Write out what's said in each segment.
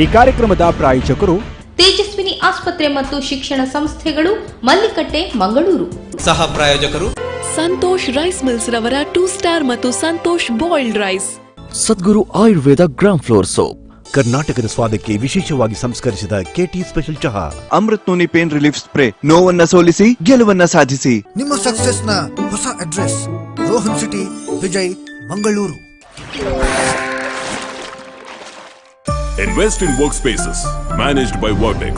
ಈ ಕಾರ್ಯಕ್ರಮದ ಪ್ರಾಯೋಜಕರು ತೇಜಸ್ವಿನಿ ಆಸ್ಪತ್ರೆ ಮತ್ತು ಶಿಕ್ಷಣ ಸಂಸ್ಥೆಗಳು, ಮಲ್ಲಿಕಟ್ಟೆ, ಮಂಗಳೂರು. ಸಹ ಪ್ರಾಯೋಜಕರು ಸಂತೋಷ್ ರೈಸ್ ಮಿಲ್ಸ್ ರವರ ಟೂ ಸ್ಟಾರ್ ಮತ್ತು Santosh boiled rice. Sadguru Ayurveda gram flour soap. ಕರ್ನಾಟಕದ ಸ್ವಾದಕ್ಕೆ ವಿಶೇಷವಾಗಿ ಸಂಸ್ಕರಿಸಿದ ಕೆಟಿ ಸ್ಪೆಷಲ್ ಚಹಾ. Amrut noni pain relief spray, ನೋವನ್ನ ಸೋಲಿಸಿ ಗೆಲುವನ್ನ ಸಾಧಿಸಿ. ನಿಮ್ಮ ಸಕ್ಸಸ್ ನ ಹೊಸ address Rohan city, Vijay, Mangaluru. Invest in workspaces managed by Vertex.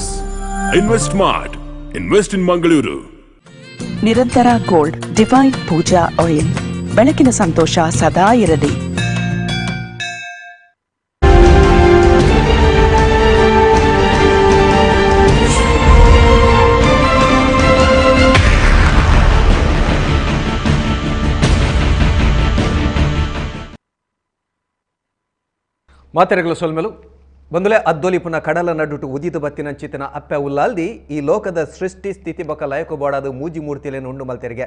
Invest smart. Invest in Mangaluru. Nirantara gold divine pooja oil, ಬೆಳಕಿನ ಸಂತೋಷ ಸದಾ ಇರಲಿ. ಮಾತೆರೆಗಳು ಸೊಲ್ಮೆಲು ಬಂದುಲೆ. ಅದ್ದೊಲಿಪುನ ಕಡಲ ನಡುಟು ಉದಿತ ಬತ್ತಿನಂಚಿತನ ಅಪ್ಪೆ ಉಲ್ಲಾಲ್ದಿ ಈ ಲೋಕದ ಸೃಷ್ಟಿ ಸ್ಥಿತಿ ಬೊಕ ಲಯಕು ಬೋಡಾದ ಮೂಜಿ ಮೂರ್ತಿಲೇನು ಉಂಡು ಮಲ್ತೆರಿಗೆ.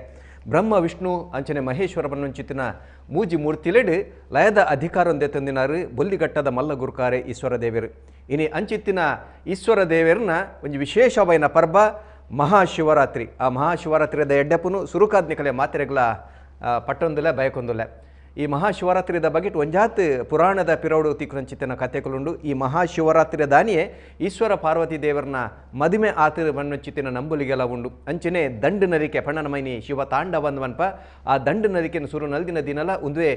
ಬ್ರಹ್ಮ ವಿಷ್ಣು ಅಂಚನೆ ಮಹೇಶ್ವರ ಬನ್ನಂಚಿತನ ಮೂಜಿ ಮೂರ್ತಿಲೆಡು ಲಯದ ಅಧಿಕಾರೊಂದೆ ತಂದಿನಾರು ಬೊಲ್ಲಿಗಟ್ಟದ ಮಲ್ಲ ಗುರುಕಾರೆ ಈಶ್ವರ ದೇವರು. ಇನಿ ಅಂಚಿತ್ತಿನ ಈಶ್ವರ ದೇವರನ್ನ ಒಂಜಿ ವಿಶೇಷವಾಯಿನ ಪರ್ಬ ಮಹಾಶಿವರಾತ್ರಿ. ಆ ಮಹಾಶಿವರಾತ್ರಿದ ಎಡ್ಡೆಪುನು ಸುರುಕಾದ್ನಿಕಲೆ ಮಾತೆರೆಗಳ ಪಟ್ಟೊಂದುಲೆ ಬಯಕೊಂದುಲೆ. ಈ ಮಹಾಶಿವರಾತ್ರಿದ ಬಗ್ಗೆ ಒಂಜಾತ್ ಪುರಾಣದ ಪಿರೌಡು ತಿಕ್ಕುನಂಚಿತನ ಕಥೆಗಳುಂಡು. ಈ ಮಹಾಶಿವರಾತ್ರಿಯ ದಾನಿಯೇ ಈಶ್ವರ ಪಾರ್ವತಿ ದೇವರನ್ನ ಮದುವೆ ಆತಿರು ಬಣ್ಣಂಚಿತಿನ ನಂಬುಲಿಗೆಲ್ಲ ಉಂಡು. ಅಂಚನೆ ದಂಡು ನರಿಕೆ ಪಣ್ಣನ ಮೈನಿ ಶಿವ ತಾಂಡವ ಅನ್ಪ ಆ ದಂಡು ನರಿಕೆನ ಸುರು ನಲ್ದಿನ ದಿನಲ ಉಂದುವೆ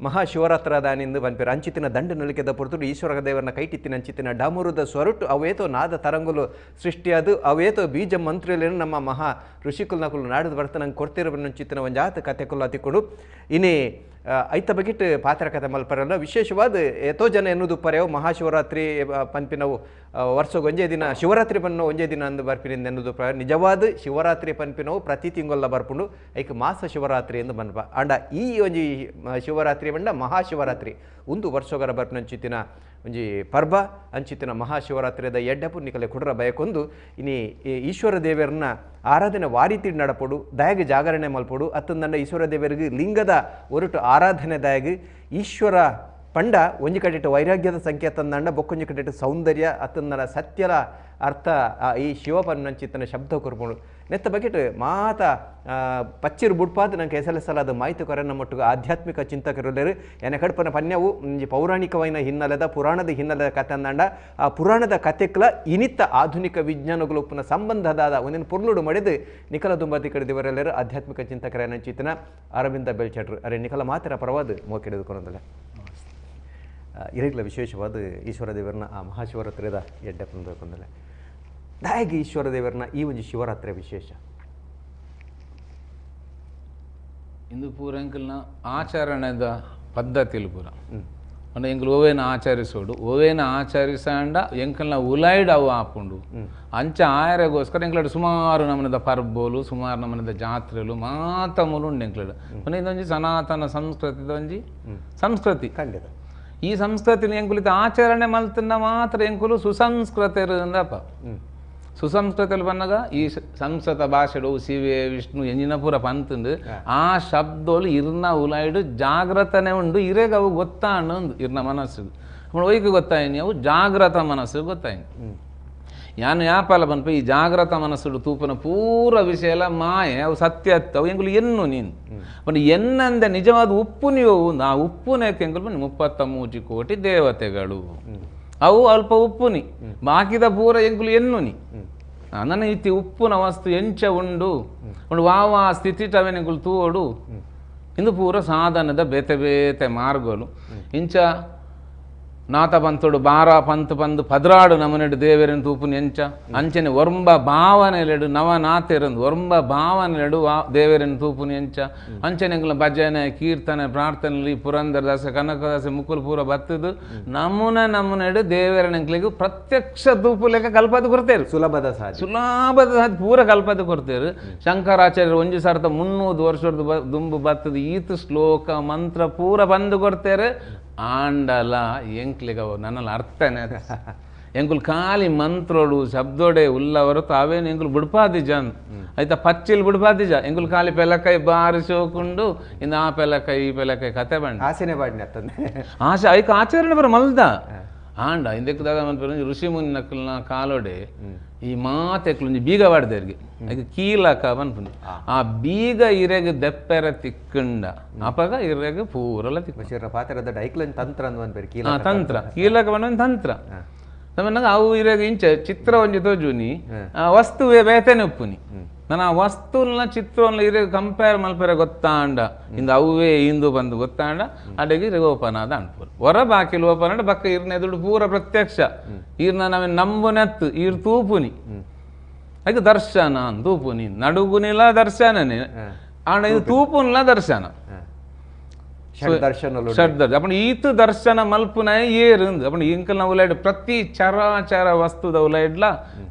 ಮಹಾಶಿವರಾತ್ರ ದಾನಿಂದು ಬನ್ಪೇರು. ಅಂಚಿತಿನ ದಂಡು ನಲಿಕೆದ ಪೊರ್ತುಡು ಈಶ್ವರ ದೇವರನ್ನ ಕೈಟಿತ್ತಿನ ಅಂಚಿತಿನ ಡಾಮುರುದ ಸ್ವರುಟು ಅವೇತೋ ನಾದ ತರಂಗುಲು ಸೃಷ್ಟಿಯಾದು ಅವೇತೋ ಬೀಜ ಮಂತ್ರಿಲೇನು ನಮ್ಮ ಮಹಾ ಋಷಿಕುಲ್ನಕುಲು ನಾಡದು ಬರ್ತ ನಂಗೆ ಕೊಡ್ತಿರೋ ಬಣ್ಣಂಚಿತಿನ ಒಂಜಾತ ಕಥೆಕುಲು ಅತಿಕೊಂಡು. ಇನಿ ಐತ ಬಗಿಟ್ ಪಾತ್ರ ಕಥೆ ಮಲ್ಪರಲ್ಲ. ವಿಶೇಷವಾದ ಏತೋ ಜನ ಎನ್ನುವುದು ಪರೆಯವು ಮಹಾಶಿವರಾತ್ರಿ ಪನ್ಪಿನವು ವರ್ಷಗೆ ಒಂಜೇ ದಿನ ಶಿವರಾತ್ರಿ ಪನ್ನು ಒಂಜೇ ದಿನ ಅಂದು ಬರ್ಪಿನಿಂದ ಎನ್ನುವುದು ನಿಜವಾದ ಶಿವರಾತ್ರಿ ಪನ್ಪಿನವು ಪ್ರತಿ ತಿಂಗೊಲ್ಲ ಬರ್ಪುಂಡು. ಐಕ್ ಮಾಸ ಶಿವರಾತ್ರಿ ಎಂದು ಮನ್ಪ. ಅಂಡ ಈ ಒಂಜಿ ಶಿವರಾತ್ರಿ ಬಂಡ ಮಹಾಶಿವರಾತ್ರಿ ಒಂದು ವರ್ಷಗರ ಬರ್ಪಿನಂಚಿತ್ತಿನ ಒಂಜಿ ಪರ್ಬ ಅಂಚಿತ್ತಿನ ಮಹಾಶಿವರಾತ್ರಿಯದ ಎಡ್ಡಪು ನಿಕಲೆ ಕುಡ್ರ ಬಯಕೊಂದು. ಇನಿ ಈಶ್ವರ ದೇವರನ್ನ ಆರಾಧನೆ ವಾರಿತಿ ನಡಪೊಡು, ದಯಗೆ ಜಾಗರಣೆ ಮಲ್ಪೊಡು. ಅತ್ತಂದಂಡ ಈಶ್ವರ ದೇವರಿಗೆ ಲಿಂಗದ ಒರಟು ಆರಾಧನೆ ದಯಗೆ ಈಶ್ವರ ಪಂಡ ಒಂಜಿ ಕಡೆಟ್ ವೈರಾಗ್ಯದ ಸಂಕೇತ ಅಂದಂಡ ಬೊಕ್ಕೊಂಜಿ ಕಡೆಟ್ ಸೌಂದರ್ಯ ಅತ್ತಂದನ ಸತ್ಯದ ಅರ್ಥ ಈ ಶಿವಪನ್ನಂಚಿತ್ತನ ಶಬ್ದ ಕೊರ್ಪುಂಡು. ನೆತ್ತ ಬಗೆಟ್ ಮಾತ ಪಚ್ಚಿರು ಬುಡ್ಪಾದ ನಂಗೆ ಎಸಲೆಸಲಾದ ಮಾಹಿತಿ ಕೊರನ ಮಟ್ಟಿಗೆ ಆಧ್ಯಾತ್ಮಿಕ ಚಿಂತಕರುಲೇರು ಎನೆ ಕಡ್ಪನ ಪನ್ಯವು ಒಂಜಿ ಪೌರಾಣಿಕವೈನ ಹಿನ್ನೆಲೆದ ಪುರಾಣದ ಹಿನ್ನೆಲೆದ ಕತೆ ಅಂದಂಡ ಆ ಪುರಾಣದ ಕತೆಕ್ಲ ಇನಿತ್ತ ಆಧುನಿಕ ವಿಜ್ಞಾನಗಳು ಉಪ್ಪುನ ಸಂಬಂಧದಾದ ಒಂದಿನ ಪೊರ್ಲುಡು ಮಡೆದು ನಿಖಲ ದುಂಬತಿ ಕಡೆದಿವರೆಲ್ಲರೂ ಆಧ್ಯಾತ್ಮಿಕ ಚಿಂತಕರ ಚಿಂತನ ಅರವಿಂದ ಬೆಲ್ಚಟ್ರು. ಅರೆ ನಿಖಲ ಮಾತ್ರ ಪರವಾದ ಮೋಕೆಡೆದುಕೊಂಡಲ್ಲ ಇರಗ್ಲ ವಿಶೇಷವಾದ ಈಶ್ವರ ದೇವರನ್ನ ಆ ಮಹಾಶಿವರಾತ್ರಿದ ಎಡ್ಡೆ ಬಂದಲ್ಲ. ದಾಯಗೆ ಈಶ್ವರ ದೇವರನ್ನ ಈ ಒಂದು ಶಿವರಾತ್ರಿಯ ವಿಶೇಷ ಇಂದು ಪೂರ ಎಂಕಲ್ನ ಆಚರಣೆದ ಪದ್ಧತಿಲು ಪೂರ ಅಂದ್ರೆ ಎಂಕಲ್ ಓವೇನ ಆಚರಿಸೋಡು ಓವೇನ ಆಚರಿಸಂಡ ಎಂಕಲ್ನ ಉಲೈಡ್ ಅವು ಆಪುಂಡು. ಅಂಚ ಆಯರೆಗೋಸ್ಕರ ಎಂಕಲಡ್ ಸುಮಾರು ನಮನದ ಪರ್ಬೋಲು ಸುಮಾರು ನಮನದ ಜಾತ್ರೆಲು ಮಾತಮೂಲು ಉಂಡು ಎಂಕಲಡ್. ಇದೊಂಜಿ ಸನಾತನ ಸಂಸ್ಕೃತಿದ ಒಂಜಿ ಸಂಸ್ಕೃತಿ ಖಂಡಿತ. ಈ ಸಂಸ್ಕೃತಿನ ಎಂಕುಲಿತ ಆಚರಣೆ ಮಲ್ತನ್ನ ಮಾತ್ರ ಎಂಕುಲು ಸುಸಂಸ್ಕೃತರು ಅಂದಪ್ಪ. ಸುಸಂಸ್ಕೃತಲ್ಲಿ ಬಂದಾಗ ಈ ಸಂಸ್ಕೃತ ಭಾಷೆಡು ಶಿವೆ ವಿಷ್ಣು ಎಂಜಿನ ಪೂರ ಪಂತಂದು ಆ ಶಬ್ದೋಲು ಇರ್ನ ಉಲಾಯ್ಡು ಜಾಗ್ರತನೆ ಉಂಡು. ಇರೇಗ ಅವು ಗೊತ್ತಾಂಡು ಇರ್ನ ಮನಸ್ಸು ಒಯ್ಗೆ ಗೊತ್ತಾಯಿನಿ ಅವು ಜಾಗ್ರತ ಮನಸ್ಸು ಗೊತ್ತಾಯಿನಿ. ಯಾನು ಯಾಪಲ ಬನ್ಪ ಈ ಜಾಗ್ರತ ಮನಸ್ಸುಡು ತೂಪನ ಪೂರ ವಿಷಯ ಎಲ್ಲ ಮಾಯೆ ಅವು ಸತ್ಯ ಅವು ಎಂಕುಲು ಎನ್ನು ನೀನು ಬಟ್ ಎನ್ನಂದೆ ನಿಜವಾದ ಉಪ್ಪು ನೀವು ಆ ಉಪ್ಪುನೇಕೆ ಎಂಕುಲು ಬನ್ನಿ 33 ಕೋಟಿ ದೇವತೆಗಳು ಅವು ಅಲ್ಪ ಉಪ್ಪುನಿ ಬಾಕಿದ ಪೂರ ಎಂಕುಲು ಎನ್ನುನಿ. ನನ್ನ ಇತ್ತಿ ಉಪ್ಪುನ ವಸ್ತು ಎಂಚ ಉಂಡು ಉಂಡು ವಾ ಸ್ಥಿತಿಟವೆನೆಂಕುಲು ತೂವಡು ಇಂದು ಪೂರ ಸಾಧನದ ಬೇತೆ ಬೇತೆ ಮಾರ್ಗಲು. ಇಂಚ ನಾತ ಪಂತೋಡು ಬಾರ ಪಂತು ಪಂದು ಪದ್ರಾಡು ನಮನೆಡು ದೇವರನ್ನು ತೂಪುನ ಎಂಚ ಅಂಚನೆ ಒರ್ಂಬ ಭಾವನೆಲೆಡು ನವನಾತೆರಂದು ಒರ್ಂಬ ಭಾವನೆಲೆಡು ದೇವರನ್ನು ತೂಪುನ ಎಂಚ ಅಂಚನೆ ಎಂಕುಲ ಭಜನೆ ಕೀರ್ತನೆ ಪ್ರಾರ್ಥನೆ ಪುರಂದರ ದಾಸೆ ಕನಕದಾಸೆ ಮುಕುಲ್ ಪೂರ ಬತ್ತದು ನಮುನ ನಮುನೆಡು ದೇವರನೆಂಕ್ಲಿಗೆ ಪ್ರತ್ಯಕ್ಷ ತೂಪು ಲೆಕ್ಕ ಕಲ್ಪದ ಕೊರ್ತೇರು ಸುಲಭದ ಸಾಧ್ಯ ಸುಲಭದ ಸಾಧ್ಯ ಪೂರ ಕಲ್ಪದ ಕೊರ್ತೇರು. ಶಂಕರಾಚಾರ್ಯರು ಒಂಜಿ ಸಾರ್ತ 300 ವರ್ಷದ ದುಂಬು ಬತ್ತದು ಈತ ಶ್ಲೋಕ ಮಂತ್ರ ಪೂರ ಬಂದು ಕೊಡ್ತೇರು. ಆಂಡಲ ಎಂಕ್ಲಿಗವು ನನ್ನಲ್ಲಿ ಅರ್ಥನೇ ಎಂಕುಲು ಖಾಲಿ ಮಂತ್ರೋಡು ಶಬ್ದೋಡೆ ಉಲ್ಲವರು ತಾವೇನು ಎಂಕುಲು ಬುಡ್ಪಾದಿ ಜನ್ ಆಯ್ತಾ ಪಚ್ಚಿಲ್ ಬಿಡ್ಪಾದಿಜ ಎಂಕುಲು ಖಾಲಿ ಪೆಲಕಾಯಿ ಬಾರಿ ಶೋಕುಂಡು ಇನ್ನು ಆ ಪೆಲಕಾಯಿ ಈ ಪೆಲಕಾಯಿ ಕತೆ ಬಂಡ ಆಸೆನೆ ಬಾಡಿನ ಆಸೆ ಐಕ ಆಚರಣೆ ಬರ ಮಲ್ದ. ಆಂಡ ಇಂದಕ್ಕೆ ದಾದ ಮನ್ಪೆರ್ ಋಷಿ ಮುನಿ ನಕಲ್ನ ಕಾಲೋಡೆ ಈ ಮಾತೆಕ್ಲು ಬೀಗ ವಾಡ್ದೇರ್ಗೆ ಐಕ್ ಕೀಲಕ ಪನ್ಪುನಿ ಆ ಬೀಗ ಇರೆಗ್ ದೆಪ್ಪೆರ ತಿಕ್ಕಂಡ ಅಪಗ ಇರೆಗ್ ಪೂರಲ ತಿಕ್ಕ ಪಾತೆರದ ಐಕ್ಲನ್ ತಂತ್ರ ಅಂದ್ ಪನ್ಪೆರ್ ಕೀಲಕ ತಂತ್ರ ಕೀಲಕ ಪನ್ಪುನಿ ತಂತ್ರ ನಮನಗ ಅವು ಇರೆಗ್ ಇಂಚ ಚಿತ್ರ ಒಂಜಿ ತೋಜುನಿ ವಸ್ತುವೆ ಬೇತೆನೆ ಉಪ್ಪುನಿ ನನ್ನ ಆ ವಸ್ತುಲ್ನ ಚಿತ್ರವನ್ನ ಇರೆಗ್ ಕಂಪೇರ್ ಮಲ್ಪೆರೆ ಗೊತ್ತಾಂಡ ಇಂದು ಅವೇ ಇಂದು ಬಂದು ಗೊತ್ತಾಂಡ ಅಡೆಗೆ ಇರೆಗ್ ಓಪನ್ ಆದ ಅನ್ಪುರು ಹೊರ ಬಾಕಿಲ್ ಓಪನ್ ಆಂಡ ಬಕ್ಕ ಇರ್ನ ಎದುರು ಪೂರ ಪ್ರತ್ಯಕ್ಷ ಈರ್ನ ನಾವೇ ನಂಬುನೆತ್ತು ಈರ್ ತೂಪುನಿ ಅದಕ್ಕೆ ದರ್ಶನ ತೂಪುನಿ ನಡುಗುನಿಲ ದರ್ಶನನೇ ಆಂಡ ಇದು ತೂಪುನ್ಲ ದರ್ಶನ ಷಡ್ ಅಪ್ಪಣ ಈತ ದರ್ಶನ ಮಲ್ಪುನ ಏರು ಅಪ್ಪಣ ಇಂಕಲ್ನ ಉಲೈಡ್ ಪ್ರತಿ ಚರಾಚರ ವಸ್ತುದ ಉಲೈಡ್ಲ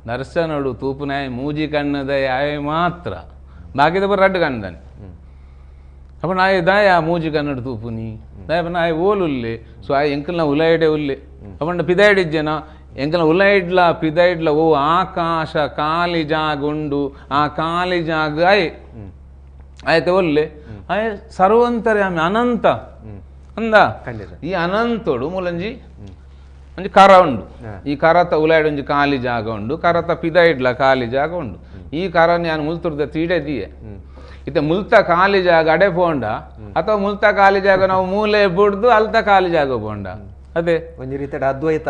ದರ್ಶನಡು ತೂಪುನಾಯ ಮೂಜಿ ಕಣ್ಣದ ಆಯ್ ಮಾತ್ರ ಬಾಕಿದ ಬರ ರಡ್ಡು ಕಣ್ಣದಾನೆ ಅಪ್ಪಣ ಆಯ್ ದಾಯ ಮೂಜಿ ಕನ್ನಡ ತೂಪುನಿ ದಾಯ ಪನ್ನ ಆಯ್ ಓಲ್ ಉಲ್ಲೆ ಸೊ ಆಯ್ ಎಂಕಲ್ನ ಉಲೈಡೆ ಉಲ್ಲೆ ಅಪ್ಪಣ ಪಿದಾಯ್ಡಿಜ್ಜನ ಎಂಕಲ್ನ ಉಲೈಡ್ಲ ಪಿದಾಯ್ಡ್ಲ ಓ ಆಕಾಶ ಖಾಲಿ ಜಾಗ ಉಂಡು ಆ ಖಾಲಿ ಜಾಗ ಆಯ್ ಆಯ್ತು ಒಲ್ಲೆ ಆಯ್ ಸರ್ವಂತರ್ಯಾಮಿ ಅನಂತ ಅಂದ ಈ ಅನಂತೋಡು ಮೂಲಂಜಿ ಒಂಜಿ ಕರ ಉಂಡು ಈ ಕರತ ಉಲಾಯ್ಡ್ ಒಂಜಿ ಖಾಲಿ ಜಾಗ ಉಂಡು ಕರತ ಪಿದಾಯಿಡ್ಲ ಖಾಲಿ ಜಾಗ ಉಂಡು ಈ ಕರನ್ ಯಾನ್ ಮುಲ್ತುರ್ದ ತೀಡೆ ದಿಯೆ ಇತ್ತೆ ಮುಲ್ತ ಖಾಲಿ ಜಾಗ ಅಡೆ ಪೋಂಡ ಅಥವಾ ಮುಲ್ತ ಖಾಲಿ ಜಾಗ ನಾವು ಮೂಲೆ ಬುಡ್ದು ಅಲ್ತ ಖಾಲಿ ಜಾಗ ಪೋಂಡ ಅದೇ ಒಂಜಿ ರೀತಿಯ ಅದ್ವೈತ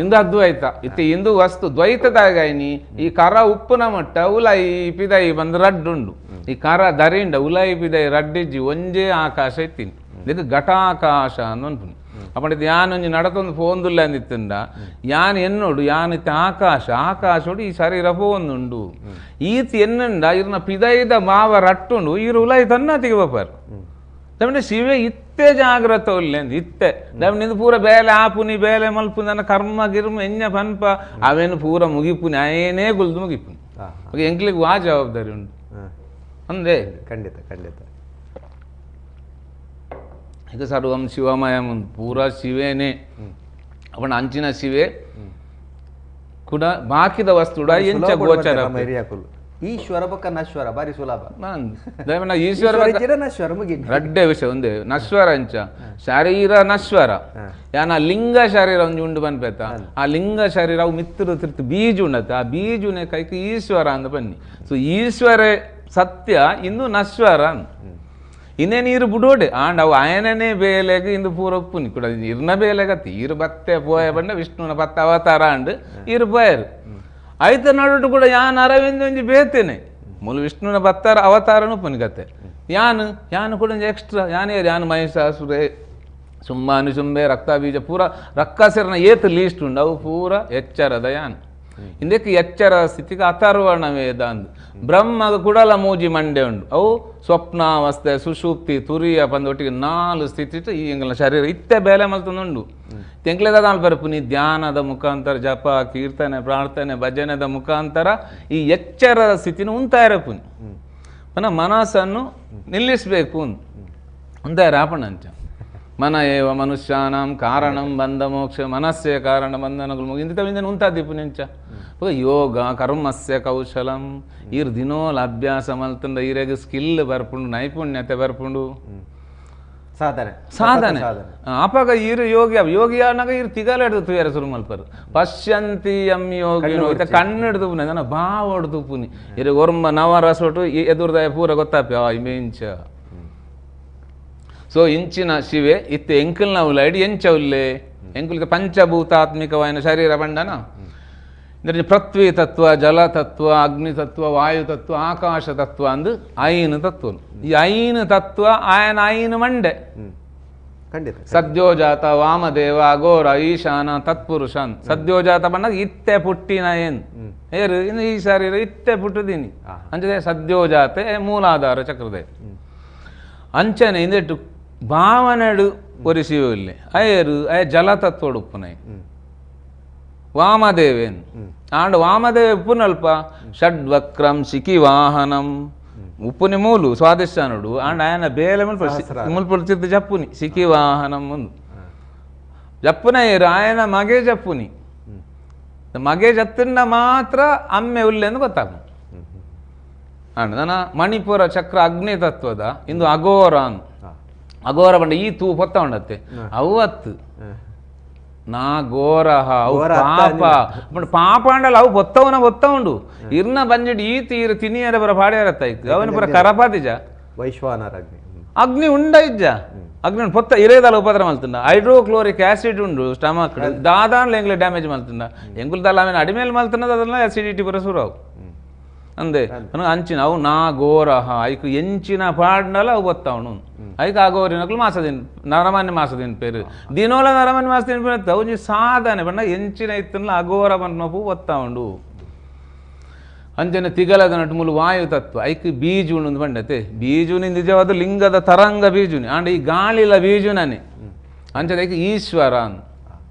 ಇಂದು ಅದ್ವೈತ ಇತ್ತೆ ಇಂದು ವಸ್ತು ದ್ವೈತದಾಗೈನಿ ಈ ಕರ ಉಪ್ಪುನ ಮಟ್ಟ ಉಲಾಯಿ ಪಿದಾಯಿ ಬಂದು ರಡ್ಡುಂಡು ಈ ಕರ ದರಿಂಡ ಉಲಾಯಿ ಪಿದಾಯಿ ರಡ್ಡಿಜ್ಜಿ ಒಂಜೇ ಆಕಾಶ ಇತ್ತೀನಿ ಇದು ಘಟಾಕಾಶ ಅಂದ್ ಅನ್ಪುನಿ ಅಪ್ಪಣ ಇದು ಯಾನೊಂಜಿ ನಡತೊಂದು ಫೋಂದುಲ್ಲ ಅಂದಿತ್ತಂಡ ಯಾನ್ ಎನ್ನೋಡು ಯಾನ್ ಇತ್ತೆ ಆಕಾಶ ಆಕಾಶೋಡು ಈ ಶರೀರ ಫೋಂದುಂಡು ಈತ್ ಎನ್ನುಂಡ ಇರ್ನ ಪಿದೈದ ಮಾವ ರಟ್ಟುಂಡು ಈರು ಉಲಾಯಿ ತನ್ನ ತಿಗಬಾರು ದಮನೆ ಶಿವೆ ಇತ್ತೆ ಜಾಗ್ರತ ಉಲ್ಲೇಂದು ಇತ್ತೆ ದಮನಿಂದ ಪೂರ ಬೇಲೆ ಆಪುನಿ ಬೇಲೆ ಮಲ್ಪುನಿ ನನ್ನ ಕರ್ಮ ಗಿರ್ಮ ಎഞ്ഞ ಪನ್ಪ ಅವೇನು ಪೂರ ಮುಗಿಪುನಿ ಅಯೇನೇ ಗುಲ್ದು ಮುಗಿಪುನಿ ಎಂಕ್ಲಿಗೆ ವಾ ಜವಾಬ್ದಾರಿ ಉಂಟು ಅಂದೇ ಖಂಡಿತ ಖಂಡಿತ ಈಗ ಸರ್ವಂ ಶಿವಮಯಂ ಪೂರ ಶಿವೇನೆ ಅವನ ಅಂಚಿನ ಶಿವೆ ಕೂಡ ಬಾಕಿದ ವಸ್ತುಡ ಎಂಚ ಗೋಚರ ಈಶ್ವರ ಬಕ್ಕ ನಶ್ವರ ಬಾರಿ ಸುಲಭ ಈಶ್ವರ ನಶ್ವರ ಮುಗಿ ರಡ್ಡೆ ವಿಷಯ ಒಂದೇ ನಶ್ವರ ಅಂಚ ಶರೀರ ನಶ್ವರ ಯಾನ ಲಿಂಗ ಶರೀರ ಒಂಜಿ ಉಂಡು ಬನ್ಪೇತ ಆ ಲಿಂಗ ಶರೀರ ಅವು ಮಿತ್ರ ತಿರ್ತು ಬೀಜ ಉಂಡತ್ತ ಆ ಬೀಜುನೆ ಕೈಕ್ ಈಶ್ವರ ಅಂದ ಬನ್ನಿ ಸೊ ಈಶ್ವರ ಸತ್ಯ ಇಂದು ನಶ್ವರ ಇನ್ನೇ ನೀರು ಬುಡೋಡೆ ಆಂಡ್ ಅವು ಆಯನನೇ ಬೇಲೆಗೆ ಇಂದು ಪೂರ ಉಪ್ಪುನಿ ಕೂಡ ಇರ್ನ ಬೇಲೆಗತ್ತಿ ಇರು ಬತ್ತೆ ಪೋಯ ಬಂಡ ವಿಷ್ಣುನ ಪತ್ತ ಅವತಾರ ಅಂಡ್ ಇರು ಪೋಯರು ಐತ ನಡುಟು ಕೂಡ ಯಾನ್ ಅರವಿಂದ ಒಂಜಿ ಬೇತೇನೆ ಮೂಲ ವಿಷ್ಣುನ ಬತ್ತಾರ ಅವತಾರನು ಪುನಿಗತ್ತೆ ಯಾನು ಯಾನು ಕೂಡ ಒಂಜಿ ಎಕ್ಸ್ಟ್ರಾ ಯಾನೇ ಯಾನು ಮಹಿಷಾಸುರೆ ಸುಮ್ಮಾನು ಸುಂಬೆ ರಕ್ತ ಬೀಜ ಪೂರ ರಕ್ಕಸರನ ಏತ್ ಲೀಸ್ಟ್ ಉಂಡು ಅವು ಪೂರ ಎಚ್ಚರದ ಯಾನು ಇಂದಕ್ಕೆ ಎಚ್ಚರ ಸ್ಥಿತಿಗೆ ಅಥರ್ವಣ ವೇದ ಅಂದು ಬ್ರಹ್ಮಗ ಕೂಡಲ ಮೂಜಿ ಮಂಡೆ ಉಂಡು ಅವು ಸ್ವಪ್ನಾವಸ್ಥೆ ಸುಷುಪ್ತಿ ತುರಿಯ ಬಂದ ಒಟ್ಟಿಗೆ ನಾಲು ಸ್ಥಿತಿ ಈ ಎಂಗಲ ಶರೀರ ಇತ್ತೆ ಬೇಲೆ ಮಲ್ತೊಂದುಂಡು ತೆಂಕ್ಲೆದ ಪರಪುನಿ ಧ್ಯಾನದ ಮುಖಾಂತರ ಜಪ ಕೀರ್ತನೆ ಪ್ರಾರ್ಥನೆ ಭಜನೆದ ಮುಖಾಂತರ ಈ ಎಚ್ಚರದ ಸ್ಥಿತಿನ ಉಂತಾಯಿರಪುನಿ ಪುನಃ ಮನಸ್ಸನ್ನು ನಿಲ್ಲಿಸಬೇಕು ಉಂತಾಯಿರ ಆಪಣಂಚ ಮನ ಏವ ಮನುಷ್ಯಾನಾಂ ಕಾರಣಂ ಬಂಧ ಮೋಕ್ಷ ಮನಸ್ಸೇ ಕಾರಣ ಬಂಧನಗಳು ಇಂಥ ಇಂದನು ಉಂತಾದಿಪ್ಪು ಯೋಗ ಕರ್ಮಸ್ಯ ಕೌಶಲಂ ಈರ್ ದಿನೋಲ ಅಭ್ಯಾಸ ಮಲ್ತಂಡ ಈರೆಗ್ ಸ್ಕಿಲ್ ಬರ್ಪುಂಡು ನೈಪುಣ್ಯತೆ ಬರ್ಪುಂಡು ಸಾಧನೆ ಸಾಧನೆ ಆಪಾಗ ಈರು ಯೋಗಿ ಯೋಗಿ ಆನಾಗ ಈರು ತಿಗಲ ಹಿಡ್ದು ತುಯರ ಸುರು ಮಲ್ಪರು ಪಶ್ಯಂತಿ ಎಂ ಯೋಗಿ ಕಣ್ಣು ಹಿಡ್ದು ನನ್ನ ಭಾವ ಹೊಡ್ದು ಪುನಿ ಇರು ಒರ್ಮ ನವರಸೊಟು ಎದುರ್ದಾಯ ಪೂರ ಗೊತ್ತಾಪಿ ಆ ಇಮೇಂಚ ಸೊ ಇಂಚಿನ ಶಿವೆ ಇತ್ತೆ ಎಂಕಲ್ನ ಉಲೈಡ್ ಎಂಚ ಉಲ್ಲೆ ಎಂಕುಲ್ಗೆ ಪಂಚಭೂತಾತ್ಮಿಕವಾಯಿನ ಶರೀರ ಬಂಡನ ಅಂದ್ರೆ ಪೃಥ್ವಿ ತತ್ವ ಜಲ ತತ್ವ ಅಗ್ನಿ ತತ್ವ ವಾಯು ತತ್ವ ಆಕಾಶ ತತ್ವ ಅಂದು ಐನು ತತ್ವ ಈ ಐನು ತತ್ವ ಆಯನ ಐನು ಮಂಡೆ ಖಂಡಿತ ಸದ್ಯೋಜಾತ ವಾಮದೇವ ಅಘೋರ ಈಶಾನ ತತ್ಪುರುಷನ್ ಸದ್ಯೋಜಾತ ಬಣ್ಣ ಇತ್ತೆ ಪುಟ್ಟಿನ ಏನ್ ಏರು ಇನ್ನು ಈ ಶರೀರ ಇತ್ತೆ ಪುಟ್ಟದೀನಿ ಅಂಚನೆ ಸದ್ಯೋಜಾತೆ ಮೂಲಾಧಾರ ಚಕ್ರದೇ ಅಂಚನೆ ಇಂದೆಟ್ಟು ಭಾವನೆಡು ಒರಿಸಿವೆ ಅಯ್ಯರು ಅಯ್ಯ ಜಲತತ್ವಡು ಉಪ್ಪುನೈ ವಾಮದೇವೇನ್ ಆಂಡ್ ವಾಮದೇವ ಉಪ್ಪುನಲ್ಪ ಷಡ್ವಕ್ರಂ ಶಿಖಿ ವಾಹನಂ ಉಪ್ಪುನಿ ಮೂಲು ಸ್ವಾದಿಷ್ಟಾನುಡು ಆಂಡ್ ಆಯನ ಬೇಲೆ ಮುಲ್ಪ ಚಿತ್ತ ಜಪ್ಪುನಿ ಶಿಖಿ ವಾಹನಂ ಮುಂದು ಜಪ್ಪುನ ಏರು ಆಯನ ಮಗೆ ಜಪ್ಪುನಿ ಮಗೆ ಜತ್ತಿನ ಮಾತ್ರ ಅಮ್ಮೆ ಉಲ್ಲೆಂದು ಗೊತ್ತಾಗ ಅಂಡ್ ನನ್ನ ಮಣಿಪುರ ಚಕ್ರ ಅಗ್ನಿ ತತ್ವದ ಇಂದು ಅಘೋರ ಅಘೋರ ಬಂಡ ಈ ತೂ ಪೊತ್ತ ಉಂಡತ್ತೆ ಅವು ಅತ್ತು ನಾ ಗೋರಹ ಅವು ಪಾಪ ಪಾಪಾಂಡಲ ಅವು ಬೊತ್ತವನ ಬೊತ್ತ ಉಂಡು ಇರ್ನ ಬಂಜಿಡ್ ಈ ತೀರು ತಿನಿಯರ ಬರ ಪಾಡ್ಯಾರತ್ತಾಯ್ತು ಅವನ ಪುರ ಕರಪಾತಿಜ ವೈಶ್ವಾನರ ಅಗ್ನಿ ಅಗ್ನಿ ಉಂಡ ಇಜ್ಜ ಅಗ್ನಿ ಪೊತ್ತ ಇರೇದಾಲ ಉಪದ್ರ ಮಲ್ತುಂಡ ಹೈಡ್ರೋಕ್ಲೋರಿಕ್ ಆಸಿಡ್ ಉಂಡು ಸ್ಟಮಕ್ ದಾದಾನ್ಲ ಎಂಗ್ಲೆ ಡ್ಯಾಮೇಜ್ ಮಲ್ತುಂಡ ಎಂಗುಲ್ ದಾಲ ಆಮೇಲೆ ಅಡಿಮೇಲೆ ಮಲ್ತುಂಡದ ಅದೆಲ್ಲ ಅಸಿಡಿಟಿ ಪುರ ಸುರಾವು ಅಂದೆ ಅಂಚಿನ ಅವು ನಾ ಗೋರಹ ಐಕು ಎಂಚಿನ ಪಾಡ್ನಲ ಅವು ಗೊತ್ತಾವನು ಐಕ್ ಆ ಗೋರಿನಕ್ಲು ಮಾಸ ದಿನ ನರಮಾನ್ಯ ಮಾಸ ತಿನ್ಪೇರು ದಿನೋಲ ನರಮಾನ್ಯ ಮಾಸ ತಿನ್ಪೇರು ಅವು ಸಾಧನೆ ಬಣ್ಣ ಎಂಚಿನ ಇತ್ತಲ್ಲ ಅಘೋರ ಬನ್ನಪು ಒತ್ತಾವುಂಡು ಅಂಚನೆ ತಿಗಲದ ನಟ್ಟು ಮೂಲು ವಾಯು ತತ್ವ ಐಕ್ ಬೀಜುಣು ಒಂದು ಬಂಡತೆ ಬೀಜುನಿ ನಿಜವಾದ ಲಿಂಗದ ತರಂಗ ಬೀಜುನಿ ಆಂಡ ಈ ಗಾಳಿಲ ಬೀಜುನನೆ ಅಂಚನೆ ಐಕ್ ಈಶ್ವರ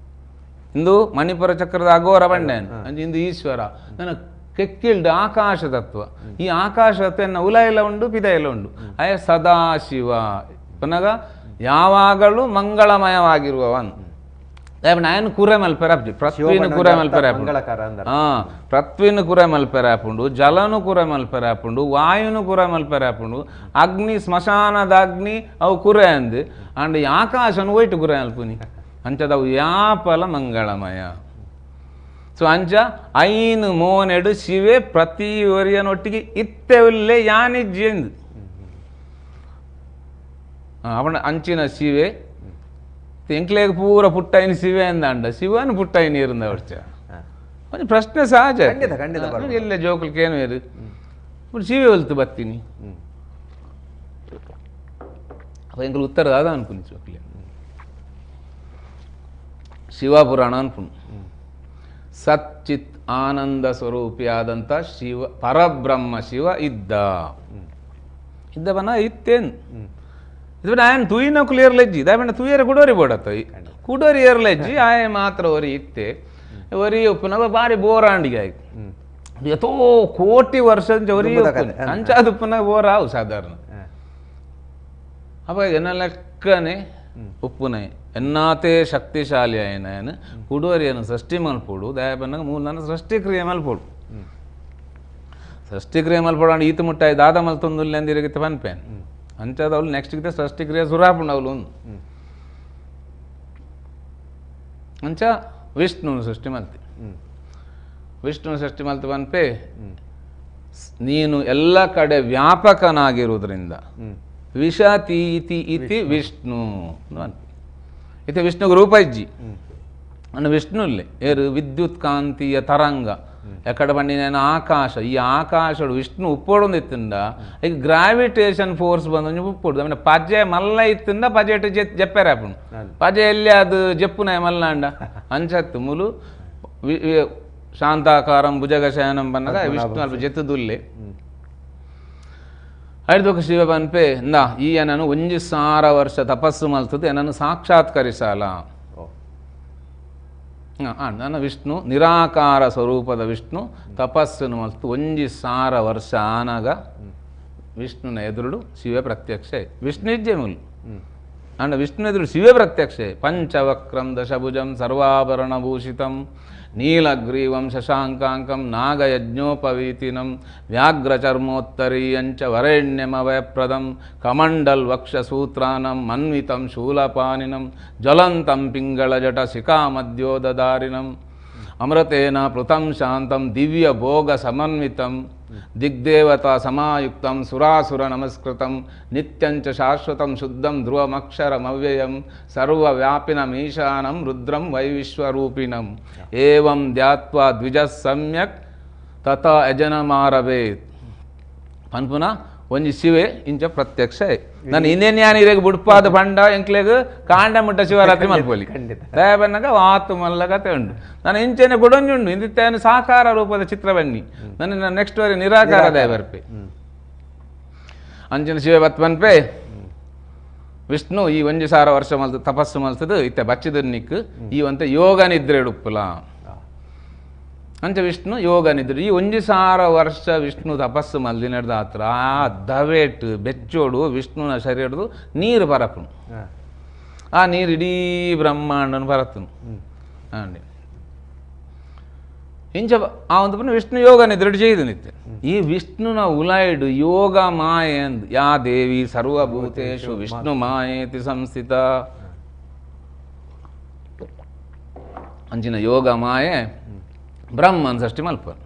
ಇಂದು ಮಣಿಪುರ ಚಕ್ರದ ಅಘೋರ ಬಂಡೆನ್ ಅಂಚೆ ಇಂದು ಈಶ್ವರ ನನ್ನ ಕೆಕ್ಕಿಲ್ಡು ಆಕಾಶ ತತ್ವ ಈ ಆಕಾಶ ತತ್ವ ಉಲ ಎಲ್ಲ ಉಂಡು ಪಿದ ಎಲ್ಲ ಉಂಡು ಅಯ ಸದಾಶಿವ ಪುನಗ ಯಾವಾಗಲೂ ಮಂಗಳಮಯವಾಗಿರುವವನ್ ನಾಯನ್ ಕುರೆ ಮಲ್ಪೆರ ಪ್ರತ್ವಿನ ಕುರೆ ಮಲ್ಪೆರ ಪ್ರತ್ವಿನ ಕುರೆ ಮಲ್ಪೆರ ಆಪುಂಡು ಜಲನು ಕುರೆ ಮಲ್ಪೆರ ಆಪುಂಡು ವಾಯುನು ಕುರೆ ಮಲ್ಪೆರ ಆಪುಂಡು ಅಗ್ನಿ ಸ್ಮಶಾನದ ಅಗ್ನಿ ಅವು ಕುರೆ ಅಂದು ಅಂಡ್ ಈ ಆಕಾಶನು ಒಯ್ಟು ಕುರೆ ಅಲ್ಪುನಿ ಅಂಚದವು ಯಾಪಲ ಮಂಗಳಮಯ. ಸೊ ಅಂಚ ಐನು ಮೋನೆಡು ಶಿವೆ ಪ್ರತಿ ಒರಿಯನೊಟ್ಟಿಗೆ ಇತ್ತೆ ಉಲ್ಲೆ ಯಾನಿಜ್ಜೆಂದು ಅವನ ಅಂಚಿನ ಶಿವೆ ಎಂಕ್ಲೇಗ್ ಪೂರ ಪುಟ್ಟೈನ ಶಿವೆ ಅಂದಾಂಡ ಶಿವನ್ ಪುಟ್ಟೈನ ಇರಂದ ವರ್ಷ ಒಂದು ಪ್ರಶ್ನೆ ಸಹಜ ಎಲ್ಲ ಜೋಕುಲ್ಕೆ ಏನು ಇರು ಶಿವೆ ಒಲ್ತು ಬತ್ತೀನಿ ಅಪ್ಪ ಎಂಕಲ್ ಉತ್ತರ ದಾದ ಅನ್ಕುನಿ ಜೋಕ್ಲೆ ಶಿವಪುರಾಣ ಅನ್ಪುಣು ಸಚ್ಚಿತ್ ಆನಂದ ಸ್ವರೂಪಿಯಾದಂಥ ಶಿವ ಪರಬ್ರಹ್ಮ ಶಿವ ಇದ್ದ ಇದ್ದ ಬನ ಇತ್ತೇನು ಇದು ಆಯನ್ ತೂಯಿನ ಕ್ಲಿಯರ್ ಲೆಜ್ಜಿ ದಾಯಬಣ್ಣ ತೂಯರ ಕುಡೋರಿ ಬೋಡತ್ತ ಕುಡೋರಿ ಏರ್ಲೆಜ್ಜಿ ಆಯ ಮಾತ್ರ ಒರಿ ಇತ್ತೆ ಒರಿ ಉಪ್ಪುನಗ ಬಾರಿ ಬೋರಾಂಡಿಗೆ ಆಯ್ತು ಎತೋ ಕೋಟಿ ವರ್ಷ ಒರಿ ಅಂಚಾದ ಉಪ್ಪುನಾಗ ಬೋರ್ ಆವು ಸಾಧಾರಣ. ಅಪ್ಪ ಎನ್ನ ಲೆಕ್ಕನೆ ಉಪ್ಪುನೈ ಎನ್ನಾತೆ ಶಕ್ತಿಶಾಲಿ ಆಯನ ಕುಡೋರಿಯನ್ನು ಸೃಷ್ಟಿ ಮಲ್ಪೋಡು ದಯಬನ್ನಾಗ ಮೂಲ ನನ್ನ ಸೃಷ್ಟಿಕ್ರಿಯೆ ಮಲ್ಪೋಡು ಸೃಷ್ಟಿಕ್ರಿಯೆ ಮಲ್ಪೋಡು ಅಂಡ್ ಈತ ಮುಟ್ಟಾಯಿ ದಾದ ಮಲ್ತೊಂದುಲ್ಲೆ ಅಂದಿರಗಿತ್ತ ಪನ್ಪೇನ್ ಅಂಚಾದ ಅವಳು ನೆಕ್ಸ್ಟ್ ಗಿತ್ತ ಸೃಷ್ಟಿಕ್ರಿಯೆ ಸುರಾಪುಂಡು ಅವಳು ಒಂದು ಅಂಚ ವಿಷ್ಣು ಸೃಷ್ಟಿ ಮಲ್ತಿ ವಿಷ್ಣು ಸೃಷ್ಟಿ ಮಲ್ತು ಪನ್ಪೆ ನೀನು ಎಲ್ಲ ಕಡೆ ವ್ಯಾಪಕನಾಗಿರುವುದರಿಂದ ವಿಷತೀತಿ ಇತಿ ವಿಷ್ಣು ಇತಿ ವಿಷ್ಣುಗೆ ರೂಪ ಇಜ್ಜಿ ಅನ್ನ ವಿಷ್ಣು ಇಲ್ಲೇ ಏರು ವಿದ್ಯುತ್ ಕಾಂತೀಯ ತರಂಗ ಎಕ್ಕಡ ಬಂಡಿನ ಆಕಾಶ ಈ ಆಕಾಶಡು ವಿಷ್ಣು ಉಪ್ಪೋಡೊಂದು ಇತ್ತಿಂದ ಈಗ ಗ್ರಾವಿಟೇಷನ್ ಫೋರ್ಸ್ ಬಂದು ಉಪ್ಪೋಡು ಆಮೇಲೆ ಪಜೆ ಮಲ್ಲ ಇತ್ತಿಂದ ಪಜೆಟ್ ಜಪ್ಪೆರ ಆಪುಂಡು ಪಜೆ ಎಲ್ಲಿ ಅದು ಜಪ್ಪುನ ಮಲ್ಲಾಂಡ ಅಂಚತ್ತು ಮುಲು ಶಾಂತಾಕಾರಂ ಭುಜಗಶಯನಂ ಬನ್ನಗ ವಿಷ್ಣು ಅಲ್ಪ ಜೆತ್ತುದುಲ್ಲೆ ಐದೊಕ್ಕ ಶಿವ ಪನ್ಪೆ ಇಂದಾ ಈ ನಾನು ಒಂಜಿ ಸಾರ ವರ್ಷ ತಪಸ್ಸು ಮಲ್ತದೆ ನನ್ನನ್ನು ಸಾಕ್ಷಾತ್ಕರಿಸಲ ನನ್ನ ವಿಷ್ಣು ನಿರಾಕಾರ ಸ್ವರೂಪದ ವಿಷ್ಣು ತಪಸ್ಸನ್ನು ಮಲ್ತು ಒಂಜಿ ಸಾರ ವರ್ಷ ಆನಾಗ ವಿಷ್ಣುನ ಎದುರುಡು ಶಿವೆ ಪ್ರತ್ಯಕ್ಷ ವಿಷ್ಣು ಇಜ್ಜೆ ಮುಲು ಅಂಡ ವಿಷ್ಣು ಎದುರು ಶಿವೆ ಪ್ರತ್ಯಕ್ಷ ಪಂಚವಕ್ರಂ ದಶಭುಜಂ ಸರ್ವಾಭರಣಭೂಷಿತಂ ನೀಲಗ್ರೀವಂ ಶಶಾಂಕಾಂಕಂ ನಾಗಯಜ್ಞೋಪವೀತಿನಂ ವ್ಯಾಘ್ರಚರ್ಮೋತ್ತರೀಯಂಚ ವರೇಣ್ಯಮಭಯಪ್ರದಂ ಕಮಂಡಲ್ ವಕ್ಷಸೂತ್ರಾನಂ ಮನ್ವಿತಂ ಶೂಲಪಾನಿನಂ ಜ್ವಲಂತಂ ಪಿಂಗಳಜಟ ಶಿಖಾಮದ್ಯೋದದಾರಿಣಂ ಅಮೃತೇನ ಪೃತಂ ಶಾಂತಂ ದಿವ್ಯಭೋಗ ಸಮನ್ವಿತಂ ದಿಗ್ದೇವತಾ ಸಮಾಯುಕ್ತಂ ಸುರಾಸುರ ನಮಸ್ಕೃತಂ ನಿತ್ಯಂಚ ಶಾಶ್ವತಂ ಶುದ್ಧಂ ಧ್ರುವಮಕ್ಷರಮವ್ಯಯಂ ಸರ್ವವ್ಯಾಪಿನಮೀಶಾನಂ ರುದ್ರಂ ವೈವಿಶ್ವರೂಪಿಣಂ ಏವಂ ಧ್ಯಾತ್ವಾ ದ್ವಿಜ ಸಮ್ಯಕ್ ತಥಾ ಯಜನಮಾರಭೇತ್ ಪನ್ಪುನ ಒಂಜಿ ಶಿವೆ ಇಂಚ ಪ್ರತ್ಯಕ್ಷ ನಾನು ಇನ್ನೇನು ಯಾನ್ ಇರೇಗ ಬುಡ್ಪಾದ ಪಂಡ ಎಂಕ್ಲೆಗ್ ಕಾಂಡ ಮುಟ್ಟ ಶಿವರಾತ್ರಿ ಮಲ್ಪೊಲಿ ದಯಬನ್ನಗ ವಾತು ಮಲ್ಲ ಕತೆ ಉಂಡು ನಾನು ಇಂಚೆನೆ ಕೊಡೊಂಜುಂಡು ಇಂದಿತ್ತೇನು ಸಾಕಾರ ರೂಪದ ಚಿತ್ರ ಬನ್ನಿ ನನ್ನ ನೆಕ್ಸ್ಟ್ ವರೆ ನಿರಾಕಾರ ದಯ ಬರ್ಪೆ ಅಂಚಿನ ಶಿವೆ ಬತ್ ಪನ್ಪೆ ವಿಷ್ಣು ಈ ಒಂಜಿ ಸಾವಿರ ವರ್ಷ ಮಲ್ತ ತಪಸ್ಸು ಮಲ್ತದು ಇತ್ತೆ ಬಚ್ಚಿದ ನಿಕ್ ಈ ಒಂತ ಯೋಗ ನಿದ್ರೆ ಉಡುಪ್ಪುಲ ಅಂಚ ವಿಷ್ಣು ಯೋಗ ನಿದ್ರೆ ಈ ಒಂಜಿ ಸಾವಿರ ವರ್ಷ ವಿಷ್ಣು ತಪಸ್ಸು ಮಲ್ದಿನಡ್ದ ಆತ್ರ ಆ ದವೇಟ್ ಬೆಚ್ಚೋಡು ವಿಷ್ಣುನ ಶರೀರದು ನೀರು ಪರಪುನು ಆ ನೀರು ಇಡೀ ಬ್ರಹ್ಮಾಂಡನು ಪರತನು ಅಂడి ಇಂಚ ಆ ಒಂದು ವಿಷ್ಣು ಯೋಗ ನಿದ್ರೆ ചെയ്തു ನಿತ್ಯ ಈ ವಿಷ್ಣುನ ಉಲಾಯ್ಡು ಯೋಗ ಮಾಯೆ ಅಂದ್ ಯಾ ದೇವಿ ಸರ್ವಭೂತೇಶು ವಿಷ್ಣು ಮಾಯೇತಿ ಸಂಸ್ಥಿತ. ಅಂಚಿನ ಯೋಗ ಮಾಯೆ ಬ್ರಹ್ಮನ್ ಸೃಷ್ಟಿ ಮಲ್ಪರು.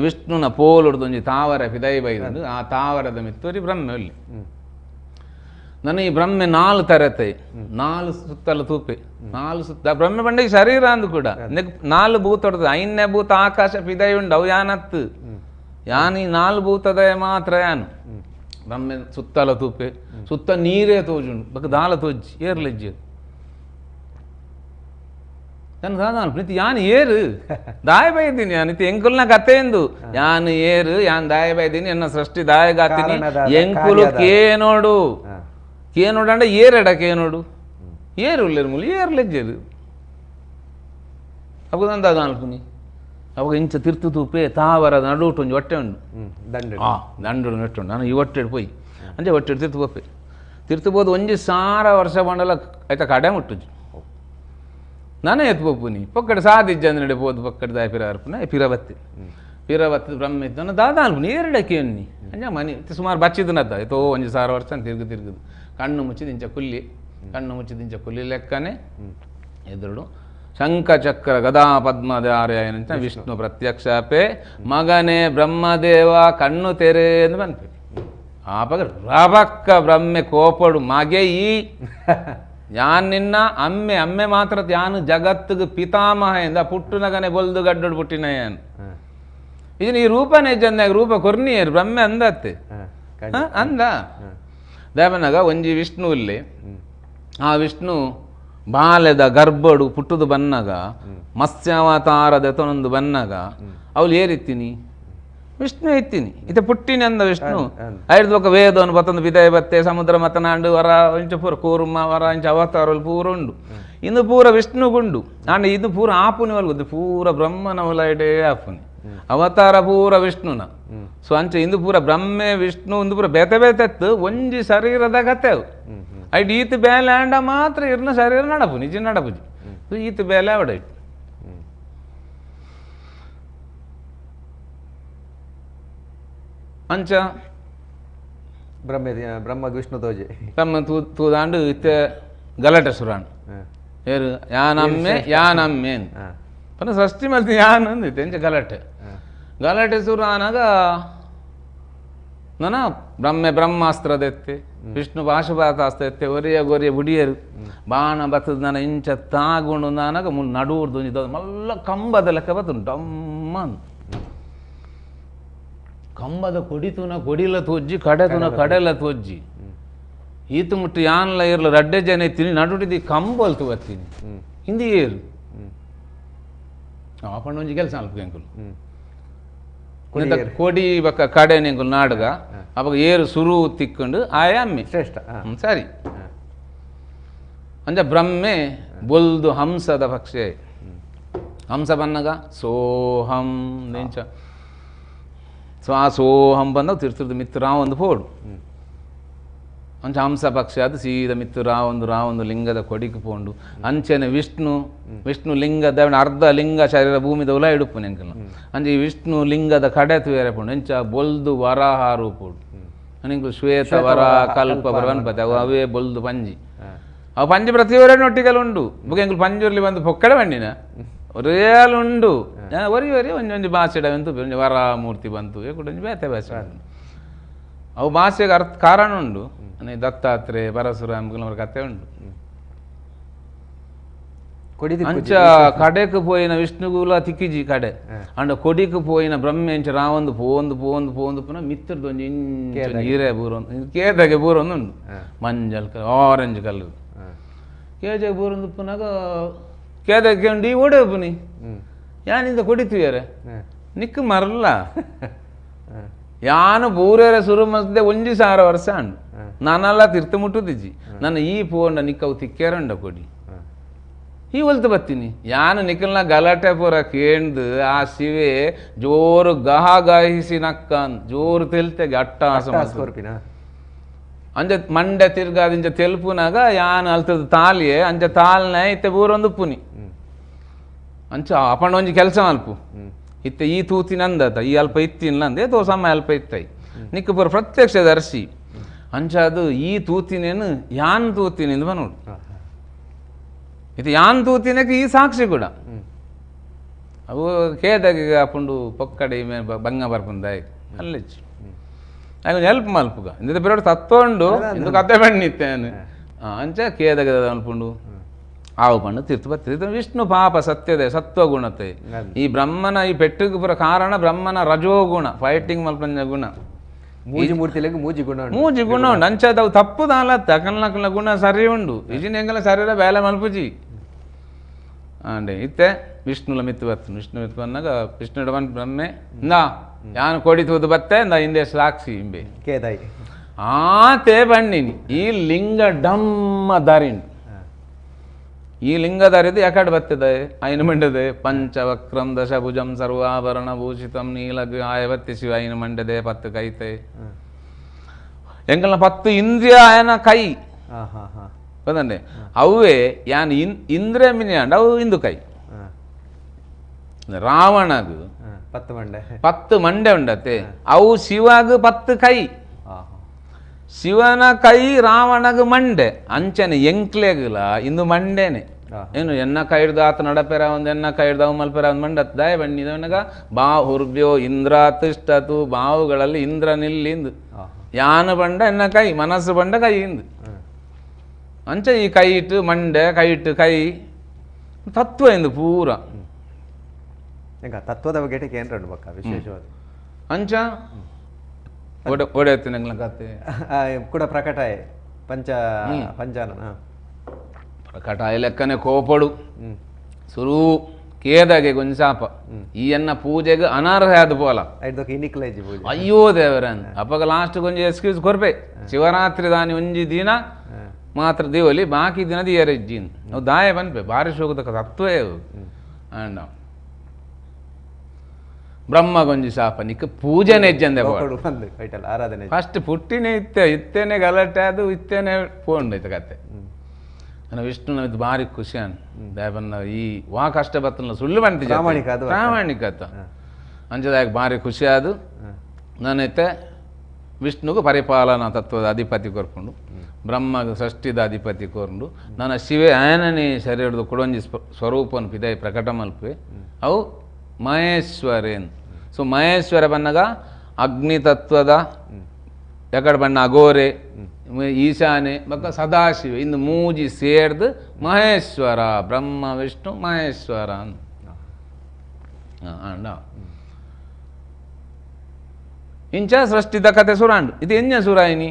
ವಿಷ್ಣುನ ಪೋಲುಡ್ದೊಂಜಿ ತಾವರ ಪಿದೈ ಬೈದು ಆ ತಾವರದ ಮಿತ್ತೋರಿ ಬ್ರಹ್ಮೆ ಅಲ್ಲಿ. ನನ್ನ ಈ ಬ್ರಹ್ಮೆ ನಾಲ್ ತರತೆ, ನಾಲ್ ಸುತ್ತಲ ತೂಪೆ, ನಾಲ್ ಸುತ್ತ ಬ್ರಹ್ಮೆ ಪಂಡ ಈ ಶರೀರ ಅಂದು ಕೂಡ ನಾಲ್ ಭೂತೊಡ್ದು ಐನ್ಯ ಭೂತ ಆಕಾಶ ಪಿದೈ ಉಂಡು ಅವು ಯಾನತ್ತು ಯಾನ್ ಈ ನಾಲ್ ಭೂತದ ಮಾತ್ರ ಯಾನು. ಬ್ರಹ್ಮೆ ಸುತ್ತಲ ತೂಪೆ, ಸುತ್ತ ನೀರೇ ತೋಜುಂಡು ಬೊಕ್ಕ ದಾಲ ತೋಜಿ ಏರ್ಲೆಜ್ಜಿ ನನ್ನ ದಾದ ಪ್ರೀತಿ ಯಾನ್ ಏರು ದಾಯ ಬೈದೀನಿ ಯಾನ್ ಇತ್ತೆ ಎಂಕುಲ್ನ ಕತೆ ಎಂದು ಯಾನ್ ಏರು ಯಾನ್ ದಾಯ ಬೈದೀನಿ ಎನ್ನ ಸೃಷ್ಟಿ ದಾಯಗಾತೀನಿ ಎಂಕುಲು ಕೇನೋಡು ಕೇನೋಡು ಅಂಡ ಏರಡ ಕೇನೋಡು ಏರು ಉಲ್ಲೇರು ಮೂಲು ಏರ್ಲೆಜ್ಜೇರು ಅವಾಗ ನನ್ನ ದಾದ ಅನ್ಪುನಿ. ಅವಾಗ ಇಂಚ ತಿರ್ತು ತೂಪೆ ತಾವರ ನಡುಟು ಒಂಜಿ ಹೊಟ್ಟೆ ಉಂಡು ದಂಡು ದಂಡು ಹೊಟ್ಟೆ ಉಂಡು ನಾನು ಈ ಹೊಟ್ಟೆಡು ಪೋಯಿ ಅಂಚೆ ಹೊಟ್ಟೆಡು ತಿರ್ತು ಪೋಪೆ ತಿರ್ತು ಪೋದು ಒಂಜಿ ಸಾರ ವರ್ಷ ಬಂಡಲ ಆಯ್ತಾ ಕಡೆ ಮುಟ್ಟುಜಿ ನಾನೇ ಎತ್ತು ಪೋಪುನಿ ಪೊಕ್ಕಡೆ ಸಾದಿಜ್ಜಂದ್ರೆ ಪೋದು ಪೊಕ್ಕಡೆ ದಾಯ ಪಿರ ಅರ್ಪುನ ಪಿರ ಬತ್ತಿ ಪಿರ ಬತ್ತಿ ಬ್ರಹ್ಮ ಇತ್ತು ನಾನು ದಾದ ಅನ್ಪುನಿ ಏರಡಕ್ಕೆ ಎನ್ನಿ ಅಂಜ ಮನಿ ಸುಮಾರು ಬಚ್ಚಿದನದ್ದ ಏತೋ ಒಂಜಿ ಸಾರ ವರ್ಷ ತಿರುಗು ತಿರುಗುದು ಕಣ್ಣು ಮುಚ್ಚಿದ ಇಂಚ ಕುಲ್ಲಿ ಕಣ್ಣು ಮುಚ್ಚಿದ ಇಂಚ ಕುಲ್ಲಿ ಲೆಕ್ಕನೆ ಎದುರುಡು ಶಂಖ ಚಕ್ರ ಗದಾ ಪದ್ಮಧಾರ್ಯ ವಿಷ್ಣು ಪ್ರತ್ಯಕ್ಷಪೆ ಮಗನೇ ಬ್ರಹ್ಮದೇವ ಕಣ್ಣು ತೆರೆ ಎಂದು ಬಂತು. ಆಪಗ ರಬಕ್ಕ ಬ್ರಹ್ಮೆ ಕೋಪಡು ಮಗೆ ಈ ಯಾನ್ ನಿನ್ನ ಅಮ್ಮೆ ಅಮ್ಮೆ ಮಾತ್ರ ಯಾನು ಜಗತ್ತಿಗೆ ಪಿತಾಮಹ ಎಂದ ಪುಟ್ಟುನಗನೆ ಬೊಲ್ದು ಗಡ್ಡಡು ಪುಟ್ಟಿನ ಯಾನು ಇದನ್ನ ಈ ರೂಪನೇ ಜನ ರೂಪ ಕೊರ್ನಿಯರು ಬ್ರಹ್ಮೆ ಅಂದತ್ತೆ ಅಂದ ದೇವನಾಗ ಒಂಜಿ ವಿಷ್ಣು ಇಲ್ಲಿ ಆ ವಿಷ್ಣು ಬಾಲ್ಯದ ಗರ್ಭಡು ಪುಟ್ಟುದು ಬನ್ನಾಗ ಮತ್ಸ್ಯಾವತಾರದ ಎತನೊಂದು ಬನ್ನಾಗ ಅವಳು ಏರಿತ್ತೀನಿ ವಿಷ್ಣು ಇತ್ತೀನಿ ಇತ ಪುಟ್ಟಿನಿ ಅಂದ ವಿಷ್ಣು ಐದು ಬೊಕ್ಕ ವೇದವನ್ನು ಬತ್ತೊಂದು ಬಿದಯ ಬತ್ತೆ ಸಮುದ್ರ ಮತನಾಂಡು ವರ ಇಂಚ ಪೂರ ಕೂರ್ಮ ವರ ಇಂಚ ಅವತಾರలు ಪೂರ ಉಂಡು ಇಂದು ಪೂರ ವಿಷ್ಣುಗುಂಡು ಆಂಡ ಇದು ಪೂರ ಆಪುನಿ ಒಲ್ಗುದು ಪೂರ ಬ್ರಹ್ಮನ ಒಲೈಡೇ ಆಪುನಿ ಅವತಾರ ಪೂರ ವಿಷ್ಣುನ. ಸೊ ಅಂಚ ಇಂದು ಪೂರ ಬ್ರಹ್ಮೆ ವಿಷ್ಣು ಇಂದು ಪೂರ ಬೇತೆ ಬೇತೆತ್ತು ಒಂಜಿ ಶರೀರದ ಕತೆ ಅವು ಐಟ್ ಈತ ಬೇಲೆ ಆಂಡ ಮಾತ್ರ ಇರ್ನ ಶರೀರ ನಡಪು ನಿಜ ನಡಪುಜಿ ಈತ ಬೇಲೆ ಅವಡ ಇಟ್ಟು ಅಂಚ ಬ್ರಹ್ಮ ಬ್ರಹ್ಮ ವಿಷ್ಣು ತೋಜಿ ಬ್ರಹ್ಮ ತೂದಾಂಡು ಇತ್ತೆ ಗಲಾಟೆ ಸುರಾಣ್ ಏರು ಯಾನಮ್ಮೆ ಯಾನಮ್ಮೇನ್ ಪನ ಸೃಷ್ಟಿ ಮಲ್ತಿ ಯಾನ್ ಅಂದಿತ್ತೆ ಅಂಚ ಗಲಾಟೆ ಗಲಾಟೆ ಸುರು ಆನಾಗ ನನ ಬ್ರಹ್ಮೆ ಬ್ರಹ್ಮಾಸ್ತ್ರದೆತ್ತೆ ವಿಷ್ಣು ಪಾಶುಪಾತಾಸ್ತ್ರ ಎತ್ತೆ ಒರಿಯ ಗೊರಿಯ ಬುಡಿಯರು ಬಾಣ ಬತ್ತದ ನನ್ನ ಇಂಚ ತಾಗುಂಡು ನಾನಾಗ ಮುನ್ ನಡುವುರ್ದು ಒಂಜಿ ಮಲ್ಲ ಕಂಬದ ಲೆಕ್ಕ ಬತ್ತು ಡಮ್ಮ ಕಂಬದ ಕೊಡಿತುನ ಕೊಡಿಲ ತೋಜ್ಜಿ ಕಡೆತುನ ಕಡೆಲ ತೋಜ್ಜಿ ಈತು ಮುಟ್ಟು ಯಾನ್ಲ ಇರ್ಲ ರಡ್ಡೆ ಜನ ಎತ್ತೀನಿ ನಡುಟಿದಿ ಕಂಬಲ್ತು ಬರ್ತೀನಿ ಹಿಂದಿ ಏರು ಆಪಣ್ಣ ಒಂಜಿ ಕೆಲಸ ಅಲ್ಪ ಎಂಕುಲು ಕೊಡಿ ಬಕ್ಕ ಕಡೆ ಎಂಕುಲು ನಾಡುಗ ಅವಾಗ ಏರು ಸುರು ತಿಕ್ಕೊಂಡು ಆಯ ಅಮ್ಮೆ ಶ್ರೇಷ್ಠ ಸರಿ ಅಂಜ ಬ್ರಹ್ಮೆ ಬೊಲ್ದು ಹಂಸದ ಪಕ್ಷೆ ಹಂಸ ಬನ್ನಗ ಸೋಹಂ ನಿಂಚ ಸೊ ಆ ಸೋಹಂ ಬಂದಾಗ ತಿರ್ತದ ಮಿತ್ರ ಒಂದು ಪೋಡು ಅಂಚ ಹಂಸ ಪಕ್ಷಿ ಅದು ಸೀದ ಮಿತ್ತು ರಾವೊಂದು ರಾವೊಂದು ಲಿಂಗದ ಕೊಡಿಗೆ ಪೋಂಡು ಅಂಚನೆ ವಿಷ್ಣು ವಿಷ್ಣು ಲಿಂಗದ ಅರ್ಧ ಲಿಂಗ ಶರೀರ ಭೂಮಿದ ಉಲ ಇಡುಪ್ಪು ನೆಂಕಲ್ನ ಅಂಚೆ ಈ ವಿಷ್ಣು ಲಿಂಗದ ಕಡೆ ತುವೇರೆ ಪೋಂಡು ಅಂಚ ಬೊಲ್ದು ವರಾಹ ರೂಪೋಡು ನಿಂಕು ಶ್ವೇತ ವರ ಕಲ್ಪ ಬರವನ್ಪತೆ ಅವು ಅವೇ ಬೊಲ್ದು ಪಂಜಿ ಅವು ಪಂಜಿ ಪ್ರತಿಯವರೇ ಒಟ್ಟಿಗೆಲ್ಲ ಉಂಡು ಬುಕ್ ಎಂಕುಲು ಪಂಜುರ್ಲಿ ಬಂದು ಪೊಕ್ಕಡೆ ಬಂಡಿನ ಒರೇಲ್ ಉಂಡು ಒರಿ ಒರಿ ಒಂಜೊಂಜಿ ಭಾಷೆಡ ಬಂತು ಒಂಜಿ ವರ ಮೂರ್ತಿ ಬಂತು ಕೂಡ ಒಂಜಿ ಬೇತೆ ಭಾಷೆ ಅವು ಭಾಷೆಗೆ ಅರ್ಥ ಕಾರಣ ಉಂಡು ದತ್ತಾತ್ರೇಯ ಪರಶುರಾಮ ಅವರ ಕತೆ ಉಂಡು. ಅಂಚ ಕಡೆಕ್ ಪೋಯಿನ ವಿಷ್ಣುಗುಲ ತಿಕ್ಕಿಜಿ ಕಡೆ ಅಂಡ ಕೊಡಿಕ್ ಪೋಯಿನ ಬ್ರಹ್ಮೆ ಅಂಚ ರಾವಂದು ಪೋಂದು ಪೋಂದು ಪೋಂದು ಪುನಃ ಮಿತ್ರದ್ದು ಒಂಜಿ ಇಂಚ ಹೀರೆ ಬೂರೊಂದು ಕೇದಗೆ ಬೂರೊಂದು ಉಂಡು ಮಂಜಲ್ colour orange colour ಕೇಜಗೆ ಬೂರೊಂದು ಪುನಗ ಕೇದಗೆ ಉಂಡು ಈ ಓಡೆ ಪುನಿ ಯಾನಿಂದ ಕೊಡಿತೀಯಾರೆ ನಿಕ್ಕು ಮರಲ್ಲ ಯಾನು ಬೂರೇರೆ ಸುರು ಮಸ್ದೆ ಒಂಜಿ ಸಾವಿರ ವರ್ಷ ಅಂಡು ನಾನೆಲ್ಲ ತಿರ್ತು ಮುಟ್ಟುದಿಜ್ಜಿ ನನ್ನ ಈ ಪೋಂಡ ನಿಕ್ಕವು ತಿಕ್ಕೇರಂಡ ಕೊಡಿ ಈ ಒಲ್ತು ಬತ್ತೀನಿ ಯಾನು ನಿಕ್ಕಲ್ನ ಗಲಾಟೆ ಪೂರ ಕೇಂದು ಆ ಶಿವೆ ಜೋರು ಗಹ ಗಹಿಸಿ ನಕ್ಕನ್ ಜೋರು ತೆಲ್ತೆಗೆ ಅಟ್ಟಾಸ ಅಂಜ ಮಂಡೆ ತಿರ್ಗಾದ ಇಂಚ ತೆಲ್ಪುನಾಗ ಯಾನು ಅಲ್ತದ ತಾಲಿಯೆ ಅಂಚ ತಾಲ್ನ ಇತ್ತೆ ಬೂರೊಂದು ಪುನಿ ಅಂಚ ಅಪಂಡ ಒಂಜಿ ಕೆಲಸ ಮಲ್ಪು ಇತ್ತೆ ಈ ತೂತಿನ ಅಂದತ ಈ ಅಲ್ಪ ಇತ್ತಿಲ್ಲ ಅಂದೆ ತೋ ಸಮ ಅಲ್ಪ ಇತ್ತೈ ನಿಕ್ಕ ಪೂರ ಪ್ರತ್ಯಕ್ಷ ದರ್ಶಿ ಅಂಚ ಅದು ಈ ತೂತಿನೇನು ಯಾನ್ ತೂತಿನಿ ಎಂದು ಬನ್ನೋಡು. ಇದು ಯಾನ್ ತೂತಿನಕ್ಕೆ ಈ ಸಾಕ್ಷಿ ಕೂಡ ಅವು ಕೇದಾಗಿ ಆಪುಂಡು ಪೊಕ್ಕಡೆ ಬಂಗ ಬರ್ಪುಂದಾಯ್ ಅಲ್ಲಿಚ್ಚು ಆಗ ಹೆಲ್ಪ್ ಮಲ್ಪುಗ ಇಂದ ಬೇರೆ ತತ್ವ ಉಂಡು ಇಂದು ಕತೆ ಬಣ್ಣಿತ್ತೇನೆ ಅಂಚ ಕೇದಗ ಅನ್ಪುಂಡು ಆವು ಪಂಡು ತೀರ್ಥ ಬರ್ತದೆ. ವಿಷ್ಣು ಪಾಪ ಸತ್ಯದೆ ಸತ್ವಗುಣತೆ. ಈ ಬ್ರಹ್ಮನ ಈ ಪೆಟ್ಟಿಗೆ ಪುರ ಕಾರಣ ಬ್ರಹ್ಮನ ರಜೋಗುಣ, ಫೈಟಿಂಗ್ ಮಲ್ಪಂಜ ಗುಣ. ಮೂಜಿ ಮೂರ್ತಿಲೆಗ್ ಮೂಜಿ ಗುಣ ಉಂಡು. ಮೂಜಿ ಗುಣ ಉಂಡು. ಅಂಚದವು ತಪ್ಪು ದಾಲತ್ತ ಅಕಲ್ನಕಲ್ನ ಗುಣ ಸರಿ ಉಂಡು. ಇಜಿನ ಎಂಗಲ ಸರಿರ ಬೇಲೆ ಮಲ್ಪುಜಿ ಅಂಡೆ ಇತ್ತೆ ವಿಷ್ಣುಲ ಮಿತ್ತು ಬರ್ತನು. ವಿಷ್ಣು ಮಿತ್ತು ಬಂದಾಗ ವಿಷ್ಣು ಬನ್ ಬ್ರಹ್ಮೆ ಇಂದಾ ಯಾನು ಕೊಡಿ ತೂದು ಬತ್ತೆ ಇಂದ ಹಿಂದೆ ಸಾಕ್ಷಿ ಇಂಬೆ ಕೇದಾಯಿ ಆತೆ ಬಣ್ಣಿನಿ ಈ ಲಿಂಗ ಡಮ್ಮ ದಾರಿಂಡು. ಈ ಲಿಂಗ ದಾರಿದು ಯಾಕಡೆ ಬರ್ತದೆ ಐನು ಮಂಡದೆ ಪಂಚವಕ್ರಂ ದಶಭುಜಂ ಸರ್ವಾಭರಣ ಭೂಷಿತಂ ನೀಲಗ ಆಯವತ್ತಿ ಶಿವ ಐನು ಮಂಡದೆ ಪತ್ತು ಕೈತೆ ಎಂಗಲ್ನ ಪತ್ತು ಇಂದ್ರಿಯ ಆಯನ ಕೈ ಗೊತ್ತಂಡೆ ಅವೇ ಯಾನ್ ಇಂದ್ರ ಮಿನಿಯಾಂಡ ಅವು ಇಂದು ಕೈ. ರಾವಣಗು ಪತ್ತು ಮಂಡೆ ಪತ್ತು ಮಂಡೆ ಉಂಡತೆ ಅವು ಶಿವಗು ಪತ್ತು ಕೈ. ಶಿವನ ಕೈ ರಾವಣಗ ಮಂಡೆ ಅಂಚನೆ ಎಂಕ್ಲೆಗುಲ ಇಂದು ಮಂಡೇನೆ. ಏನು ಎನ್ನ ಕೈ ಹಿಡ್ದು ಆತ ನಡಪೆರ ಒಂದು ಎನ್ನ ಕೈ ಹಿಡ್ದು ಅವು ಮಲ್ಪೆರ ಒಂದು ಮಂಡ ದಯ ಬಣ್ಣಿದವನಗ ಬಾಹುರ್ಭ್ಯೋ ಇಂದ್ರ ತಿಷ್ಟತು ಬಾಹುಗಳಲ್ಲಿ ಇಂದ್ರ ನಿಲ್ಲಿಂದು ಯಾನು ಬಂಡ ಎನ್ನ ಕೈ ಮನಸ್ಸು ಬಂಡ ಕೈ ಇಂದು ಅಂಚೆ ಈ ಕೈ ಇಟ್ಟು ಮಂಡೆ ಕೈ ಇಟ್ಟು ಕೈ ತತ್ವ ಎಂದು ಪೂರ ತತ್ವದ ಬಗ್ಗೆ ಏನ್ರ ವಿಶೇಷವಾದ ಅಂಚ ಒಡೆಯತ್ತಿನ ಕತೆ ಕೂಡ ಪ್ರಕಟ ಪಂಚ ಪಂಚಾನನ ಪ್ರಕಟ ಲೆಕ್ಕನೆ ಕೋಪಡು ಸುರು ಕೇದಾಗೆ ಗೊಂಜಾಪ ಈ ಎನ್ನ ಪೂಜೆಗೆ ಅನರ್ಹ ಅದು ಪೋಲ ಅಯ್ಯೋ ದೇವರನ್ ಅಪ್ಪಗ ಲಾಸ್ಟ್ ಕೊಂಚ ಎಕ್ಸ್ಕ್ಯೂಸ್ ಕೊರ್ಪೆ ಶಿವರಾತ್ರಿ ದಾನಿ ಒಂಜಿ ದಿನ ಮಾತ್ರ ದೇವಲಿ ಬಾಕಿ ದಿನ ದಿಯರೆಜ್ಜಿನ್ ನಾವು ದಾಯ ಬನ್ಪೆ ಬಾರಿ ಶೋಕದ ತತ್ವೇ ಅಂಡ ಬ್ರಹ್ಮ ಗೊಂಜಿ ಶಾಪ ನಿಕ್ಕ ಪೂಜೆನೆ ಹೆಜ್ಜಂದೆ ಆರಾಧನೆ ಫಸ್ಟ್ ಪುಟ್ಟಿನೇ ಇತ್ತೆ ಇತ್ತೇನೆ ಗಲಾಟೆ ಅದು ಇತ್ತೇನೆ ಪೋಂಡೈತೆ ಕತೆ. ನನ್ನ ವಿಷ್ಣುನ ಇದು ಭಾರಿ ಖುಷಿ ಅನ್ ದೇವನ್ನ ಈ ವಾ ಕಷ್ಟ ಬತ್ತನ ಸುಳ್ಳು ಬಂತಿ ಪ್ರಾಮಾಣಿಕ ಅಂಚದಾಗ ಭಾರಿ ಖುಷಿ ಅದು. ನಾನೈತೆ ವಿಷ್ಣುಗು ಪರಿಪಾಲನಾ ತತ್ವದ ಅಧಿಪತಿ ಕೊರ್ಕೊಂಡು ಬ್ರಹ್ಮಗ ಸೃಷ್ಟಿದ ಅಧಿಪತಿ ಕೋರ್ಕೊಂಡು ನನ್ನ ಶಿವೆ ಆಯನನೇ ಶರೀರದ ಕೊಡೊಂಜಿ ಸ್ವರೂಪನ ಪಿದೈ ಪ್ರಕಟ ಮಲ್ಪೆ ಅವು ಮಹೇಶ್ವರೇನ್. ಸೊ ಮಹೇಶ್ವರ ಬನ್ನಗ ಅಗ್ನಿ ತತ್ವದ ಎಕಡೆ ಬಣ್ಣ ಅಗೋರೆ ಈಶಾನೆ ಬಕ್ಕ ಸದಾಶಿವ ಇಂದು ಮೂಜಿ ಸೇರ್ದು ಮಹೇಶ್ವರ ಬ್ರಹ್ಮ ವಿಷ್ಣು ಮಹೇಶ್ವರ ಅಂಡ ಇಂಚ ಸೃಷ್ಟಿದ ಕತೆ ಸುರಾಂಡು. ಇದು ಎಂಜ ಸುರಾಯಿನಿ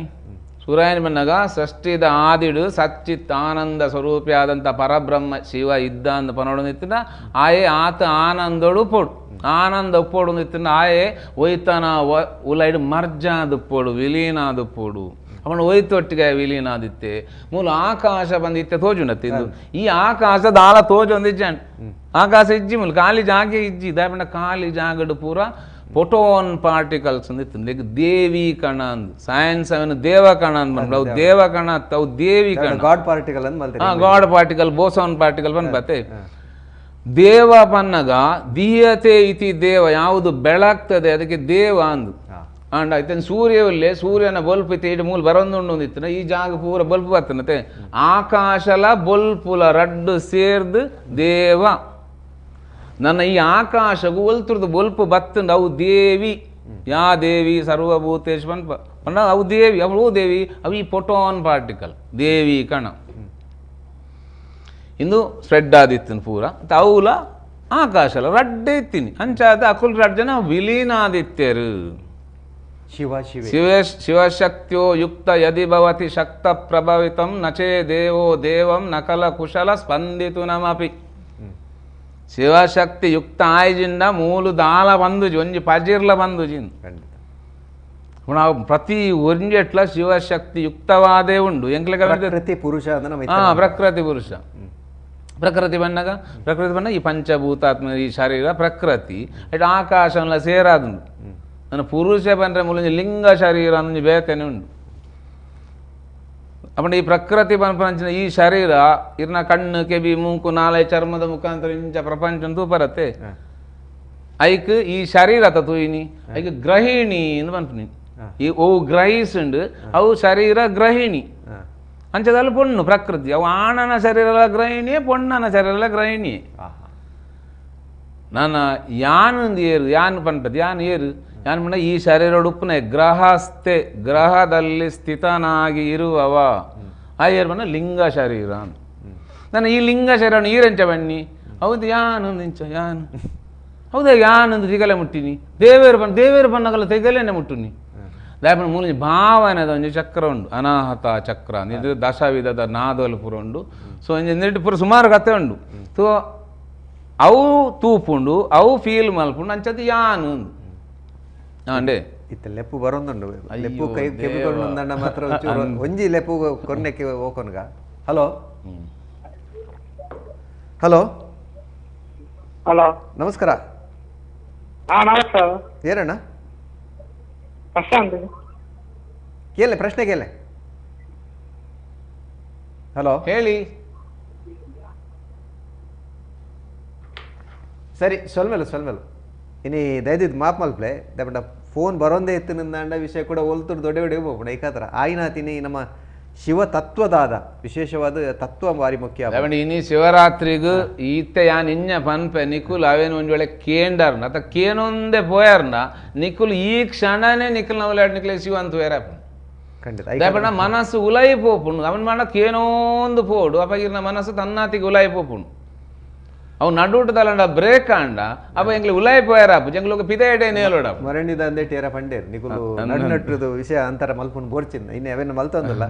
ಸುರಾಯಿನಿ ಬನ್ನಗ ಸೃಷ್ಟಿದ ಆದಿಡು ಸಚ್ಚಿತ್ ಆನಂದ ಸ್ವರೂಪಿ ಆದಂಥ ಪರಬ್ರಹ್ಮ ಶಿವ ಇದ್ದ ಅಂದ ಪನೋಡು ನಿತ್ತಿನ ಆಯೆ ಆತ ಆನಂದೋಡು ಪೋಡು ಆನಂದ ಉಪ್ಪೋಡು ನಿತ್ತಿನ ಆಯೆ ಒಯ್ತನ ಉಲೈಡು ಮರ್ಜಾದ ಪೋಡು ವಿಲೀನಾದ ಪೋಡು ಅವನು ಒಯ್ತೊಟ್ಟಿಗೆ ವಿಲೀನಾದಿತ್ತೆ ಮೂಲ ಆಕಾಶ ಬಂದಿತ್ತೆ ತೋಜುಂಡತ್ತೆ ಇದು ಈ ಆಕಾಶ ದಾಲ ತೋಜು ಒಂದಿಜ್ಜಾಂಡ್ ಆಕಾಶ ಇಜ್ಜಿ ಮೂಲ ಖಾಲಿ ಜಾಗೆ ಇಜ್ಜಿ ದಾಪಂಡ ಖಾಲಿ ಜಾಗಡು ಪೂರ ಫೋಟೋನ್ ಪಾರ್ಟಿಕಲ್ಸ್ ಅಂದಿತ್ತು ದೇವಿ ಕಣ ಅಂದ್ ಸೈನ್ಸ್ ಅವನು ದೇವ ಕಣ ಅಂದ್ ಬಂದ್ಬಿಡು ಅವು ದೇವ ಕಣ ಅವು ದೇವಿ ಕಣ ಗಾಡ್ ಪಾರ್ಟಿಕಲ್ ಅಂದ್ god particle boson particle bandh ಬತ್ತೆ ದೇವ ಪನ್ನಗ ದೀಯತೆ ಇತಿ ದೇವ ಯಾವುದು ಬೆಳಗ್ತದೆ ಅದಕ್ಕೆ ದೇವ ಅಂದು ಅಂಡ್ ಆಯ್ತು. ಸೂರ್ಯವಲ್ಲೇ ಸೂರ್ಯನ ಬಲ್ಪ್ ಇತ್ತು ಇಡು ಮೂಲ ಬರೊಂದುಂಡು ಒಂದಿತ್ತು ಈ ಜಾಗ ಪೂರ ಬಲ್ಪ್ ಬರ್ತನತೆ ಆಕಾಶಲ ಬಲ್ಪುಲ ರಡ್ಡು ಸೇರ್ದು ದೇವ. ನನ್ನ ಈ ಆಕಾಶಗೂ ಒಲ್ತುರ್ದು ಬೊಲ್ಪು ಬತ್ತಂಡು ಅವು ದೇವಿ ಯಾ ದೇವಿ ಸರ್ವಭೂತೇಶ್ ಪನ್ಪ ಪಂಡ ಅವು ದೇವಿ ಅವಳು ದೇವಿ ಅವು ಈ ಫೋಟೋನ್ ಪಾರ್ಟಿಕಲ್ ದೇವಿ ಕಣ ಇಂದು ಸ್ಪ್ರೆಡ್ ಆದಿತ್ತಿನ ಪೂರ ಅವುಲ ಆಕಾಶಲ ರಡ್ಡೆ ಇತ್ತೀನಿ ಅಂಚಾದ ಅಕುಲ್ ರಡ್ ಜನ ವಿಲೀನಾದಿತ್ಯರು. ಶಿವ ಶಿವ ಶಿವ ಶಿವಶಕ್ತಿಯೋ ಯುಕ್ತ ಯದಿ ಭವತಿ ಶಕ್ತ ಪ್ರಭಾವಿತಂ ನಚೇ ದೇವೋ ದೇವಂ ನಕಲ ಕುಶಲ ಸ್ಪಂದಿತು ನಮಪಿ. ಶಿವಶಕ್ತಿ ಯುಕ್ತ ಆಯ್ಜಿಂದ ಮೂಲು ದಾಲ ಬಂದುಜಿ ಒಂಜಿ ಪಜಿರ್ಲ ಬಂದುಜಿ ನಾವು ಪ್ರತಿ ಒಂಜೆಟ್ಲ ಶಿವಶಕ್ತಿ ಯುಕ್ತವಾದೇ ಉಂಡು. ಎಂಕ್ಲೆ ಪ್ರಕೃತಿ ಪುರುಷ ಪ್ರಕೃತಿ ಪುರುಷ ಪ್ರಕೃತಿ ಬಣ್ಣಗ ಪ್ರಕೃತಿ ಬಣ್ಣ ಈ ಪಂಚಭೂತಾತ್ಮ ಈ ಶರೀರ ಪ್ರಕೃತಿ ಇಟ್ಟು ಆಕಾಶಂಲ ಸೇರಾದುಂಡು. ನನ್ನ ಪುರುಷ ಬಂದ್ರೆ ಮೂಲಂಜಿ ಲಿಂಗ ಶರೀರ ಅಂಜಿ ಬೇತೇನೆ ಉಂಡು. ಅಪ್ಪಂಡ ಈ ಪ್ರಕೃತಿ ಪಂಚಿನ ಈ ಶರೀರ ಇರ್ನ ಕಣ್ಣು ಕೆಬಿ ಮೂಕು ನಾಳೆ ಚರ್ಮದ ಮುಖಾಂತರ ಇಂಚ ಪ್ರಪಂಚ ತೂಪರತ್ತೆ ಐಕ್ ಈ ಶರೀರ ಅತ ತೂಯಿನಿ ಐಕ್ ಗ್ರಹಿಣಿ ಎಂದು ಪನ್ಪುನಿ ಈ ಓ ಗ್ರಹಿಸುಂಡು ಅವು ಶರೀರ ಗ್ರಹಿಣಿ. ಅಂಚದಲ್ಲಿ ಪೊಣ್ಣು ಪ್ರಕೃತಿ ಅವು ಆಣನ ಶರೀರದ ಗ್ರಹಿಣಿ ಪೊಣ್ಣನ ಶರೀರದ ಗ್ರಹಿಣಿ. ನಾನು ಯಾನೊಂದು ಏರು ಯಾನ್ ಪನ್ಪದು ಯಾನ್ ಏರು ಯಾನ್ ಪಂಡ ಈ ಶರೀರ ಉಪ್ಪುನ ಗ್ರಹಸ್ಥೆ ಗ್ರಹದಲ್ಲಿ ಸ್ಥಿತನಾಗಿ ಇರುವವ ಆ ಏರು ಪಂಡ ಲಿಂಗ ಶರೀರ. ನಾನು ಈ ಲಿಂಗ ಶರೀರ ಈರೆಂಚ ಬನ್ನಿ ಹೌದು ಯಾನೊಂದು ಇಂಚ ಯಾನ್ ಹೌದಾ ಯಾನೊಂದು ತಿಗಲೆ ಮುಟ್ಟಿನಿ ದೇವೇರು ಬಣ್ಣ ದೇವೇರು ಬಣ್ಣಗಲ್ಲ ತೆಗಲೇನೆ ಮುಟ್ಟುನಿ. ದಾಯಪಣ ಮೂಲ ಭಾವನೆದ ಒಂಜಿ ಚಕ್ರ ಉಂಡು ಅನಾಹತ ಚಕ್ರ ಇದು ದಶವಿಧದ ನಾದೋಲು ಪೂರ ಉಂಡು. ಸೊ ಒಂಜಿ ನೆಟ್ಟು ಪೂರ ಸುಮಾರು ಕತೆ ಉಂಡು. ಸೊ ಅವು ತೂಪುಂಡು ಅವು ಫೀಲ್ ಮಲ್ಪುಂಡು ಅಂಚದು ಯಾನು ಅಂಡೆ ಇತ್ತ ಲೆಪ್ಪು ಬರೋಂದುಂಡು ಲೆಪ್ಪು ಕೈ ಕೆಬಿಕೊಂಡು ಮಾತ್ರ ಒಂಜಿ ಲೆಪ್ಪು ಕೊರ್ನೆಕ್ಕೆ ಓಕೊನ್ಗ. Hello hello hello ನಮಸ್ಕಾರ. ನಮಸ್ಕಾರ. ಏನಣ್ಣ ಕೇಳಿ ಪ್ರಶ್ನೆ ಕೇಳಿ. ಹಲೋ ಹೇಳಿ. ಸರಿ ಸೊಲ್ಮೆಲು ಸೊಲ್ಮೆಲು ಇನಿ ದಯದಿದ್ದು ಮಾಪ್ ಮಲ್ಪ್ಲೆ ದಯಪಂಡ ಫೋನ್ ಬರೋಂದೇ ಇತ್ತು ನಿಂದಾಂಡ ವಿಷಯ ಕೂಡ ಒಲ್ತುಡು ದೊಡ್ಡ ದೊಡ್ಡ ಹೋಗ್ಬಿಡ ಏಕಾತ್ರ ಆಯ್ನಾತಿನಿ ನಮ್ಮ ಶಿವ ತತ್ವದಾದ ವಿಶೇಷವಾದ ತತ್ವ ಭಾರಿ ಮುಖ್ಯ. ಇನಿ ಶಿವರಾತ್ರಿಗೂ ಈತ ಯಾನ್ ಇಂಜ ಪನ್ಪೆ ನಿಕುಲ್ ಅವೇನು ಒಂಜಿ ವೇಳೆ ಕೇಂಡಾರ್ನ ಅಥ ಕೇನೊಂದೇ ಪೋಯಾರ್ನ ನಿಕುಲ್ ಈ ಕ್ಷಣನೇ ನಿಕುಲ್ ನವಲಾಡ್ ನಿಕುಲೆ ಶಿವ ಅಂತ ಬೇರೆ ಖಂಡಿತ. ದಯಪಂಡ ಮನಸ್ಸು ಉಲಾಯಿ ಪೋಪುಂಡು ಅವನ್ ಮಾಡ ಕೇನೊಂದು ಪೋಡು ಅಪಗಿರ್ನ ಮನಸ್ಸು ತನ್ನಾತಿಗೆ ಉಲಾಯಿ ಪೋಪುಂಡು ಅವು ನಡುಟದಲ್ಲಂಡ ಬ್ರೇಕ್ ಆಂಡ ಅಪ್ಪ ಎಂಗ್ಲಿ ಉಲಾಯಿ ಪೋಯಾರಪ್ಪ ಜಂಗ್ಲೋಗ ಪಿದೆ ನೇಲೋಡ ಮರಣಿದ ಅಂದೆ ಟೇರ ಪಂಡೇರ್ ನಿಕುಲು ನಡುನಟ್ಟುದು ವಿಷಯ ಅಂತರ ಮಲ್ಪುನ್ ಬೋರ್ಚಿನ್ನ ಇನ್ನು ಅವೇನು ಮಲ್ತೊಂದಲ್ಲ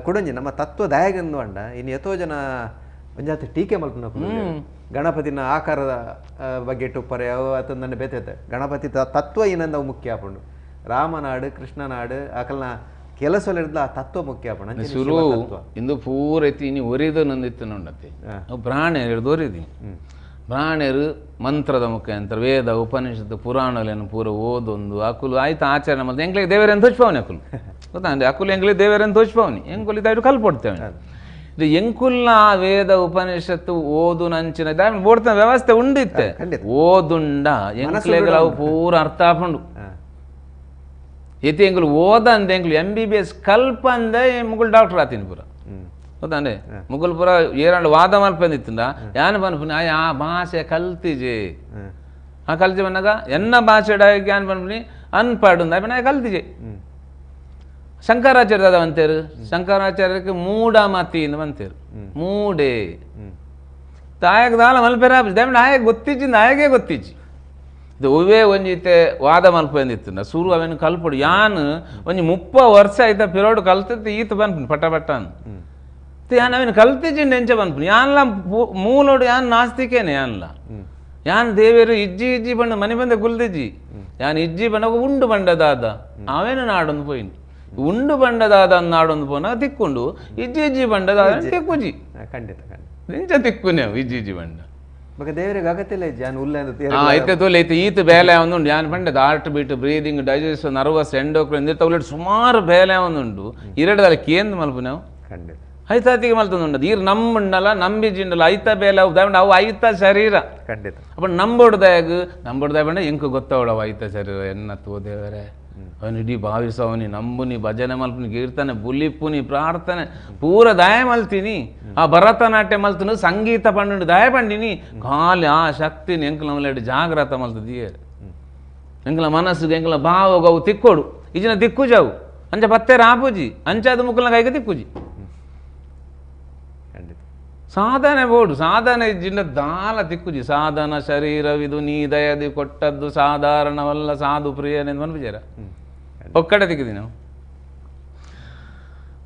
ಕುಡಂಜಿ ನಮ್ಮ ತತ್ವ ದಾಯಗಂದು ಅಂಡ ಇನ್ನು ಎತೋ ಜನ ಒಂಜಾತಿ ಟೀಕೆ ಮಲ್ಪುನ ಗಣಪತಿನ ಆಕಾರದ ಬಗ್ಗೆ ಟುಪ್ಪರೆ ಅವು ನನ್ನ ಬೇತೈತೆ ಗಣಪತಿ ತತ್ವ ಏನಂದ ಮುಖ್ಯ ಆಪುಂಡು. ರಾಮನಾಡು ಕೃಷ್ಣನಾಡು ಆಕಲ್ನ ಕೆಲಸಲಿರ್ದ ಆ ತತ್ವ ಮುಖ್ಯ ಆಪುಂಡು. ಶುರು ಇಂದು ಪೂರೈತಿ ಇನಿ ಒರಿದು ನಂದಿತ್ತು ನೋಡತ್ತೆ ಬ್ರಾಹ್ಮಣರು ಹಿಡಿದು ಒರಿದಿ ಬ್ರಾಹ್ಮಣರು ಮಂತ್ರದ ಮುಖಾಂತರ ವೇದ ಉಪನಿಷತ್ತು ಪುರಾಣಗಳನ್ನು ಪೂರ ಓದೊಂದು ಅಕುಲು ಆಯ್ತು ಆಚರಣೆ ಮತ್ತೆ ಎಂಕ್ಲಿಗೆ ದೇವರನ್ನು ತೋಚ್ಪಾವನಿ ಅಕುಲು ಗೊತ್ತಾ ಅಂದ್ರೆ ಅಕುಲು ಎಂಕ್ಲಿಗೆ ದೇವರನ್ನು ತೋಚ್ಪಾವನಿ ಎಂಕುಲು ಇದಾಯ್ತು ಕಲ್ಪೊಡ್ತೇವೆ. ಇದು ಎಂಕುಲ್ನ ವೇದ ಉಪನಿಷತ್ತು ಓದು ನಂಚಿನ ಬೋಡ್ತ ವ್ಯವಸ್ಥೆ ಉಂಡಿತ್ತೆ ಓದುಂಡ ಎಂಕ್ಲೆಗಳ ಅವು ಪೂರ ಅರ್ಥ ಆಪುಂಡು. ಏತಿ ಎಂಕುಲು ಓದಂದೆ ಎಂಕುಲು M B B S ಕಲ್ಪ ಅಂದೆ ಮುಗುಲ್ ಡಾಕ್ಟರ್ ಆತೀನಿ ಪೂರ ಗೊತ್ತಾಂಡೆ ಮುಗುಲ್ ಪೂರ ಏರಾಂಡ ವಾದ ಮಲ್ಪಂದಿತ್ತಂದ ಯಾನ್ ಪನ್ಪುನಿ ಆ ಆ ಭಾಷೆ ಕಲ್ತಿಜೆ ಆ ಕಲ್ತಿ ಬಂದಾಗ ಎನ್ನ ಭಾಷೆ ಯಾನ್ ಪನ್ಪುನಿ ಅನ್ಪಾಡುಂದ ನಾ ಕಲ್ತಿಜೆ. ಶಂಕರಾಚಾರ್ಯ ದಾದ ಅಂತೇರು ಶಂಕರಾಚಾರ್ಯಕ್ಕೆ ಮೂಡ ಮತಿ ಅಂತೇರು ಮೂಡೆ ತಾಯಕ ದಾಲ ಮಲ್ಪೆರ ಆಯಗ್ ಗೊತ್ತಿಜ್ಜಿಂದ ಆಯಗೆ ಗೊತ್ತಿಜ್ಜಿ ಇದು ಒವ್ವೇ ಒಂಜಿತೆ ವಾದ ಮಲ್ಪಂದಿತ್ತು ಸುರು ಅವೇನು ಕಲ್ಪಡು ಯಾನ್ ಒಂಜಿ 30 ವರ್ಷ ಆಯ್ತ ಪಿರೋಡು ಕಲ್ತದ್ದು ಈತ ಬನ್ಪುನಿ ಪಟ ಪಟ್ಟ ಯಾನ್ ಅವೇನು ಕಲ್ತಿಜ್ಜಿಂಡ ಎಂಚ ಬನ್ಪುನಿ ಯಾನ್ಲ ಮೂಲೋಡು ಯಾನ್ ನಾಸ್ತಿಕೇನೆ ಯಾನ್ಲ ಯಾನ್ ದೇವೇರು ಇಜ್ಜಿ ಇಜ್ಜಿ ಬಣ್ಣ ಮನೆ ಬಂದ ಕುಲ್ದಿಜ್ಜಿ ಯಾನ್ ಇಜ್ಜಿ ಬಣ್ಣ ಉಂಡು ಬಂಡದಾದ ಅವೇನು ನಾಡೊಂದು ಪೋಯಿನಿ ಉಂಡು ಬಂಡದಾದ ನಾಡೊಂದು ಪೋನ ತಿಕ್ಕೊಂಡು ಇಜ್ಜಿ ಇಜ್ಜಿ ಬಂಡದಾದ ತಿಕ್ಕುಜಿ ಖಂಡಿತ ಖಂಡಿತ ನಿಂಚ ತಿಕ್ಕುನೆ ಇಜ್ಜಿ ಇಜ್ಜಿ ಬಂಡ ಬೊಕ ದೇವರಿಗೆ ಅಗತ್ಯ ಇಜ್ಜಿ ಯಾನ್ ಉಲ್ಲ ಐತೆ ತೋಲೆ ಐತೆ ಈತ ಬೇಲೆ ಒಂದುಂಡು ಯಾನ್ ಪಂಡದ heart beat breathing digestion nervous endocrine ತಗೊಳ್ಳಿ ಸುಮಾರು ಬೇಲೆ ಒಂದುಂಡು ಇರಡದಲ್ಲ ಕೇಂದ್ರ ಮಲ್ಪುನವು ಖಂಡಿತ ಐತಾತಿಗೆ ಮಲ್ತೊಂದುಂಡದು ಈರ್ ನಂಬುಂಡಲ್ಲ ನಂಬಿಜಿಂಡಲ್ಲ ಐತ ಬೇಲೆ ಅವು ದಾಂಡ ಅವು ಐತ ಶರೀರ ಖಂಡಿತ. ಅಪ್ಪ ನಂಬೋಡ್ದಾಗ ನಂಬೋಡ್ದಾಗ ಬಂಡ ಎಂಕು ಗೊತ್ತಾವಳ ಐತ ಶರೀರ ಎನ್ನ ತೋ ದೇವರೇ ಅವನು ಇಡೀ ಭಾವಿಸವನಿ ನಂಬುನಿ ಭಜನೆ ಮಲ್ಪುನಿ ಕೀರ್ತನೆ ಬುಲಿಪುನಿ ಪ್ರಾರ್ಥನೆ ಪೂರ ದಯ ಮಲ್ತೀನಿ ಆ ಭರತನಾಟ್ಯ ಮಲ್ತನು ಸಂಗೀತ ಪಂಡು ದಯ ಪಂಡಿನಿ ಖಾಲಿ ಆ ಶಕ್ತಿನಿ ಎಂಕಲ ಮಲ್ಲೇಡು ಜಾಗ್ರತ ಮಲ್ತದಿಯೇ ಎಂಕಲ ಮನಸ್ಸುಗೆ ಎಂಕಲ ಭಾವಗ ಅವು ತಿಕ್ಕೋಡು ಇಜಿನ ತಿಕ್ಕುಜವು ಅಂಚ ಪತ್ತೆ ರಾಪುಜಿ ಅಂಚಾದ ಮುಕ್ಕಲ್ನ ಕೈಗೆ ತಿಕ್ಕುಜಿ ಸಾಧನೆ ಬೋಡು ಸಾಧನೆ ಇಜ್ಜಿಂಡ ದಾಲ ತಿಕ್ಕುಜಿ ಸಾಧನ ಶರೀರವಿದು ನೀ ದಯದಿ ಕೊಟ್ಟದ್ದು ಸಾಧಾರಣವಲ್ಲ ಸಾಧು ಪ್ರಿಯನೆಂದು ಮನ್ಪಿಜಾರ ಒಕ್ಕಡೆ ತಿಕ್ಕಿದಿ ನಾವು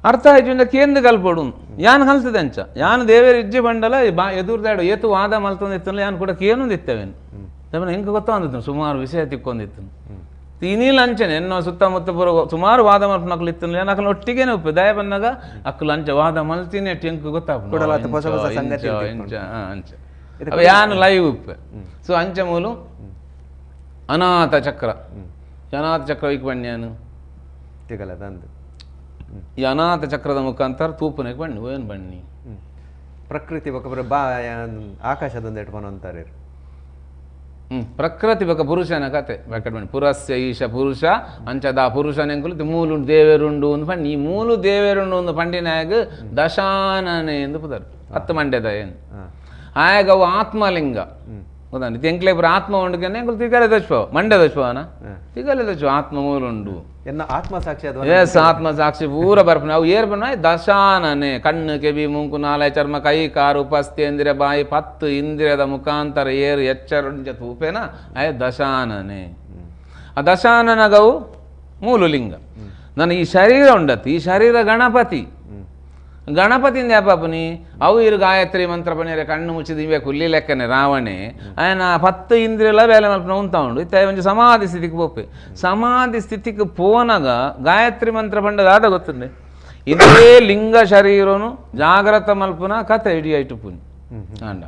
ಅರ್ಥ ಆಯ್ತು ಕೇಂದ್ರ ಕಲ್ಪೋಡು ಯಾನ್ ಕಲ್ತದೆ ಅಂಚ ಯಾನ್ ದೇವೇರು ಇಜ್ಜಿ ಬಂಡಲ ಬಾ ಎದುರ್ದಾಡು ಏತು ವಾದ ಮಲ್ತೊಂದು ಇತ್ತಲ್ಲ ಯಾನ್ ಕೂಡ ಕೇನೊಂದು ಇತ್ತವೇನು ಹೆಂಗೆ ಗೊತ್ತೊಂದಿತ್ತು ಸುಮಾರು ವಿಷಯ ತಿಕ್ಕೊಂದಿತ್ತು ಇನಿಲ್ ಅಂಚನೆ ಎನ್ನೋ ಸುತ್ತಮುತ್ತ ಪೂರ ಸುಮಾರು ವಾದ ಮಲ್ಪನಕ್ಲು ಇತ್ತು ಅಕ್ಕಲು ಒಟ್ಟಿಗೆನೆ ಉಪ್ಪು ದಯ ಬಂದಾಗ ಅಕ್ಕಲು ಅಂಚ ವಾದ ಮಲ್ತಿನಿ ಎಂಕ್ ಗೊತ್ತಾಪುಂಡು ಅಂಚ ಅಂಚ ಯಾನ್ ಲೈವ್ ಉಪ್ಪೆ. ಸೊ ಅಂಚ ಮೂಲು ಅನಾಥ ಚಕ್ರ ಅನಾಥ ಚಕ್ರ ವೈಕ್ ಬಣ್ಣ ಈ ಅನಾಥ ಚಕ್ರದ ಮುಖಾಂತರ ತೂಪುನಕ್ಕೆ ಬಣ್ಣಿ ಏನು ಬಣ್ಣಿ ಪ್ರಕೃತಿ ಒಬ್ಬೊಬ್ಬರು ಬಾ ಆಕಾಶದಂದು ಇಟ್ಕೊಂಡು ಅಂತಾರೆ. ಪ್ರಕೃತಿ ಬೊಕ ಪುರುಷನ ಕತೆ ಬೆಕ್ಕಡ್ ಪುರಸ್ಯ ಈಶ ಪುರುಷ ಅಂಚದ ಪುರುಷನ ಎಂಕುಲು ಮೂಲು ದೇವೆರುಂಡು ಅಂದ್ ಪಂಡಿ ಈ ಮೂಲು ದೇವೆರುಂಡು ಅಂದ್ ಪಂಡಿನಾಗ ದಶಾನನೆ ಎಂದು ಪುದರ್ ಹತ್ತು ಮಂಡ್ಯದ ಏನು ಆಯಾಗ ಅವು ಆತ್ಮಲಿಂಗ ಗೊತ್ತಾ ಎಂಕ್ಲೆ ಪುರ ಆತ್ಮ ಉಂಡುಗೆನೆ ಎಂಕುಲು ತಿಗಲೆ ದಶ್ವ ಮಂಡ್ಯ ದಶ್ವನ ತಿಗಲೆ ದಶ್ವ ಆತ್ಮ ಮೂಲುಂಡು ಎನ್ನ ಆತ್ಮಸಾಕ್ಷಿ ಅದು ಎಸ್ ಆತ್ಮಸಾಕ್ಷಿ ಪೂರ ಬರ್ಪುನ ಅವು ಏರ್ಪನ ದಶಾನನೆ ಕಣ್ಣು ಕೆವಿ ಮೂಂಕು ನಾಲೆ ಚರ್ಮ ಕೈ ಕಾರು ಉಪಸ್ಥಿ ಇಂದ್ರಿಯ ಬಾಯಿ ಪತ್ತು ಇಂದ್ರಿಯದ ಮುಖಾಂತರ ಏರು ಎಚ್ಚರುಂಜ ತೂಪೇನ ಅಯ ದಶಾನನೆ ಆ ದಶಾನನಗವು ಮೂಲುಲಿಂಗ ನನ್ನ ಈ ಶರೀರ ಉಂಡತ್ತು ಈ ಶರೀರ ಗಣಪತಿ ಗಣಪತಿಂದ ಯಾಪನಿ ಅವು ಇರು ಗಾಯತ್ರಿ ಮಂತ್ರ ಪಣಿಯರೆ ಕಣ್ಣು ಮುಚ್ಚಿದ ಇವೆ ಕುಲ್ಲಿ ಲೆಕ್ಕನೆ ರಾವಣೆ ಆಯನ ಪತ್ತು ಇಂದ್ರಿಯಲ ಬೇಲೆ ಮಲ್ಪನ ಉಂತ ಉಂಡು ಇತ್ತ ಒಂಜಿ ಸಮಾಧಿ ಸ್ಥಿತಿಗೆ ಪೋಪೆ ಸಮಾಧಿ ಸ್ಥಿತಿಗೆ ಪೋನಗ ಗಾಯತ್ರಿ ಮಂತ್ರ ಪಂಡದ ಆದ ಗೊತ್ತುಂಡೆ ಇದೇ ಲಿಂಗ ಶರೀರನು ಜಾಗ್ರತ ಮಲ್ಪುನ ಕತೆ ಇಡೀ ಐಟು ಪುನಿ ಅಂಡ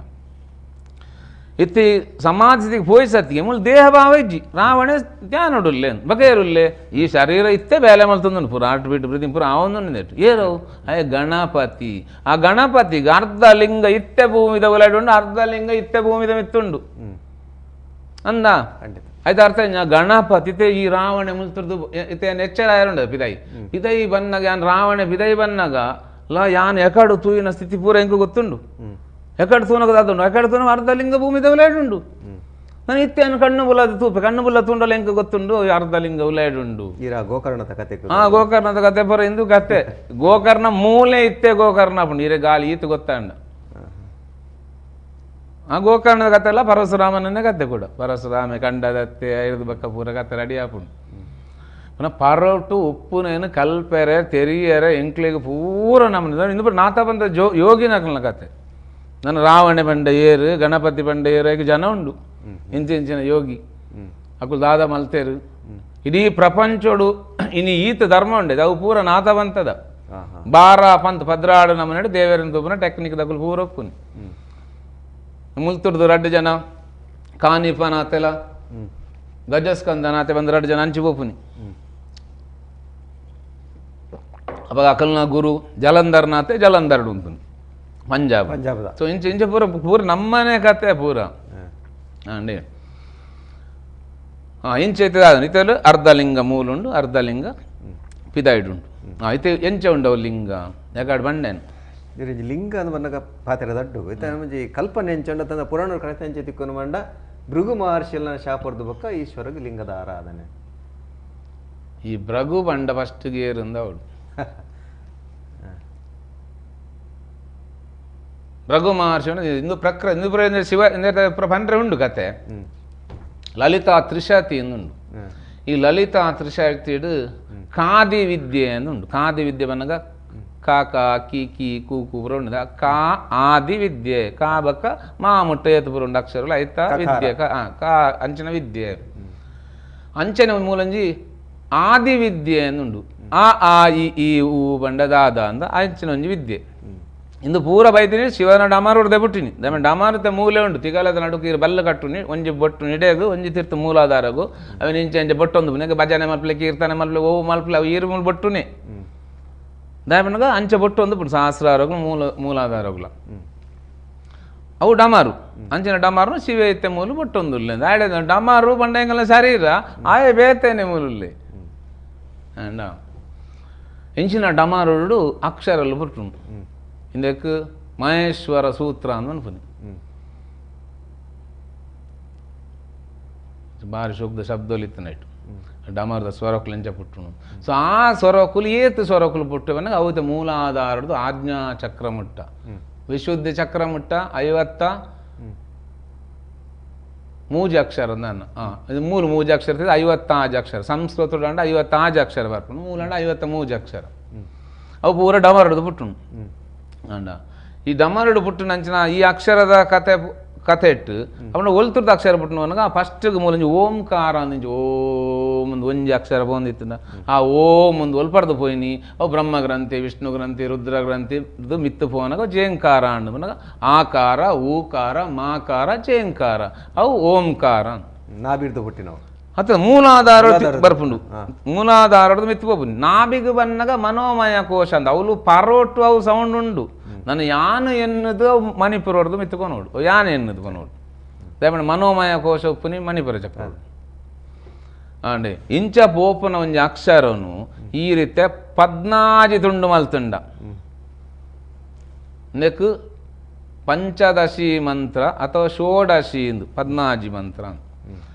ಇತ್ತಿ ಸಮಾಧಿ ಸ್ಥಿತಿಗೆ ಪೋಯಿ ಸತ್ತಿಗೆ ಮೂಲ ದೇಹ ಭಾವ ಇಜ್ಜಿ ರಾವಣೆ ಧ್ಯಾನಡುಲ್ಲೆ ಬಗೆಯರುಲ್ಲೆ ಈ ಶರೀರ ಇತ್ತೆ ಬೇಲೆ ಮಲ್ತಂದು ಪೂರ ಆಟು ಬಿಟ್ಟು ಪ್ರತಿ ಪೂರ ಅವನು ಏರವು ಅಯ್ಯ ಗಣಪತಿ ಆ ಗಣಪತಿಗೆ ಅರ್ಧ ಲಿಂಗ ಇತ್ತೆ ಭೂಮಿದ ಉಲಾಡುಂಡು ಅರ್ಧ ಲಿಂಗ ಇತ್ತೆ ಭೂಮಿದ ಮಿತ್ತುಂಡು ಅಂದ ಆಯ್ತು ಅರ್ಥ ಗಣಪತಿ ಇತ್ತೆ ಈ ರಾವಣೆ ಮುಲ್ತುರ್ದು ಇತ್ತೆ ಎಚ್ಚರ ಆಯರುಂಡು ಪಿದಾಯಿ ಪಿದೈ ಬನ್ನಾಗ ಯಾನ್ ರಾವಣೆ ಪಿದೈ ಬನ್ನಾಗ ಲ ಯಾನ್ ಎಕಡು ತೂಯಿನ ಸ್ಥಿತಿ ಪೂರ ಎಂಕು ಗೊತ್ತುಂಡು ಎಕಡೆ ತೂನಗ ದಾದುಂಡು ಎಕಡೆ ತೂನ ಅರ್ಧ ಲಿಂಗ ಭೂಮಿದ ಉಲಾಡುಂಡು ನಾನು ಇತ್ತೆಯನ್ನು ಕಣ್ಣು ಬುಲದ ತೂಪೆ ಕಣ್ಣು ಬುಲ್ಲ ತೂಂಡಲ ಎಂಕ ಗೊತ್ತುಂಡು ಅರ್ಧ ಲಿಂಗ ಉಲಾಡುಂಡು ಈರ ಗೋಕರ್ಣದ ಕತೆ ಹಾ ಗೋಕರ್ಣದ ಕತೆ ಪರ ಇಂದು ಕತೆ ಗೋಕರ್ಣ ಮೂಲೆ ಇತ್ತೆ ಗೋಕರ್ಣ ಪುಂಡು ಈರೆ ಗಾಳಿ ಈತ ಗೊತ್ತಾಂಡ ಆ ಗೋಕರ್ಣದ ಕತೆ ಅಲ್ಲ ಪರಶುರಾಮನನ್ನೇ ಕತೆ ಕೂಡ ಪರಶುರಾಮ ಕಂಡದತ್ತೆ ಐದು ಬಕ್ಕ ಪೂರ ಕತೆ ರೆಡಿ ಆಪುಂಡು ಪುನಃ ಪರೋಟು ಉಪ್ಪುನೇನು ಕಲ್ಪೆರೆ ತೆರಿಯರೆ ಎಂಕ್ಲಿಗೆ ಪೂರ ನಮ್ಮ ಇಂದು ನಾತ ಬಂದ ಜೋ ಯೋಗಿನಕಲ್ನ ಕತೆ ನನ್ನ ರಾವಣೆ ಬಂಡ ಏರು ಗಣಪತಿ ಬಂಡ ಏರು ಈಗ ಜನ ಉಂಡು ಇಂಚಿಂಚಿನ ಯೋಗಿ ಅಕುಲು ದಾದ ಮಲ್ತೇರು ಇಡೀ ಪ್ರಪಂಚೋಡು ಇನಿ ಈತ ಧರ್ಮ ಉಂಡೆ ಅವು ಪೂರ ನಾತ ಬಂತದ ಬಾರ ಪಂತ್ ಪದ್ರಾಡು ನಮ್ಮನೆ ದೇವರನ್ ತೂಪುನ ಟೆಕ್ನಿಕ್ ದಕುಲು ಪೂರ ಒಪ್ಪುನಿ ಮುಲ್ತುರ್ದು ರಡ್ಡು ಜನ ಕಾನಿಪನಾತೆಲ ಗಜಸ್ಕಂದನಾತೆ ಬಂದು ರಡ್ಡು ಜನ ಅಂಚಿ ಪೋಪುನಿ ಅವಾಗ ಅಕಲ್ನ ಗುರು ಜಲಂಧರ್ನಾತೆ ಜಲಂಧರ್ಡು ಉಂಟು ಪಂಜಾಬ್ ಪಂಜಾಬದ ಸೊ ಇಂಚ ಇಂಚ ಪೂರ ಪೂರ ನಮ್ಮನೆ ಕತೆ ಪೂರ ಅಂಡಿ ಹಾಂ ಇಂಚ ಇತ್ತದ ಇತ್ತಲು ಅರ್ಧಲಿಂಗ ಮೂಲುಂಡು ಅರ್ಧಲಿಂಗ ಪಿದಾಯ್ಡುಂಡು ಹಾಂ ಇತ್ತೆ ಎಂಚ ಉಂಡವು ಲಿಂಗ ಯಾಕಾಡ್ ಬಂಡೇನು ಲಿಂಗ ಅಂದ್ ಬನ್ನಗ ಪಾತ್ರೆ ದಡ್ಡು ಇತ್ತ ನಮಜಿ ಕಲ್ಪನೆ ಎಂಚಂಡ ತನ್ನ ಪುರಾಣ ಕಣತೆ ಎಂಚ ತಿಕ್ಕೊನು ಮಂಡ ಭೃಗು ಮಹರ್ಷಿಯಲ್ನ ಶಾಪರ್ದು ಬೊಕ್ಕ ಈಶ್ವರಗ್ ಲಿಂಗದ ಆರಾಧನೆ ಈ ಭೃಗು ಬಂಡ ಫಸ್ಟ್ ಗೇರಿಂದ ಅವಳು ರಘು ಮಹರ್ಷಿ ಇಂದು ಪ್ರಕ್ರ ಇಂದು ಶಿವ ಪಂಡ್ರೆ ಉಂಡು ಕತೆ ಲಲಿತಾ ತ್ರಿಶತಿ ಎಂದುಂಡು ಈ ಲಲಿತಾ ತ್ರಿಶತಿಡು ಖಾದಿ ವಿದ್ಯೆ ಎಂದುಂಡು ಖಾದಿ ವಿದ್ಯೆ ಬನ್ನಗ ಕಾ ಕಾ ಕಿ ಕಿ ಕು ಕು ಪುರ ಉಂಡು ಕಾ ಆದಿ ವಿದ್ಯೆ ಕಾ ಬಕ್ಕ ಮಾ ಮುಟ್ಟ ಏತು ಪುರ ಉಂಡು ಅಕ್ಷರಗಳು ಐತಾ ವಿದ್ಯೆ ಕಾ ಅಂಚಿನ ವಿದ್ಯೆ ಅಂಚನೆ ಮೂಲಂಜಿ ಆದಿ ವಿದ್ಯೆ ಎಂದುಂಡು ಆ ಆ ಇ ಈ ಉ ಬಂಡ ದಾದ ಅಂದ ಅಂಚಿನ ಒಂಜಿ ವಿದ್ಯೆ ಇಂದು ಪೂರ ಬೈತೀನಿ ಶಿವನ ಡಮಾರುಡ್ದೆ ಬಿಟ್ಟಿನಿ ದಮೆ ಡಮಾರುತೆ ಮೂಲೆ ಉಂಡು ತಿಗಲದ ನಡುಕು ಇರು ಬಲ್ಲ ಕಟ್ಟುನಿ ಒಂಜಿ ಬೊಟ್ಟು ನಿಡೆಗು ಒಂಜಿ ತೀರ್ಥ ಮೂಲಾಧಾರಗು ಅವನ ಇಂಚೆ ಇಂಚೆ ಬೊಟ್ಟೊಂದು ಪುನಗ ಭಜನೆ ಮಲ್ಪಲೆ ಕೀರ್ತನೆ ಮಲ್ಪಲೆ ಓವು ಮಲ್ಪಲೆ ಅವು ಈರು ಮೂಲ ಬೊಟ್ಟುನೆ ದಾಯಪನಗ ಅಂಚೆ ಬೊಟ್ಟು ಒಂದು ಪುಂಡು ಸಹಸ್ರಾರೋಗ್ಲು ಮೂಲಾಧಾರಗುಲ ಅವು ಡಮಾರು ಅಂಚಿನ ಡಮಾರು ಶಿವೆ ಇತ್ತೆ ಮೂಲು ಬೊಟ್ಟೊಂದು ಆಡೆ ಡಮಾರು ಬಂಡೆಂಗಲ ಶರೀರ ಆಯೆ ಬೇತೇನೆ ಮೂಲುಲ್ಲೆ ಅಂಡ ಇಂಚಿನ ಡಮಾರುಡು ಅಕ್ಷರಲು ಬೊಟ್ಟುಂಡು ಇಂದಕ್ಕೆ ಮಹೇಶ್ವರ ಸೂತ್ರ ಅಂತ ಅನ್ಪುನಿ ಭಾರಿ ಶುದ್ಧ ಶಬ್ದಲಿತ್ತು ನೈಟ್ ಡಮರ್ದ ಸ್ವರಕುಲು ಎಂಚ ಪುಟ್ಟುನು ಸೊ ಆ ಸ್ವರಕುಲು ಏತ್ ಸ್ವರಕುಲು ಪುಟ್ಟುವನ ಅವತ್ತು ಮೂಲಾಧಾರದ್ದು ಆಜ್ಞಾ ಚಕ್ರಮುಟ್ಟ ವಿಶುದ್ಧ ಚಕ್ರಮುಟ್ಟ 53 ಅಕ್ಷರ ನಾನು ಇದು ಮೂರು ಮೂಜಿ ಅಕ್ಷರ 56 ಅಕ್ಷರ ಸಂಸ್ಕೃತ ಅಂಡ 56 ಅಕ್ಷರ ಬರ್ಪುನು ಮೂಲ ಅಂಡ 53 ಅಕ್ಷರ ಅವು ಪೂರ ಡಮರ್ದು ಪುಟ್ಟುನು ಅಂಡ ಈ ಡಮರುಡು ಪುಟ್ಟುನಂಚಿನ ಈ ಅಕ್ಷರದ ಕತೆ ಕತೆ ಇಟ್ಟು ಅವನ ಒಲ್ತುರ್ದ ಅಕ್ಷರ ಪುಟ್ಟುನು ಅನಗ ಫಸ್ಟ್ಗೆ ಮೂಲಂಜಿ ಓಂಕಾರ ಅಂದಿಂಚಿ ಓಂ ಒಂದು ಒಂಜಿ ಅಕ್ಷರ ಪೋಂದಿತ್ತುಂಡ ಆ ಓಂ ಒಂದು ಒಲ್ಪಡ್ದು ಪೋಯಿನಿ ಅವು ಬ್ರಹ್ಮ ಗ್ರಂಥಿ ವಿಷ್ಣು ಗ್ರಂಥಿ ರುದ್ರ ಗ್ರಂಥಿ ಇದು ಮಿತ್ತು ಪೋನಗ ಜೇಂಕಾರ ಅಂಡು ಪನಗ ಆಕಾರ ಊಕಾರ ಮಾಕಾರ ಜೇಂಕಾರ ಅವು ಓಂಕಾರ ನಾಬಿರ್ದು ಪುಟ್ಟಿನವು ಅತ್ತ ಮೂಲಾಧಾರ ಬರ್ಪುಂಡು ಮೂಲಾಧಾರದ ಮಿತ್ತು ಪೋಪುಂಡು ನಾಬಿಗೆ ಬನ್ನಗ ಮನೋಮಯ ಕೋಶ ಅಂದ ಅವಳು ಪರೋಟು ಅವು ಸೌಂಡ್ ಉಂಡು ನಾನು ಯಾನು ಎನ್ನುದು ಮಣಿಪುರದ್ದು ಮಿತ್ತುಕೊನೋಡು ಯಾನು ಎನ್ನುದು ಕೊನೋಡು ದಯಪಂಡ ಮನೋಮಯ ಕೋಶ ಉಪ್ಪುನಿ ಮಣಿಪುರ ಚಕ್ರ ಅಂಡೆ ಇಂಚ ಪೋಪುನ ಒಂಜಿ ಅಕ್ಷರನು ಈ ರೀತಿ 14 ತುಂಡು ಮಲ್ತುಂಡ ನೆಕ್ ಪಂಚದಶಿ ಮಂತ್ರ ಅಥವಾ ಷೋಡಶಿ ಇಂದು 14 ಮಂತ್ರ.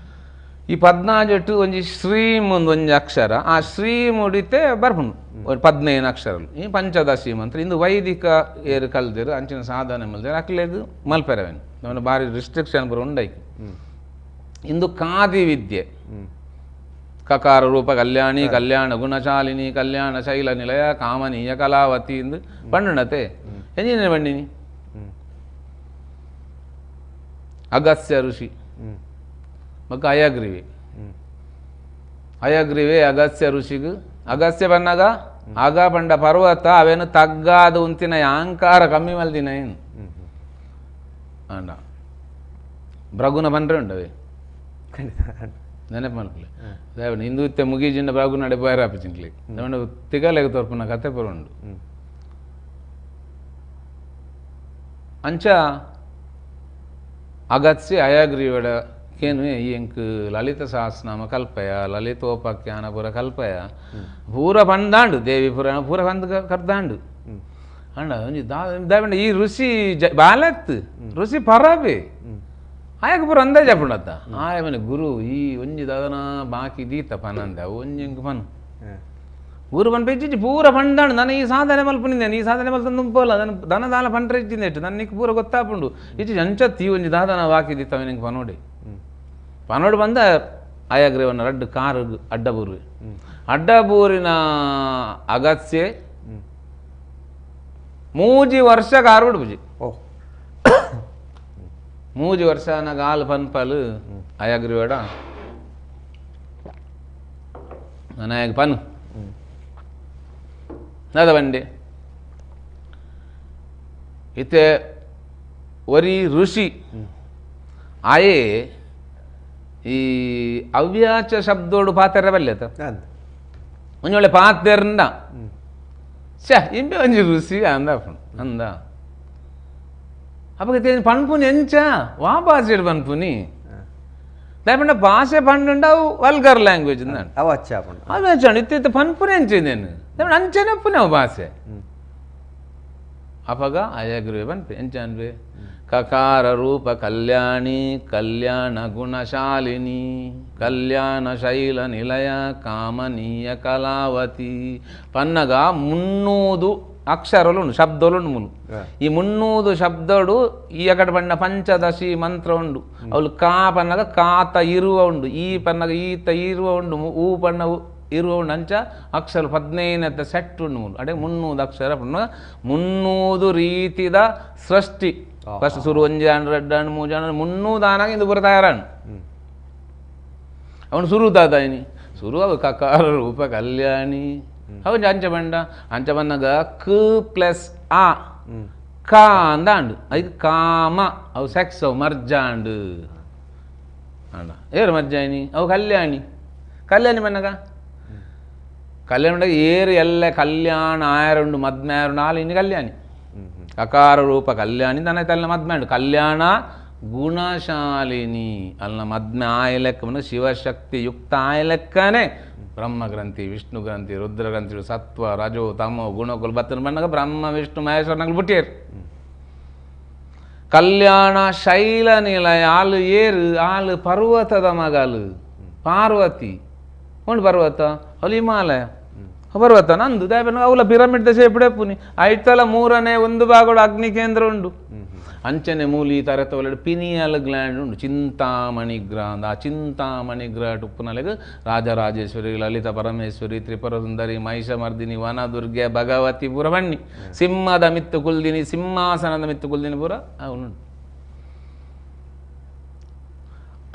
ಈ 14 ಒಂಜಿ ಶ್ರೀಮ್ ಒಂಜಿ ಅಕ್ಷರ, ಆ ಶ್ರೀಮ್ ಉಡಿತೆ ಬರ್ಪುಂಡು 15 ಅಕ್ಷರలు. ಈ ಪಂಚದಶಿ ಮಂತ್ರ ಇಂದು ವೈದಿಕ ಏರು ಕಲ್ದಿರು ಅಂಚಿನ ಸಾಧನೆ ಮಲ್ದಿರು ಅಕ್ಲೆಗ್ ಮಲ್ಪೆರವೇನು ನಮ್ಮ ಭಾರಿ ರಿಸ್ಟ್ರಿಕ್ಷನ್ ಬರ ಉಂಡೈಕ್. ಇಂದು ಕಾದಿ ವಿದ್ಯೆ ಕಕಾರ ರೂಪ ಕಲ್ಯಾಣಿ ಕಲ್ಯಾಣ ಗುಣಶಾಲಿನಿ ಕಲ್ಯಾಣ ಶೈಲ ನಿಲಯ ಕಾಮನೀಯ ಕಲಾವತಿ ಇಂದು ಪಣ್ಣತೆ ಎಂಜಿನ ಬಣ್ಣಿನಿ ಅಗಸ್ತ್ಯ ಋಷಿ ಮಕ್ಕ ಅಯಗ್ರೀವೆ ಅಯಗ್ರೀವೆ ಅಗಸ್ತ್ಯ ಋಷಿಗು ಅಗಸ್ತ್ಯ ಬನ್ನಾಗ ಆಗ ಪಂಡ ಪರ್ವತ ಅವೇನು ತಗ್ಗಾದ ಉಂತಿನ ಅಹಂಕಾರ ಕಮ್ಮಿ ಮಲ್ದಿನ ಏನು ಅಂಡ ಬ್ರಗುನ ಬಂದ್ರೆ ಉಂಡವೆ ನೆನಪು ಮಲ್ಪಲೆ ದೇವನ ಹಿಂದೂ ಮುಗಿಜಿಂಡ ಬ್ರಗು ನಡೆ ಬೈರಾಪಿ ಚಿಂಕ್ಲಿ ದೇವನ ತಿಗಲೆಗ ತೋರ್ಪುನ ಕತೆ ಪುರ ಉಂಡು. ಅಂಚ ಅಗತ್ಸಿ ಅಯಗ್ರೀವಡ ಕೇನು ಈ ಎಂಕ್ ಲಲಿತ ಸಹಸ್ರನಾಮ ಕಲ್ಪಯ ಲಲಿತೋಪಾಖ್ಯಾನ ಪೂರ ಕಲ್ಪಯ ಪೂರ ಬಂದಾಂಡು ದೇವಿ ಪುರಾಣ ಪೂರ ಬಂದು ಕರ್ದಾಂಡು ಅಂಡ ದಾವಂಡ ಈ ಋಷಿ ಬಾಲತ್ ಋಷಿ ಪರಬೆ ಆಯಕ ಪೂರ ಅಂದಾಜ್ ಅಪ್ಪುಂಡತ್ತ ಆಯ ಮನೆ ಗುರು ಈ ಒಂಜಿ ದಾದನ ಬಾಕಿ ದೀತ ಪನಂದ ಒಂಜಿ ಎಂಕ್ ಪನು ಗುರು ಪನ್ ಪೆಜ್ಜಿಜ್ಜಿ ಪೂರ ಪಂಡಾಂಡು ನಾನು ಈ ಸಾಧನೆ ಮಲ್ಪುನಿಂದೆ ಈ ಸಾಧನೆ ಮಲ್ತ ನುಂಪೋಲ ನನ್ನ ದನ ದಾಲ ಪಂಡ್ರೆ ಇಜ್ಜಿಂದೆ ಇಟ್ಟು ನನ್ನ ಪೂರ ಗೊತ್ತಾಪುಂಡು ಇಜ್ಜಿ ಅಂಚತ್ತಿ ಒಂಜಿ ದಾದನ ಬಾಕಿ ದೀತ ನಿಂಗೆ ಪನೋಡಿ ಪನೋಡು ಬಂದ ಅಯಗ್ರೀವನ ರಡ್ಡು ಕಾರು ಅಡ್ಡಬೂರು ಅಡ್ಡಬೂರಿನ ಅಗತ್ಯೆ 3 ವರ್ಷ ಕಾರು ಬಿಡ್ಬುಜಿ. 3 ವರ್ಷ ಗಾಲ್ ಪನ್ಪಲು ಅಯಗ್ರೀವಡ ನಾಯಕ ಪನು ನಾದ ಬಂಡೆ ಇತ್ತೆ ಒರಿ ಋಷಿ ಆಯೇ ಈ ಅವ್ಯಾಚ ಶಬ್ದೋಡು ಪಾತೆರ ಬಲ್ಲೆತ ಒಂಜಿ ಒಳ್ಳೆ ಪಾತೆರ್ನ ಶ ಇಂಬೆ ಒಂಜಿ ಋಷಿ ಅಂದ ಅಂದ ಅಪ್ಪಗೆ ಪನ್ಪುನಿ ಎಂಚ ವಾ ಭಾಷೆಡ್ ಪನ್ಪುನಿ ದಯಪಂಡ ಭಾಷೆ ಪಂಡುಂಡ ಅವು ವಲ್ಗರ್ ಲ್ಯಾಂಗ್ವೇಜ್ ಅವು ಅಚ್ಚ ಅದು ಅಚ್ಚ ಇತ್ತೆ ಇತ್ತೆ ಪನ್ಪುನಿ ಎಂಚಿದೇನು ದಯಪಂಡ ಅಂಚೆನೆ ಪುನಿ ಅವು ಭಾಷೆ. ಅಪಗ ಅಯಗ್ರೀವೆ ಪನ್ಪೆ ಎಂಚ ಅನ್ಪೆ ಕಕಾರ ರೂಪ ಕಲ್ಯಾಣಿ ಕಲ್ಯಾಣ ಗುಣಶಾಲಿನಿ ಕಲ್ಯಾಣ ಶೈಲ ನಿಲಯ ಕಾಮನೀಯ ಕಲಾವತಿ ಪನ್ನಗ 300 ಅಕ್ಷರలు ಶಬ್ದలు ಉಂಡು. ಈ 300 ಶಬ್ದಡು ಈ ಅಕಡೆ ಬಣ್ಣ ಪಂಚದಶಿ ಮಂತ್ರ ಉಂಡು. ಅವಳು ಕಾ ಪನ್ನಗ ಕಾತ ಇರುವ ಉಂಡು, ಈ ಪನ್ನಗ ಈತ ಇರುವ ಉಂಡು, ಊ ಪನ್ನ ಇರುವ ಉಂಡು. ಅಂಚ ಅಕ್ಷರ 15 ಸೆಟ್ ಉಂಡು ಮೂಲು ಅಡೆ 300 ಅಕ್ಷರ 300 ರೀತಿದ ಸೃಷ್ಟಿ. ಫಸ್ಟ್ ಸುರು 1 2 3 300 ಆನಾಗ ಇಂದು ಪೂರ ತಯಾರಾನು ಅವನು ಸುರು ದಾದಾಯಿನಿ ಸುರು ಅವು ಕಕಾರ ರೂಪ ಕಲ್ಯಾಣಿ ಅವು ಅಂಚ ಬಂಡ ಅಂಚ ಬಂದಾಗ ಕ ಪ್ಲಸ್ ಆ ಕಾ ಅಂದ ಅಂಡು ಐದು ಕಾಮ ಅವು ಸೆಕ್ಸ್ ಅವು ಮರ್ಜಾಂಡು ಅಂಡ ಏರು ಮರ್ಜಾಯಿನಿ ಅವು ಕಲ್ಯಾಣಿ ಕಲ್ಯಾಣಿ ಬಂದಾಗ ಕಲ್ಯಾಣ ಏರು ಎಲ್ಲ ಕಲ್ಯಾಣ ಆಯರುಂಡು ಮದ್ಮೆ ಆಯರುಂಡು ಆಲು ಇನ್ನು ಕಲ್ಯಾಣಿ ಅಕಾರ ರೂಪ ಕಲ್ಯಾಣಿ ತನ್ನ ತಲ್ಲ ಮದ್ಮೆ ಉಂಡು ಕಲ್ಯಾಣ ಗುಣಶಾಲಿನಿ ಅಲ್ಲ ಮದ್ಮೆ ಆಯಲೆಕ್ಕ ಶಿವಶಕ್ತಿ ಯುಕ್ತ ಆಯಲೆಕ್ಕನೆ ಬ್ರಹ್ಮಗ್ರಂಥಿ ವಿಷ್ಣು ಗ್ರಂಥಿ ರುದ್ರ ಗ್ರಂಥಿ ಸತ್ವ ರಜೋ ತಮೋ ಗುಣಕುಲು ಬತ್ತನ ಬಣ್ಣಗ ಬ್ರಹ್ಮ ವಿಷ್ಣು ಮಹೇಶ್ವರನಗಳು ಬುಟ್ಟಿಯರು. ಕಲ್ಯಾಣ ಶೈಲ ನಿಲಯ ಆಲು ಏರು ಆಲು ಪರ್ವತದ ಮಗಲು ಪಾರ್ವತಿ ಉಂಡು ಪರ್ವತ ಅಲ್ಲಿ ಹಿಮಾಲಯ ಪರ್ವತ ನಂದು ದಯಪನ ಅವಲ ಪಿರಮಿಡ್ ದಶೆ ಪುನಿ ಐತಲ 3ನೇ ಒಂದು ಭಾಗಡು ಅಗ್ನಿ ಕೇಂದ್ರ ಉಂಡು. ಅಂಚನೆ ಮೂಲಿ ತರತೊಲೆಡು ಪಿನಿಯಲ್ ಗ್ಲ್ಯಾಂಡ್ ಉಂಡು ಚಿಂತಾಮಣಿ ಗ್ರಹ. ಆ ಚಿಂತಾಮಣಿ ಗ್ರಹ ಉಪ್ಪುನಲೆಗ್ ರಾಜರಾಜೇಶ್ವರಿ ಲಲಿತ ಪರಮೇಶ್ವರಿ ತ್ರಿಪುರ ಸುಂದರಿ ಮಹಿಷಮರ್ದಿನಿ ವನದುರ್ಗೆ ಭಗವತಿ ಪೂರ ಬಣ್ಣಿ ಸಿಂಹದ ಮಿತ್ತು ಕುಲ್ದಿನಿ ಸಿಂಹಾಸನದ ಮಿತ್ತು ಕುಲ್ದಿನಿ ಪೂರ ಅವನು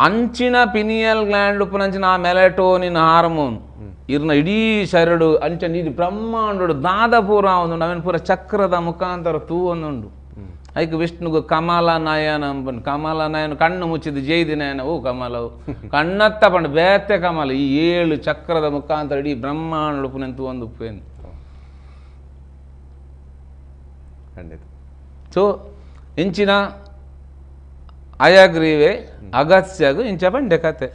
ಅಂಚಿನ ಪಿನಿಯಲ್ ಗ್ಲ್ಯಾಂಡ್ ಉಪ್ಪುನಂಚಿನ ಆ ಮೆಲಟೋನಿನ್ ಹಾರ್ಮೋನ್ ಇರ್ನ ಇಡೀ ಶರಡು ಅಂಚನ ಇಡೀ ಬ್ರಹ್ಮಾಂಡು ದಾದ ಪೂರ ಒಂದು ನವೀನ ಪೂರ ಚಕ್ರದ ಮುಖಾಂತರ ತೂ ಒಂದುಂಡು. ಐಕ್ ವಿಷ್ಣುಗು ಕಮಲ ನಯನ ಅಂಬನ್ ಕಮಲ ನಯನ ಕಣ್ಣು ಮುಚ್ಚಿದ ಜೈದಿ ನಯನ ಓ ಕಮಲವು ಕಣ್ಣತ್ತ ಪಂಡು ಬೇತೆ ಕಮಲ ಈ 7 ಚಕ್ರದ ಮುಖಾಂತರ ಇಡೀ ಬ್ರಹ್ಮಾಂಡ ಉಪ್ಪುನಂತೂ ಒಂದು ಉಪ್ಪೇನು ಖಂಡಿತ. ಸೊ ಇಂಚಿನ ಅಯಗ್ರೀವೆ ಅಗತ್ಯಗು ಇಂಚ ಪಂಡೆ ಕತೆ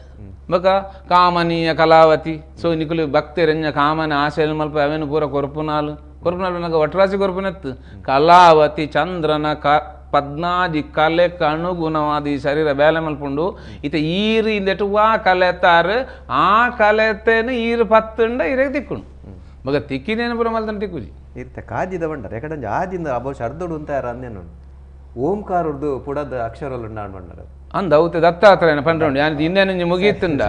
ಬೊಕ ಕಾಮನೀಯ ಕಲಾವತಿ ಸೊ ನಿಕುಲು ಭಕ್ತರೆಂಜ ಕಾಮನ ಆಶಯ ಮಲ್ಪ ಅವೇನು ಪೂರ ಕೊರ್ಪುನಾಲು ಕೊರ್ಪುನಾಲು ನಗ ಒಟ್ರಾಸಿ ಕೊರ್ಪುನೆತ್ತು ಕಲಾವತಿ ಚಂದ್ರನ ಕ ಪದ್ನಾಜಿ ಕಲೆಕ್ ಅನುಗುಣವಾದ ಈ ಶರೀರ ಬೇಲೆ ಮಲ್ಪುಂಡು ಇತ್ತೆ ಈರು ಇಂದೆಟು ವಾ ಕಲೆತಾರು ಆ ಕಲೆತೇನು ಈರು ಪತ್ತುಂಡ ಇರೆಗ್ ತಿಕ್ಕುಂಡು ಬೊಕ ತಿಕ್ಕಿನೇನು ಪೂರ ಮಲ್ತನ ತಿಕ್ಕುಜಿ ಇತ್ತ ಕಾಜಿದ ಬಂಡರ್ ಯಾಕಂದ್ರೆ ಆಜಿಂದ ಬಹುಶಃ ಅರ್ಧಡು ಅಂತ ಅಂದೇನು ಓಂಕಾರದ್ದು ಪುಡದ ಅಕ್ಷರలు ಉಂಡಾಣ್ ಬಂಡರ್ ಅಂದ ಅವು ದತ್ತಾತ್ರೇಯನ ಪಂಡ್ರೋಂಡು ಯಾನ್ ಇನ್ನೇನು ಮುಗೀತುಂಡ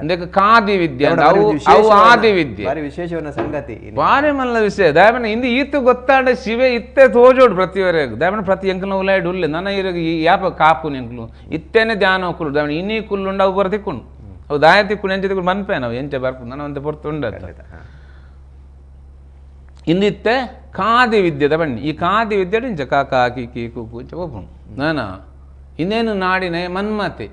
ಇಂದಕ್ಕೆ ಕಾದಿ ವಿದ್ಯೆ ಅವು ಅವು ಆದಿ ವಿದ್ಯೆ ಬಾರಿ ವಿಶೇಷವನ್ನ ಸಂಗತಿ ಬಾರಿ ಮಲ್ಲ ವಿಷಯ ದಾಯಮನ ಇಂದು ಈತು ಗೊತ್ತಾಂಡ ಶಿವೆ ಇತ್ತೆ ತೋಜೋಡು ಪ್ರತಿವರೆಗೂ ದಾಯಮನ ಪ್ರತಿ ಎಂಕಲ್ನ ಉಲಾಯ್ಡು ಉಲ್ಲೆ ನನ್ನ ಇರಗ ಈ ಯಾಪ ಕಾಪು ಎಂಕಲು ಇತ್ತೇನೆ ಧ್ಯಾನ ಕುಲ್ಲು ದಾಯಮನ ಇನ್ನೀ ಕುಲ್ಲುಂಡ ಅವು ಬರ ತಿಕ್ಕೊಂಡು ಅವು ದಾಯ ತಿಕ್ಕೊಂಡು ಎಂಚ ತಿಕ್ಕೊಂಡು ಮನ್ಪೇನ ಅವು ಎಂಚ ಬರ್ಪು ನನ್ನ ಅಂತ ಪೊರ್ತುಂಡ ಇಂದಿತ್ತೆ ಕಾದಿ ವಿದ್ಯೆದ ಬನ್ನಿ ಈ ಕಾದಿ ವಿದ್ಯೆ ಇಂಚ ಕಾ ಕಾ ಕಿ ಕಿ ಕು ಕು ಇಂಚ ಒಪ್ಪುಂಡು ನಾನಾ ಇನ್ನೇನು ನಾಡಿನ ಮನ್ಮತೆ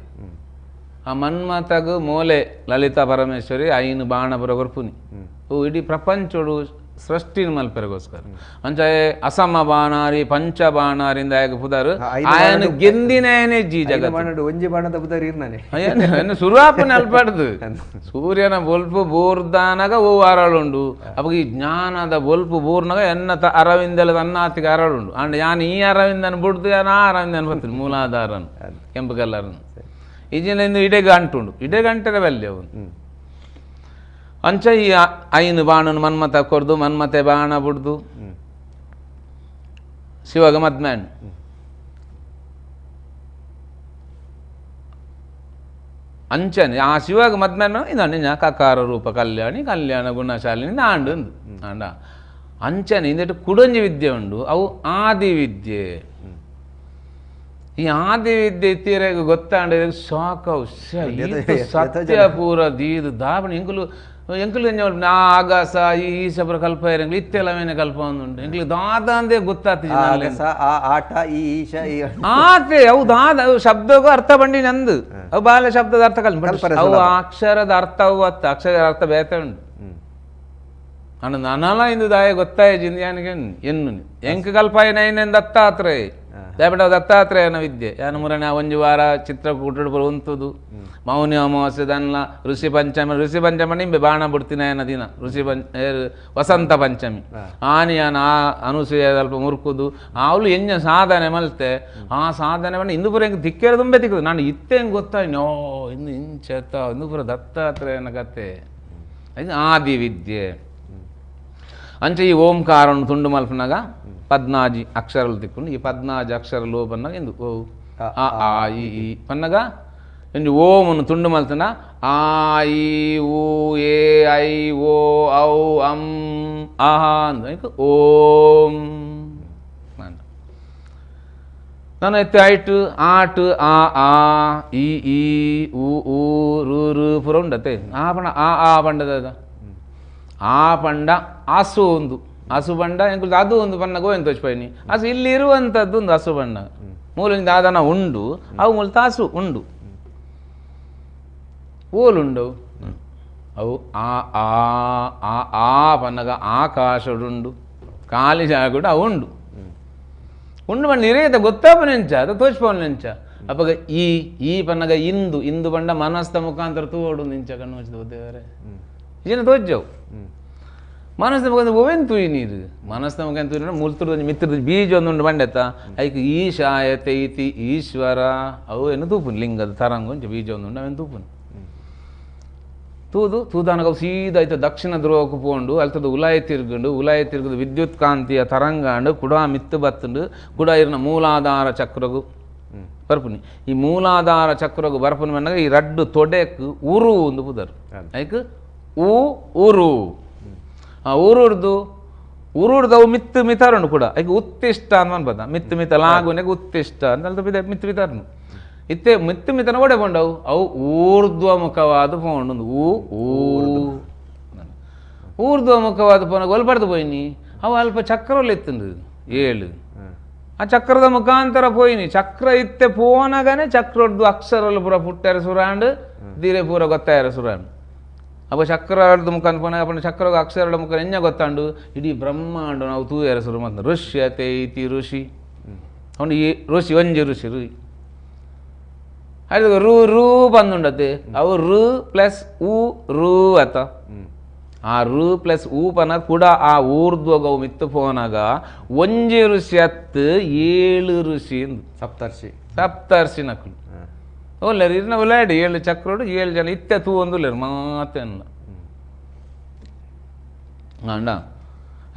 ಆ ಮನ್ಮತಗು ಮೋಲೆ ಲಲಿತಾ ಪರಮೇಶ್ವರಿ ಐನು ಬಾಣಪುರ ಕೊರ್ಪುನಿ ಓ ಇಡೀ ಪ್ರಪಂಚೋಡು ಸೃಷ್ಟಿನ ಮಲ್ಪೆರಗೋಸ್ಕರ ಅಂಚ ಅಸಮ ಬಾಣಾರಿ ಪಂಚ ಬಾಣಾರಿಂದ ಆಯಗ ಪುದಾರು ಆಯನ ಗೆಂದಿನೇನೆ ಜಿ ಜಗತ್ತು ಒಂಜಿ ಬಾಣದ ಪುದಾರು ಇರ್ನಾನೆ ಸುರಾಪನ ಅಲ್ಪಾಡ್ದು ಸೂರ್ಯನ ಬೊಲ್ಪು ಬೋರ್ದಾನಗ ಓ ಅರಳುಂಡು ಅವಾಗ ಈ ಜ್ಞಾನದ ಬೊಲ್ಪು ಬೋರ್ನಾಗ ಎನ್ನ ಅರವಿಂದಲ ತನ್ನಾತಿಗೆ ಅರಳುಂಡು ಅಂಡ್ ಯಾನ್ ಈ ಅರವಿಂದನ ಬುಡ್ದು ಯಾನ್ ಆ ಅರವಿಂದನ ಬರ್ತೀನಿ ಮೂಲಾಧಾರನು ಕೆಂಪು ಕಲ್ಲರನು ಈಜಿನ ಇಂದು ಇಡೆ ಗಂಟುಂಡು ಇಡೆ ಗಂಟೆದ ಬಲ್ಲೆ ಅವನು ಅಂಚ ಈ ಐನು ಬಾಣನು ಮನ್ಮತ ಕೊರ್ದು ಮನ್ಮತೆ ಬಾಣ ಬುಡ್ದು ಶಿವಗ ಮದ್ಮ್ಯಾನ್ ಅಂಚನೆ ಆ ಶಿವಗ ಮದ್ಮ್ಯಾನ್ ಇಂದ ಕಕಾರ ರೂಪ ಕಲ್ಯಾಣಿ ಕಲ್ಯಾಣ ಗುಣಶಾಲಿನಿ ಆಂಡು ಆಂಡ ಅಂಚನೆ ಇಂದೆಟ್ಟು ಕುಡಂಜಿ ವಿದ್ಯೆ ಉಂಡು ಅವು ಆದಿ ವಿದ್ಯೆ ಈ ಆದಿ ವಿದ್ಯೆ ತೀರೆಗ್ ಗೊತ್ತಾಂಡ ಶಾಕ್ ಅವು ಸತ್ಯ ಪೂರ ದೀದು ದಾಬಣ ಎಂಕುಲು ಎಂಕುಲು ನಾ ಆಗಾಸ ಈ ಈಶಪುರ ಕಲ್ಪ ಎಂಗ್ಲು ಇತ್ತೆಲ್ಲ ಮೇನೆ ಕಲ್ಪ ಉಂಟು ಎಂಕ್ಲು ದಾದ ಅಂದೇ ಗೊತ್ತಾಗ್ತದೆ ಆ ಆಟ ಈ ಈಶ ಈ ಆತೆ ಅವು ದಾದ ಅವು ಶಬ್ದಕ್ಕೂ ಅರ್ಥ ಬಂಡಿ ನಂದು ಅವು ಬಾಲ ಶಬ್ದದ ಅರ್ಥ ಕಲ್ಪ ಅವು ಅಕ್ಷರದ ಅರ್ಥ ಅವು ಅತ್ತ ಅಕ್ಷರದ ಅರ್ಥ ಬೇತೆ ಉಂಟು ಅಣ್ಣ ನನಲ ಇಂದು ದಾಯ ಗೊತ್ತಾಯ ಜಿಂದ್ಯಾನಿಗೆ ಎನ್ನು ಎಂಕ್ ಕಲ್ಪಾಯ ನೈನೆನ್ ದತ್ತಾತ್ರೇಯ ದಯಬಿಟ್ಟು ದತ್ತಾತ್ರೇಯನ ವಿದ್ಯೆ ಯಾನ ಮುರನೆ ಒಂಜಿ ವಾರ ಚಿತ್ರಕೂಟಡು ಪೂರ ಉಂತುದು ಮೌನಿ ಅಮಾವಾಸ್ಯೆ ದನ್ಲ ಋಷಿ ಪಂಚಮಿ ಋಷಿ ಪಂಚಮಿ ನಿಂಬೆ ಬಾಣ ಬಿಡ್ತಿನ ದಿನ ಋಷಿ ಪಂಚ ವಸಂತ ಪಂಚಮಿ ಆನಿ ಯಾನ ಆ ಅನುಸೂಯ ಅಲ್ಪ ಮುರುಕುದು ಅವಳು ಎಂಜ ಸಾಧನೆ ಮಲ್ತೆ ಆ ಸಾಧನೆ ಮಾಡಿ ಇಂದು ಪೂರ ಎಂಕ್ ದಿಕ್ಕೇರ ತುಂಬೆ ತಿಕ್ಕುದು ನಾನು ಇತ್ತೆ ಹೆಂಗೆ ಗೊತ್ತಾಯ್ನೋ ಇನ್ನು ಇಂಚೆತ್ತ ಇಂದು ಪೂರ ದತ್ತಾತ್ರೇಯನ ಕತೆ ಇದು ಆದಿ ವಿದ್ಯೆ ಅಂಚೆ ಈ ಓಂಕಾರನ್ನು ತುಂಡು ಮಲ್ಪನಾಗ ಪದ್ನಾಜಿ ಅಕ್ಷರలు ತಿಕ್ಕೊಂಡು ಈ ಪದ್ನಾಜಿ ಅಕ್ಷರలు ಪನ್ನಾಗ ಇಂದು ಓ ಆ ಆ ಇ ಈ ಪನ್ನಗ ಇಂದು ಓಮನ್ನು ತುಂಡು ಮಲ್ತನ ಆ ಇ ಉ ಎ I ಓ ಔ ಅಂ ಆಹ ಅಂದ ಓಂ ನಾನು ಎತ್ತೆ ಐಟು ಆಟು ಆ ಆ ಇ ಈ ಉ ಊ ರು ರು ಪೂರ ಉಂಡತೆ ಆ ಪಂಡ ಆ ಆ ಪಂಡದ ಆ ಪಂಡ ಹಸು ಒಂದು ಹಸು ಬಂಡ ಎಂಕುಲು ಅದು ಒಂದು ಬಣ್ಣ ಗೋವಿಂದ ತೋಚ್ಪೈನಿ ಹಸು ಇಲ್ಲಿ ಇರುವಂಥದ್ದು ಒಂದು ಹಸು ಬಣ್ಣ ಮೂಲದಿಂದ ಆದನ ಉಂಡು ಅವು ಮೂಲತ ಹಸು ಉಂಡು ಓಲುಂಡು ಅವು ಆ ಆ ಆ ಆ ಪನ್ನಗ ಆಕಾಶಡುಂಡು ಖಾಲಿ ಜಾಗಡು ಅವು ಉಂಡು ಉಂಡು ಬಣ್ಣ ಇರೇತ ಗೊತ್ತಾಪನೆಂಚ ಅದು ತೋಚ್ಪವನೆಂಚ ಅಪ್ಪಗ ಈ ಈ ಪನ್ನಗ ಇಂದು ಇಂದು ಬಂಡ ಮನಸ್ದ ಮುಖಾಂತರ ತೋಡು ನಿಂಚ ಕಣ್ಣು ಮುಚ್ಚಿದ ದೇವರೇ ಇದೇನು ತೋಜ್ಜವು ಮನಸ್ಸಿನ ಮುಖಾಂತರ ಓವೆನ್ ತೂಯಿ ನೀರು ಮನಸ್ಸಿನ ಮುಖಾಂತರ ತೂಯಿ ಮುಲ್ತುರ್ದ ಮಿತ್ರದ ಬೀಜ ಒಂದುಂಡು ಬಂಡೆತ್ತ ಐಕ್ ಈಶಾಯತೆ ಇತಿ ಈಶ್ವರ ಅವು ಏನು ತೂಪುನ್ ಲಿಂಗದ ತರಂಗ ಒಂಚ ಬೀಜ ಒಂದುಂಡು ಅವೇನು ತೂಪುನ್ ತೂದು ತೂದಾನಗ ಅವು ಸೀದಾ ಆಯ್ತು ದಕ್ಷಿಣ ಧ್ರುವಕ್ಕೆ ಪೋಂಡು ಅಲ್ತದ ಉಲಾಯ ತಿರ್ಗುಂಡು ಉಲಾಯ ತಿರುಗುದು ವಿದ್ಯುತ್ ಕಾಂತಿಯ ತರಂಗಾಂಡು ಕುಡ ಮಿತ್ತು ಬತ್ತುಂಡು ಕುಡ ಇರ್ನ ಮೂಲಾಧಾರ ಚಕ್ರಗು ಬರ್ಪುನಿ ಈ ಮೂಲಾಧಾರ ಚಕ್ರಗು ಬರ್ಪುನಿ ಬಂದಾಗ ಈ ರಡ್ಡು ತೊಡೆಕ್ ಉರು ಒಂದು ಪುದರ್ ಐಕ್ ಊ ಉರು ಆ ಊರುರ್ದು ಊರುರ್ದು ಅವು ಮಿತ್ತು ಮಿತಾರುಂಡು ಕೂಡ ಈಗ ಉತ್ತಿಷ್ಟ ಅಂತ ಅನ್ಬೋದ ಮಿತ್ತು ಮಿತ ಲಾಗುನೆಗೆ ಉತ್ತಿಷ್ಟ ಅಂತ ಅಲ್ಪ ಮಿತ್ತು ಮಿತಾರುಂಡು ಇತ್ತೆ ಮಿತ್ತು ಮಿತನ ಒಡೆ ಪೋಂಡವು ಅವು ಊರ್ಧ್ವ ಮುಖವಾದ ಪೋಂಡು ಊ ಊ ಊರ್ಧ್ವ ಮುಖವಾದ ಪೋನ ಒಲ್ಪಡ್ದು ಪೋಯಿನಿ ಅವು ಅಲ್ಪ ಚಕ್ರದಲ್ಲಿ ಎತ್ತುಂಡು ಏಳು ಆ ಚಕ್ರದ ಮುಖಾಂತರ ಪೋಯಿನಿ ಚಕ್ರ ಇತ್ತೆ ಪೋನಗನೆ ಚಕ್ರದ್ದು ಅಕ್ಷರಲು ಪೂರ ಪುಟ್ಟೆರ ಸುರಾಂಡು ಧೀರೆ ಪೂರ ಗೊತ್ತಾಯರ ಸುರಾಂಡು ಅಪ್ಪ ಚಕ್ರದ ಮುಖಾಂತರ ಪೋನಾಗ ಅಪ್ಪನ ಚಕ್ರದ ಅಕ್ಷರದ ಮುಖ ಎಂಜ ಗೊತ್ತಾಂಡು ಇಡೀ ಬ್ರಹ್ಮಾಂಡ ನಾವು ತೂಯರ ಸುರು ಮತ್ತು ಋಷ್ಯತೆ ಇತಿ ಋಷಿ ಅವನು ಈ ಋಷಿ ಒಂಜಿ ಋಷಿ ಋಷಿ ಅದು ರು ರು ಬಂದುಂಡತೆ ಅವು ರು ಪ್ಲಸ್ ಉ ರು ಅತ ಆ ರು ಪ್ಲಸ್ ಊ ಪನ ಕೂಡ ಆ ಊರ್ಧ್ವಗವು ಮಿತ್ತು ಪೋನಾಗ ಒಂಜಿ ಋಷಿ ಅತ್ತು 7 ಋಷಿ ಸಪ್ತರ್ಷಿ ಸಪ್ತರ್ಷಿ ನಕಲು ಒಲ್ಲೆರು ಇರ್ನ ಉಲಾಡಿ 7 ಚಕ್ರೋಡು 7 ಜನ ಇತ್ತೆ ತೂ ಒಂದುಲ್ಲೇರು ಮಾತೆಲ್ಲ ಅಂಡ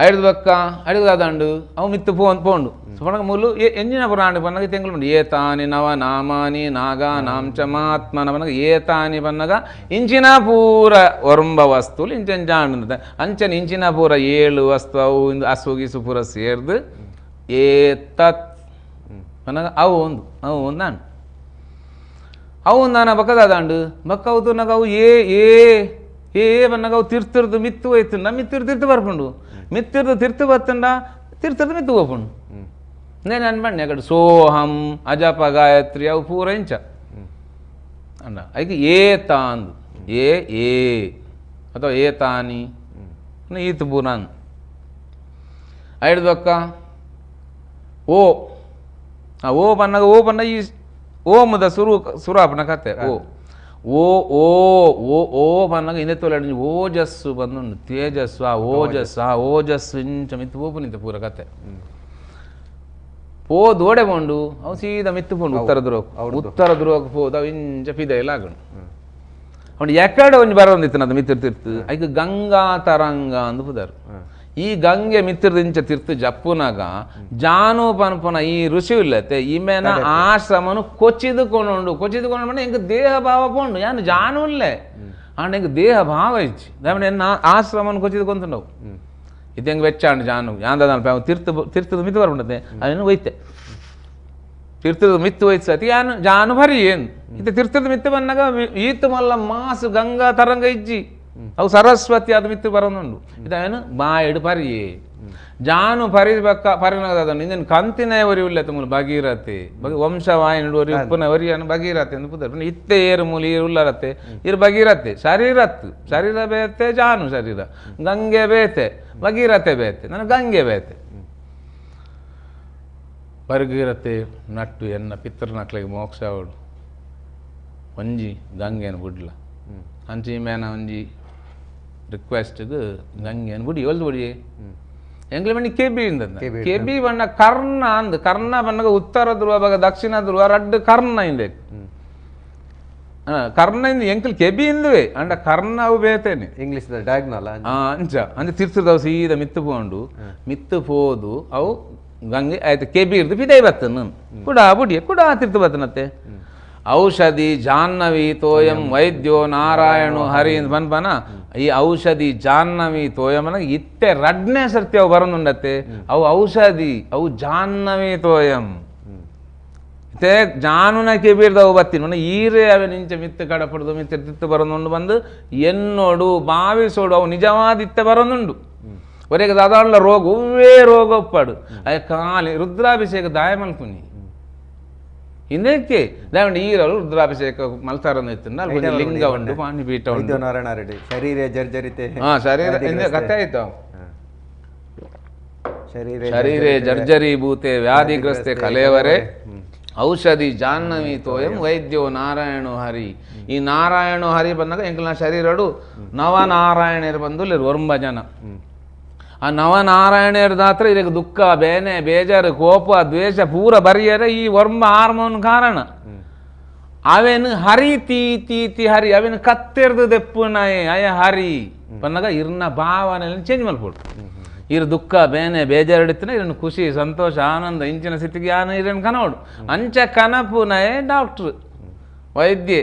ಐದು ಬಕ್ಕ ಅಡಿದಾದಂಡು ಅವು ಮಿತ್ತು ಪೋನ್ ಪೋಂಡು ಪಣಗ ಮೂಲು ಎಂಜಿನ ಪುರಾಣ ಪನ್ನಗ ತೆಂಗುಲು ಉಂಡು ಏತಾನಿ ನವ ನಾಮಾನಿ ನಾಗ ನಾಂಚ ಮಾತ್ಮನ ಪನ್ನಗ ಏತಾನಿ ಪನ್ನಗ ಇಂಚಿನ ಪೂರ ಒರಂಬ ವಸ್ತುಲು ಇಂಚಂಜಾಂಡು ಅಂಚನ ಇಂಚಿನ ಪೂರ 7 ವಸ್ತು ಅವು ಹಸು ಗಿಸು ಪೂರ ಸೇರ್ದು ಏತತ್ ಪನ್ನಗ ಅವು ಒಂದು ಅವು ಒಂದಾಂಡು ಅವು ಒಂದಾನ ಬಕ್ಕದಾದಂಡು ಬಕ್ಕ ಅವು ತುನಗ ಅವು ಏ ಏ ಏ ಪನ್ನಗ ಅವು ತಿರ್ತಿರ್ದು ಮಿತ್ತು ಹೋಯ್ತುಂಡ ಮಿತ್ತಿರ್ ತಿರ್ತು ಬರ್ಪುಂಡು ಮಿತ್ತಿರ್ದು ತಿರ್ತು ಬತ್ತುಂಡ ತಿರ್ತಿರ್ದು ಮಿತ್ತು ಹೋಪುಂಡು నేను ಅನ್ಬಣ್ಣೆ ಅಕಡೆ ಸೋಹಂ ಅಜಪ ಗಾಯತ್ರಿ ಅವು ಪೂರ ಇಂಚ ಅಂಡ ಐಕೆ ಏ ತಾಂದು ಏ ಏ ಅಥವಾ ಏ ತಾನಿ ಈತು ಪೂರ ಐಡ್ದೊಕ್ಕ ಓ ಆ ಓ ಬನ್ನಗ ಓ ಬನ್ನ ಈ ಓಮದ ಸುರು ಸುರಾಪನ ಕತೆ ಓ ಓ ಓ ಓ ಓ ಬನ್ನಗ ಹಿಂದೆ ತೋಲಾಡಿ ಓಜಸ್ಸು ಬಂದುಂಡು ತೇಜಸ್ಸು ಆ ಓಜಸ್ಸು ಆ ಓಜಸ್ಸು ಇಂಚ ಮಿತ್ತು ಓಪು ನಿಂತ ಪೂರ ಕತೆ ಪೋ ದೋಡೆ ಪೋಂಡು ಅವು ಸೀದಾ ಮಿತ್ತು ಪೋಂಡು ಉತ್ತರ ಧ್ರುವಕ್ಕೆ ಉತ್ತರ ಧ್ರುವಕ್ಕೆ ಪೋದು ಅವು ಇಂಚ ಪಿದ ಎಲ್ಲ ಆಗಣು ಅವನು ಎಕಡೆ ಒಂಜಿ ಬರೋಂದಿತ್ತು ಅದು ಮಿತ್ತಿರ್ ತಿರ್ತು ಐಕ್ ಗಂಗಾ ತರಂಗ ಅಂದು ಪುದಾರು ಈ ಗಂಗೆ ಮಿತ್ತಿರ್ದು ಇಂಚ ತಿರ್ತು ಜಪ್ಪುನಾಗ ಜಾನು ಪನ್ಪುನ ಈ ಋಷಿ ಇಲ್ಲತ್ತೆ ಈಮೇನ ಆಶ್ರಮನು ಕೊಚ್ಚಿದುಕೊಂಡು ಕೊಚ್ಚಿದುಕೊಂಡು ಮನೆ ಎಂಕ್ ದೇಹ ಭಾವ ಪೋಂಡು ಯಾನು ಜಾನು ಇಲ್ಲೇ ಆಂಡ ಎಂಕ್ ದೇಹ ಭಾವ ಇಚ್ಚಿ ದಾಮನೆ ಎನ್ನ ಆಶ್ರಮನು ಕೊಚ್ಚಿದುಕೊಂತುಂಡವು ಇದು ಹೆಂಗೆ ವೆಚ್ಚಾಂಡು ಜಾನು ಯಾಂದ ತಿರ್ತು ತಿರ್ತದ ಮಿತ್ತು ಬರ್ಬಂಡತೆ ಅದನ್ನು ಒಯ್ತೆ ತಿರ್ತದ ಮಿತ್ತು ಒಯ್ತು ಸತಿ ಯಾನು ಜಾನು ಭರಿ ಏನು ಇದು ತಿರ್ತದ ಮಿತ್ತು ಬಂದಾಗ ಈತು ಮಲ್ಲ ಮಾಸು ಗಂಗಾ ತರಂಗ ಇಜ್ಜಿ ಅವು ಸರಸ್ವತಿ ಅದು ಮಿತ್ತು ಬರೋನುಂಡು ಇದೇನು ಬಾಯಿಡು ಪರಿಯೇ ಜಾನು ಪರಿ ಬಕ್ಕ ಪರಿನಗದ ಇಂದಿನ ಕಂತಿನ ಒರಿ ಉಲ್ಲೆ ಮೂಲು ಭಗೀರಥೆ ವಂಶವಾಹಿನಿ ಒರಿ ಉಪ್ಪುನ ಒರಿಯನ್ನು ಭಗೀರಥೆ ಎಂದು ಪುದರ್ ಇತ್ತೆ ಏರು ಮೂಲು ಈರು ಉಲ್ಲರತ್ತೆ ಇರು ಭಗೀರಥೆ ಶರೀರತ್ತು ಶರೀರ ಬೇತೆ ಜಾನು ಶರೀರ ಗಂಗೆ ಬೇತೆ ಭಗೀರಥೆ ಬೇತೆ ನಾನು ಗಂಗೆ ಬೇತೆ ಭಗೀರಥೆ ನಟ್ಟು ಎನ್ನ ಪಿತೃನಕ್ಲಿಗೆ ಮೋಕ್ಷ ಅವಳು ಒಂಜಿ ಗಂಗೆಯನ್ನು ಬಿಡ್ಲ ಅಂಚಿ ಮೇನ ಒಂಜಿ ರಿಕ್ವೆಸ್ಟ್ಗೆ ಗಂಗೆಯನ್ನು ಬಿಡಿ ಒಲ್ದು ಬಿಡಿ ಎಂಗ್ಲ ಬಣ್ಣಿ ಕೆಬಿ ಇಂದ ಕೆಬಿ ಬಣ್ಣ ಕರ್ಣ ಅಂದ್ ಕರ್ಣ ಬಣ್ಣಗ ಉತ್ತರ ಧ್ರುವ ಬಗ ದಕ್ಷಿಣ ಧ್ರುವ ರಡ್ಡು ಕರ್ಣ ಇಂದೆ ಕರ್ಣ ಇಂದ ಎಂಕಲ್ ಕೆಬಿ ಇಂದುವೆ ಅಂಡ ಕರ್ಣ ಅವು ಬೇತೇನೆ ಇಂಗ್ಲಿಷ್ ಡಯಾಗ್ನಲ್ ಅಂಚ ಅಂಚ ತಿರ್ತಿರ್ದವು ಸೀದಾ ಮಿತ್ತು ಪೋಂಡು ಮಿತ್ತು ಪೋದು ಅವು ಗಂಗೆ ಆಯ್ತು ಕೆಬಿ ಇರ್ದು ಪಿದೈ ಬತ್ತನ ಕುಡ ಬುಡಿಯ ಕುಡ ತಿರ್ತು ಬತ್ತನತ್ತೆ ಔಷಧಿ ಜಾಹ್ನವಿ ತೋಯಂ ವೈದ್ಯೋ ನಾರಾಯಣೋ ಹರಿ ಬನ್ಪನ ಈ ಔಷಧಿ ಜಾಹ್ನವಿ ತೋಯಂ ಇತ್ತೆ ರಡ್ನೇ ಸರ್ತಿ ಅವು ಬರೋದುಂಡತ್ತೆ ಅವು ಔಷಧಿ ಅವು ಜಾಹ್ನವಿ ತೋಯಂ ಇತ್ತೆ ಜಾನುನ ಕೆಬೀರ್ದವು ಬತ್ತೀನಿ ಈರೇ ಅವೆ ನಿಂಚೆ ಮಿತ್ತು ಕಡಪಡ್ದು ಮಿತ್ತು ತಿತ್ತು ಬರೋದುಂಡು ಬಂದು ಎನ್ನೋಡು ಭಾವಿಸೋಡು ಅವು ನಿಜವಾದ ಇತ್ತೆ ಬರೋದುಂಡು ಒರೆಗೆ ದಾದಾಳ ರೋಗ ಒವ್ವೇ ರೋಗ ಒಪ್ಪಾಡು ಅಯ್ಯ ಖಾಲಿ ರುದ್ರಾಭಿಷೇಕ ದಾಯ ಮಲ್ಪುನಿ ಇಂದಕ್ಕೆ ದಾವಂಡಿ ಈರಲು ರುದ್ರಾಭಿಷೇಕ ಮಲ್ತಾರನ್ನು ಇತ್ತು ಅಲ್ಲಿ ಲಿಂಗ ಉಂಡು ಪಾಣಿಪೀಠ ಉಂಡು ನಾರಾಯಣ ರೆಡ್ಡಿ ಶರೀರ ಜರ್ಜರಿತೆ ಶರೀರ ಕಥೆ ಆಯ್ತು ಶರೀರೇ ಜರ್ಜರೀಭೂತೆ ವ್ಯಾಧಿಗ್ರಸ್ತೆ ಕಲೇವರೆ ಔಷಧಿ ಜಾಹ್ನವಿ ತೋಯಂ ವೈದ್ಯೋ ನಾರಾಯಣೋ ಹರಿ. ಈ ನಾರಾಯಣೋ ಹರಿ ಬಂದಾಗ ಎಂಕಲ್ನ ಶರೀರಡು ನವನಾರಾಯಣರು ಬಂದು ಒರಂಬ ಜನ. ಆ ನವನಾರಾಯಣರ ದಾತ್ರ ಇದಕ್ಕೆ ದುಃಖ ಬೇನೆ ಬೇಜಾರು ಕೋಪ ದ್ವೇಷ ಪೂರ ಬರಿಯರೆ ಈ ಒರಂಬ ಹಾರ್ಮೋನ್ ಕಾರಣ. ಅವೇನು ಹರಿ ತೀ ತೀ ತಿ ಹರಿ ಅವೇನು ಕತ್ತೆರ್ದು ದೆಪ್ಪುನಾಯೆ ಅಯ ಹರಿ ಪನ್ನಾಗ ಇರ್ನ ಭಾವನೆ ಚೇಂಜ್ ಮಲ್ಪೋಡು. ಇರು ದುಃಖ ಬೇನೆ ಬೇಜಾರು ಇರನ್ನು ಖುಷಿ ಸಂತೋಷ ಆನಂದ ಇಂಚಿನ ಸ್ಥಿತಿಗೆ ಆನ ಇರನ್ನು ಕನೋಡು ಅಂಚ ಕನಪುನಾಯೆ ಡಾಕ್ಟ್ರು ವೈದ್ಯೆ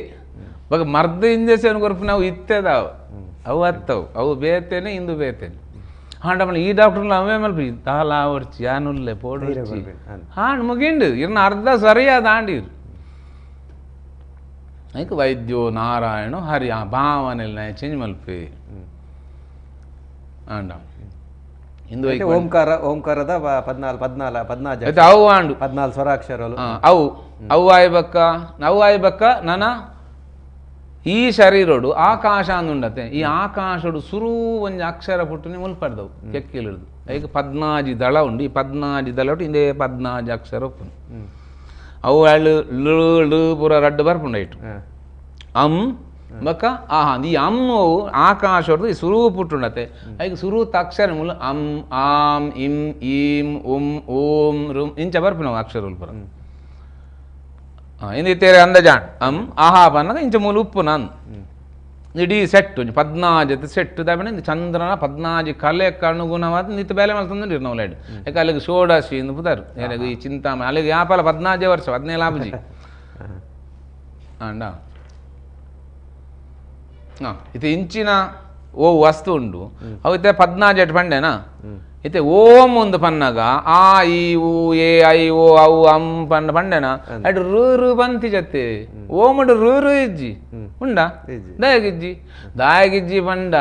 ಬಗ ಮರ್ದು ಇಂಜೆಕ್ಷನ್ ಕೊರ್ಪು ನಾವು ಇತ್ತೆದಾವು ಅವು ಅತ್ತವು ಅವು ಬೇತೇನೆ ಇಂದು ಬೇತೇನೆ. ಹಾಂಡಮಣ ಈ ಡಾಕ್ಟರ್ ಅವೇ ಮಲ್ಪಿ ದಾಲ ಆವರ್ಚಿ ಯಾನುಲ್ಲೆ ಪೋಡು ಹಾಂಡ್ ಮುಗಿಂಡು ಇರ್ನ ಅರ್ಧ ಸರಿಯಾದ ಆಂಡಿರು. ಐಕ್ ವೈದ್ಯೋ ನಾರಾಯಣ ಹರಿ ಆ ಭಾವನೆಲ್ಲ ಚೇಂಜ್ ಮಲ್ಪಿ ಆಂಡ ಇಂದು ಓಂಕಾರ ಓಂಕಾರದ 14 14 14 ಅವು ಆಂಡು 14 ಸ್ವರಾಕ್ಷರಗಳು ಅವು ಅವು ಆಯ್ಬಕ್ಕ ಅವು ಆಯ್ಬಕ್ಕ ನನ ಈ ಶರೀರೋಡು ಆಕಾಶ ಅಂದುಂಡತೆ ಈ ಆಕಾಶಡು ಸುರು ಒಂಜಿ ಅಕ್ಷರ ಪುಟ್ಟುನಿ ಮುಲ್ಪಡ್ದವು ಕೆಕ್ಕಿಲಿಡ್ದು ಐಕ್ 14 ದಳ ಉಂಡು. ಈ 14 ದಳ ಉಂಟು ಇಂದೇ 14 ಅಕ್ಷರ ಉಪ್ಪುನು. ಅವು ಅಳು ಳು ಳು ಪೂರ ರಡ್ಡು ಬರ್ಪುಂಡು ಐಟು ಅಮ್ ಬೊಕ್ಕ ಆಹಾ ಈ ಅಮ್ಮು ಆಕಾಶೊರ್ದು ಈ ಸುರು ಪುಟ್ಟುಂಡತೆ ಐಕ್ ಸುರುತ ಅಕ್ಷರ ಮೂಲ ಅಂ ಆಂ ಇಂ ಈಂ ಉಂ ಓಂ ರುಂ ಇಂಚ ಬರ್ಪಿನವು ಅಕ್ಷರಲು ಪೂರ ಇಂದು ಇತ್ತೇರೆ ಅಂದಜಾಣ್ ಅಂ ಆಹಾ ಪನ್ನಗ ಇಂಚ ಮೂಲ ಉಪ್ಪು ನನ್ ಇಡೀ ಸೆಟ್ ಒಂಜಿ ಪದ್ನಾಜಿ ಸೆಟ್ ದಾಪಣ ಇಂದು ಚಂದ್ರನ ಪದ್ನಾಜಿ ಕಲೆಕ್ ಅನುಗುಣವಾದ ನಿತ್ಯ ಬೇಲೆ ಮಲ್ತೊಂದುಂಡು ನಾವು ಲೈಡ್ ಯಾಕೆ ಅಲ್ಲಿಗೆ ಷೋಡಶಿ ಇಂದು ಪುದಾರು ಏನಾಗ ಈ ಚಿಂತಾಮಣಿ ಅಲ್ಲಿಗೆ ಯಾಪಾಲ ಪದ್ನಾಜೆ ವರ್ಷ ಹದಿನೇಳು ಆಪುಜಿ ಅಂಡ ಇತ್ತೆ ಇಂಚಿನ ಓ ವಸ್ತು ಉಂಡು ಅವು ಇತ್ತೆ ಪದ್ನಾಜೆಟ್ ಪಂಡೆನಾ ಇತ್ತೆ ಓಂ ಒಂದು ಪನ್ನಗ ಆ ಇ ಉ ಎ I ಓ ಅವು ಅಂ ಪಂಡ ಪಂಡೆನಾ ಅಡ್ ರು ರು ಬಂತಿ ಜತ್ತೆ ಓಮಡು ರು ರು ಇಜ್ಜಿ ಉಂಡ ದಾಯಗಿಜ್ಜಿ ದಾಯಗಿಜ್ಜಿ ಪಂಡ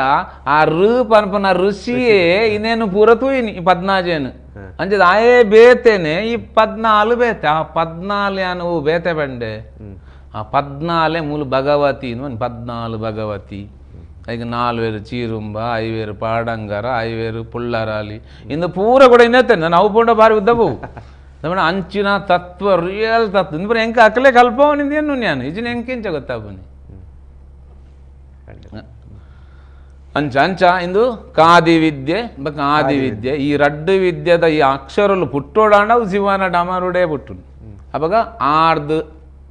ಆ ರು ಪನ್ಪನ ಋಷಿಯೇ ಇನ್ನೇನು ಪೂರ ತೂಯಿನಿ ಈ ಪದ್ನಾಜೇನು ಅಂಚದ ಆಯೇ ಬೇತೇನೆ ಈ ಪದ್ನಾಲು ಬೇತೆ ಆ ಪದ್ನಾಲು ಯಾನು ಬೇತೆ ಪಂಡೆ ಆ ಪದ್ನಾಲೆ ಮೂಲ ಭಗವತಿ ಪದ್ನಾಲು ಭಗವತಿ ಐಕ್ ನಾಲ್ವೇರು ಚೀರುಂಬ ಐವೇರು ಪಾಡಂಗರ ಐವೇರು ಪುಳ್ಳರಾಲಿ ಇಂದು ಪೂರ ಕೂಡ ಇನ್ನೇತೇನೆ ನಾವು ಪೂಂಡ ಬಾರಿ ಉದ್ದ ಬೋವು ನಮ್ಮ ಅಂಚಿನ ತತ್ವ ರಿಯಲ್ ತತ್ವ ಇಂದು ಎಂಕ ಅಕಲೆ ಕಲ್ಪವನಿಂದ ಏನು ನಾನು ಇಜಿನ ಎಂಕಿಂಚ ಗೊತ್ತಾಪನಿ ಅಂಚ ಅಂಚ ಇಂದು ಕಾದಿ ವಿದ್ಯೆ ಬಕ್ಕ ಆದಿ ವಿದ್ಯೆ ಈ ರಡ್ಡು ವಿದ್ಯೆದ ಈ ಅಕ್ಷರಲು ಪುಟ್ಟೋಡಾಂಡ ಅವು ಶಿವನ ಡಮರುಡೇ ಪುಟ್ಟು ಅವಾಗ ಆರ್ದು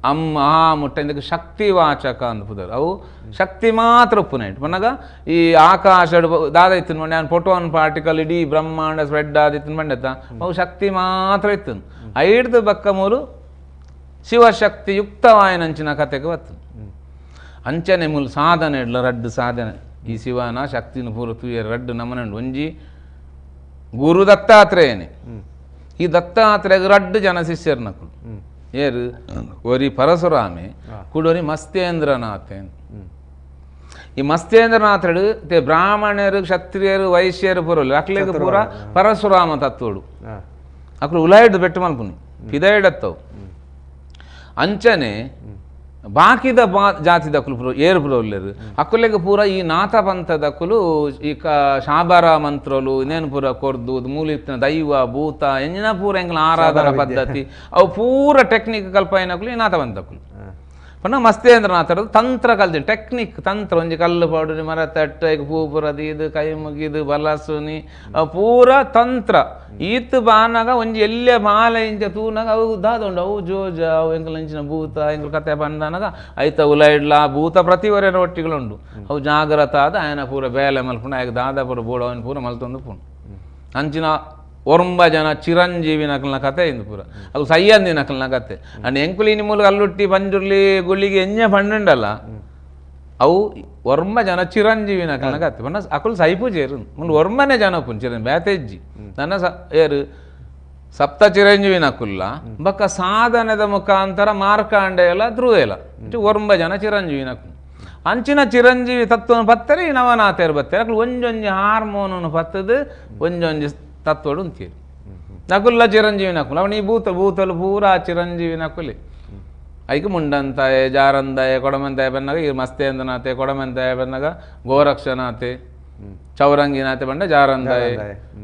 ಅಮ್ಮ ಆ ಮುಟ್ಟ ಇಂದಕ್ಕೆ ಶಕ್ತಿವಾಚಕ ಅಂದ್ ಪುದರ್ ಅವು ಶಕ್ತಿ ಮಾತ್ರ ಉಪ್ಪುನೈಟ್ ಪನ್ನಗ ಈ ಆಕಾಶ ದಾದ ಇತ್ತು ನಾನು ಫೋಟೋನ್ ಪಾರ್ಟಿಕಲ್ ಇಡೀ ಬ್ರಹ್ಮಾಂಡ ಸ್ಪ್ರೆಡ್ ಆದಿತ್ತು ಬಂಡೆತ್ತ ಅವು ಶಕ್ತಿ ಮಾತ್ರ ಇತ್ತು ಐಡ್ದು ಬಕ್ಕ ಮೂರು ಶಿವಶಕ್ತಿಯುಕ್ತವಾಯನಂಚಿನ ಕತೆಗೆ ಬತ್ತು ಅಂಚನೆ ಮೂಲು ಸಾಧನೆ ಇಡ್ಲ ರಡ್ಡು ಸಾಧನೆ ಈ ಶಿವನ ಶಕ್ತಿನ ಪೂರ ತೂಯ ರಡ್ಡು ನಮನ ಒಂಜಿ ಗುರು ದತ್ತಾತ್ರೇಯನೇ ಈ ದತ್ತಾತ್ರೇಯಗೆ ರಡ್ಡು ಜನ ಶಿಷ್ಯರು ನಕುಲು ಏರು ಒರಿ ಪರಶುರಾಮೆ ಕುಡೊರಿ ಮಸ್ತೇಂದ್ರನಾಥೆ ಈ ಮಸ್ತೇಂದ್ರನಾಥಡು ते ಬ್ರಾಹ್ಮಣರು ಕ್ಷತ್ರಿಯರು ವೈಶ್ಯರು ಪೂರಲು ಅಕ್ಲೆಗ್ ಪೂರ ಪರಶುರಾಮ ತತ್ವಡು ಅಕ್ಲು ಉಲಾಯ್ಡು ಬೆಟ್ಟು ಮಲ್ಪುನಿ ಪಿದೈಡತ್ತವು ಅಂಚನೆ ಬಾಕಿದ ಬಾ ಜಾತಿದಕ್ಕಲು ಪೂರ ಏರು ಪೂರ ಉಲ್ಲೇರು ಅಕ್ಕುಲೆಗ್ ಪೂರ ಈ ನಾಥ ಪಂಥದಕ್ಕಲು ಈ ಕ ಶಾಬರ ಮಂತ್ರಲು ಇನ್ನೇನು ಪೂರ ಕೊರ್ದು ಮೂಲಿತ್ತಿನ ದೈವ ಭೂತ ಎಂಜಿನ ಪೂರ ಎಂಗ್ಲ ಆರಾಧನಾ ಪದ್ಧತಿ ಅವು ಪೂರ ಟೆಕ್ನಿಕ್ ಕಲ್ಪಾಯಿನಕುಲು ಈ ನಾಥ ಪಂಥಕ್ಕಲು ಪಂಡ ಮಸ್ತೇಂದ್ರನಾಥರದು ತಂತ್ರ ಕಲ್ತಿ ಟೆಕ್ನಿಕ್ ತಂತ್ರ ಒಂಜಿ ಕಲ್ಲು ಪಾಡುನಿ ಮರ ತಟ್ಟ ಈಗ ಪೂ ಪೂರ ಇದು ಕೈ ಮುಗಿದು ಬಲಸುನಿ ಅವು ಪೂರ ತಂತ್ರ ಈತ್ ಬಾನಾಗ ಒಂಜಿ ಎಲ್ಲೆ ಮಾಲೆ ಇಂಚ ತೂನಾಗ ಅವು ದಾದ ಉಂಡು ಅವು ಜೋಜ ಅವು ಎಂಕಲ್ ಇಂಚಿನ ಭೂತ ಎಂಕಲ್ ಕತೆ ಬಂದನಾಗ ಐತ ಉಲ ಇಡ್ಲ ಭೂತ ಪ್ರತಿವರೆನ ಒಟ್ಟಿಗಳುಂಡು ಅವು ಜಾಗ್ರತ ಆದ ಆಯನ ಪೂರ ಬೇಲೆ ಮಲ್ಪುಂಡು ಆಯಗ ದಾದ ಪೂರ ಬೋಡ ಅವನ ಪೂರ ಮಲ್ತೊಂದು ಪುಂಡು ಅಂಚಿನ ಒರಂಬ ಜನ ಚಿರಂಜೀವಿ ನಕಲ್ನ ಕತೆ ಇಂದು ಪೂರ ಅದು ಸಯ್ಯಂದಿ ನಕಲ್ನ ಕತೆ ಅಂಡ್ ಎಂಕುಲಿ ಮೂಲಕ ಅಲ್ಲುಟ್ಟಿ ಪಂಜುರ್ಲಿ ಗುಳಿಗೆ ಎಂಜ ಪಂಡುಂಡಲ್ಲ ಅವು ಒರ್ಮ ಜನ ಚಿರಂಜೀವಿ ನಕಲ್ನ ಕತೆ ಪಂಡ ಅಕುಲು ಸೈಪು ಚೇರು ಮುಲ್ ಒರ್ಮನೆ ಜನ ಪುನ್ ಚಿರಂಜೀವಿ ಬೇತೆಜ್ಜಿ ನನ್ನ ಸ ಏರು ಸಪ್ತ ಚಿರಂಜೀವಿ ನಕುಲ್ಲ ಬಕ್ಕ ಸಾಧನದ ಮುಖಾಂತರ ಮಾರ್ಕಾಂಡೆಯಲ ಧ್ರುವೆಲ ಒರ್ಂಬ ಜನ ಚಿರಂಜೀವಿ ನಕುಲ್ ಅಂಚಿನ ಚಿರಂಜೀವಿ ತತ್ವನ ಪತ್ತರೆ ನವನಾಥೇರು ಬತ್ತಾರೆ ಅಕುಲು ಒಂಜೊಂಜಿ ಹಾರ್ಮೋನನ್ನು ಪತ್ತದು ಒಂಜೊಂಜಿ ತತ್ವಡು ಅಂತೀರಿ ನಕುಲ್ಲ ಚಿರಂಜೀವಿ ನಕುಲ್ ಅವನು ಈ ಭೂತ ಭೂತಲು ಪೂರಾ ಚಿರಂಜೀವಿ ನಕುಲಿ ಐಕ್ ಮುಂಡಂತಾಯ ಜಾರಂದಾಯ ಕೊಡಮಂತಾಯ ಬನ್ನಾಗ ಈ ಮಸ್ತೇಂದ್ರನಾಥೆ ಕೊಡಮಂತಾಯ ಬನ್ನಾಗ ಗೋರಕ್ಷನಾಥೆ ಚೌರಂಗಿನಾಥೆ ಬಂಡ ಜಾರಂದಾಯ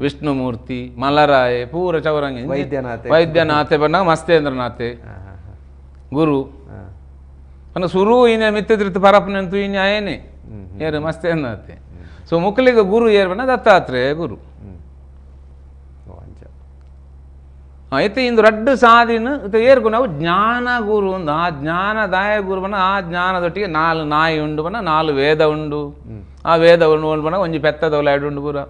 ವಿಷ್ಣುಮೂರ್ತಿ ಮಲರಾಯ ಪೂರ ಚೌರಂಗಿ ವೈದ್ಯನಾಥೆ ವೈದ್ಯನಾಥೆ ಬನ್ನಾಗ ಮಸ್ತೇಂದ್ರನಾಥೆ ಗುರು ಅನ್ನ ಸುರು ಇನ್ನ ಮಿತ್ತದ್ರಿತ್ತು ಪರಪ್ಪನಂತೂ ಇನ್ನು ಆಯನೆ ಏರು ಮಸ್ತೇಂದ್ರನಾಥೆ ಸೊ ಮುಕ್ಕಲಿಗೆ ಗುರು ಏರು ಬಣ್ಣ ದತ್ತಾತ್ರೇಯ ಗುರು ಐತೆ ಇಂದು ರಡ್ಡು ಸಾದಿನ ಏರ್ಕು ನಾವು ಜ್ಞಾನ ಗುರು ಒಂದು ಆ ಜ್ಞಾನದಾಯ ಗುರು ಬಣ್ಣ ಆ ಜ್ಞಾನದೊಟ್ಟಿಗೆ ನಾಲು ನಾಯಿ ಉಂಡು ಬಣ್ಣ ನಾಲು ವೇದ ಉಂಡು ಆ ವೇದ ಉಂಡು ಉಂಡು ಬಣ್ಣ ಒಂಜಿ ಪೆತ್ತದ ಎರಡು ಉಂಡು ಪೂರ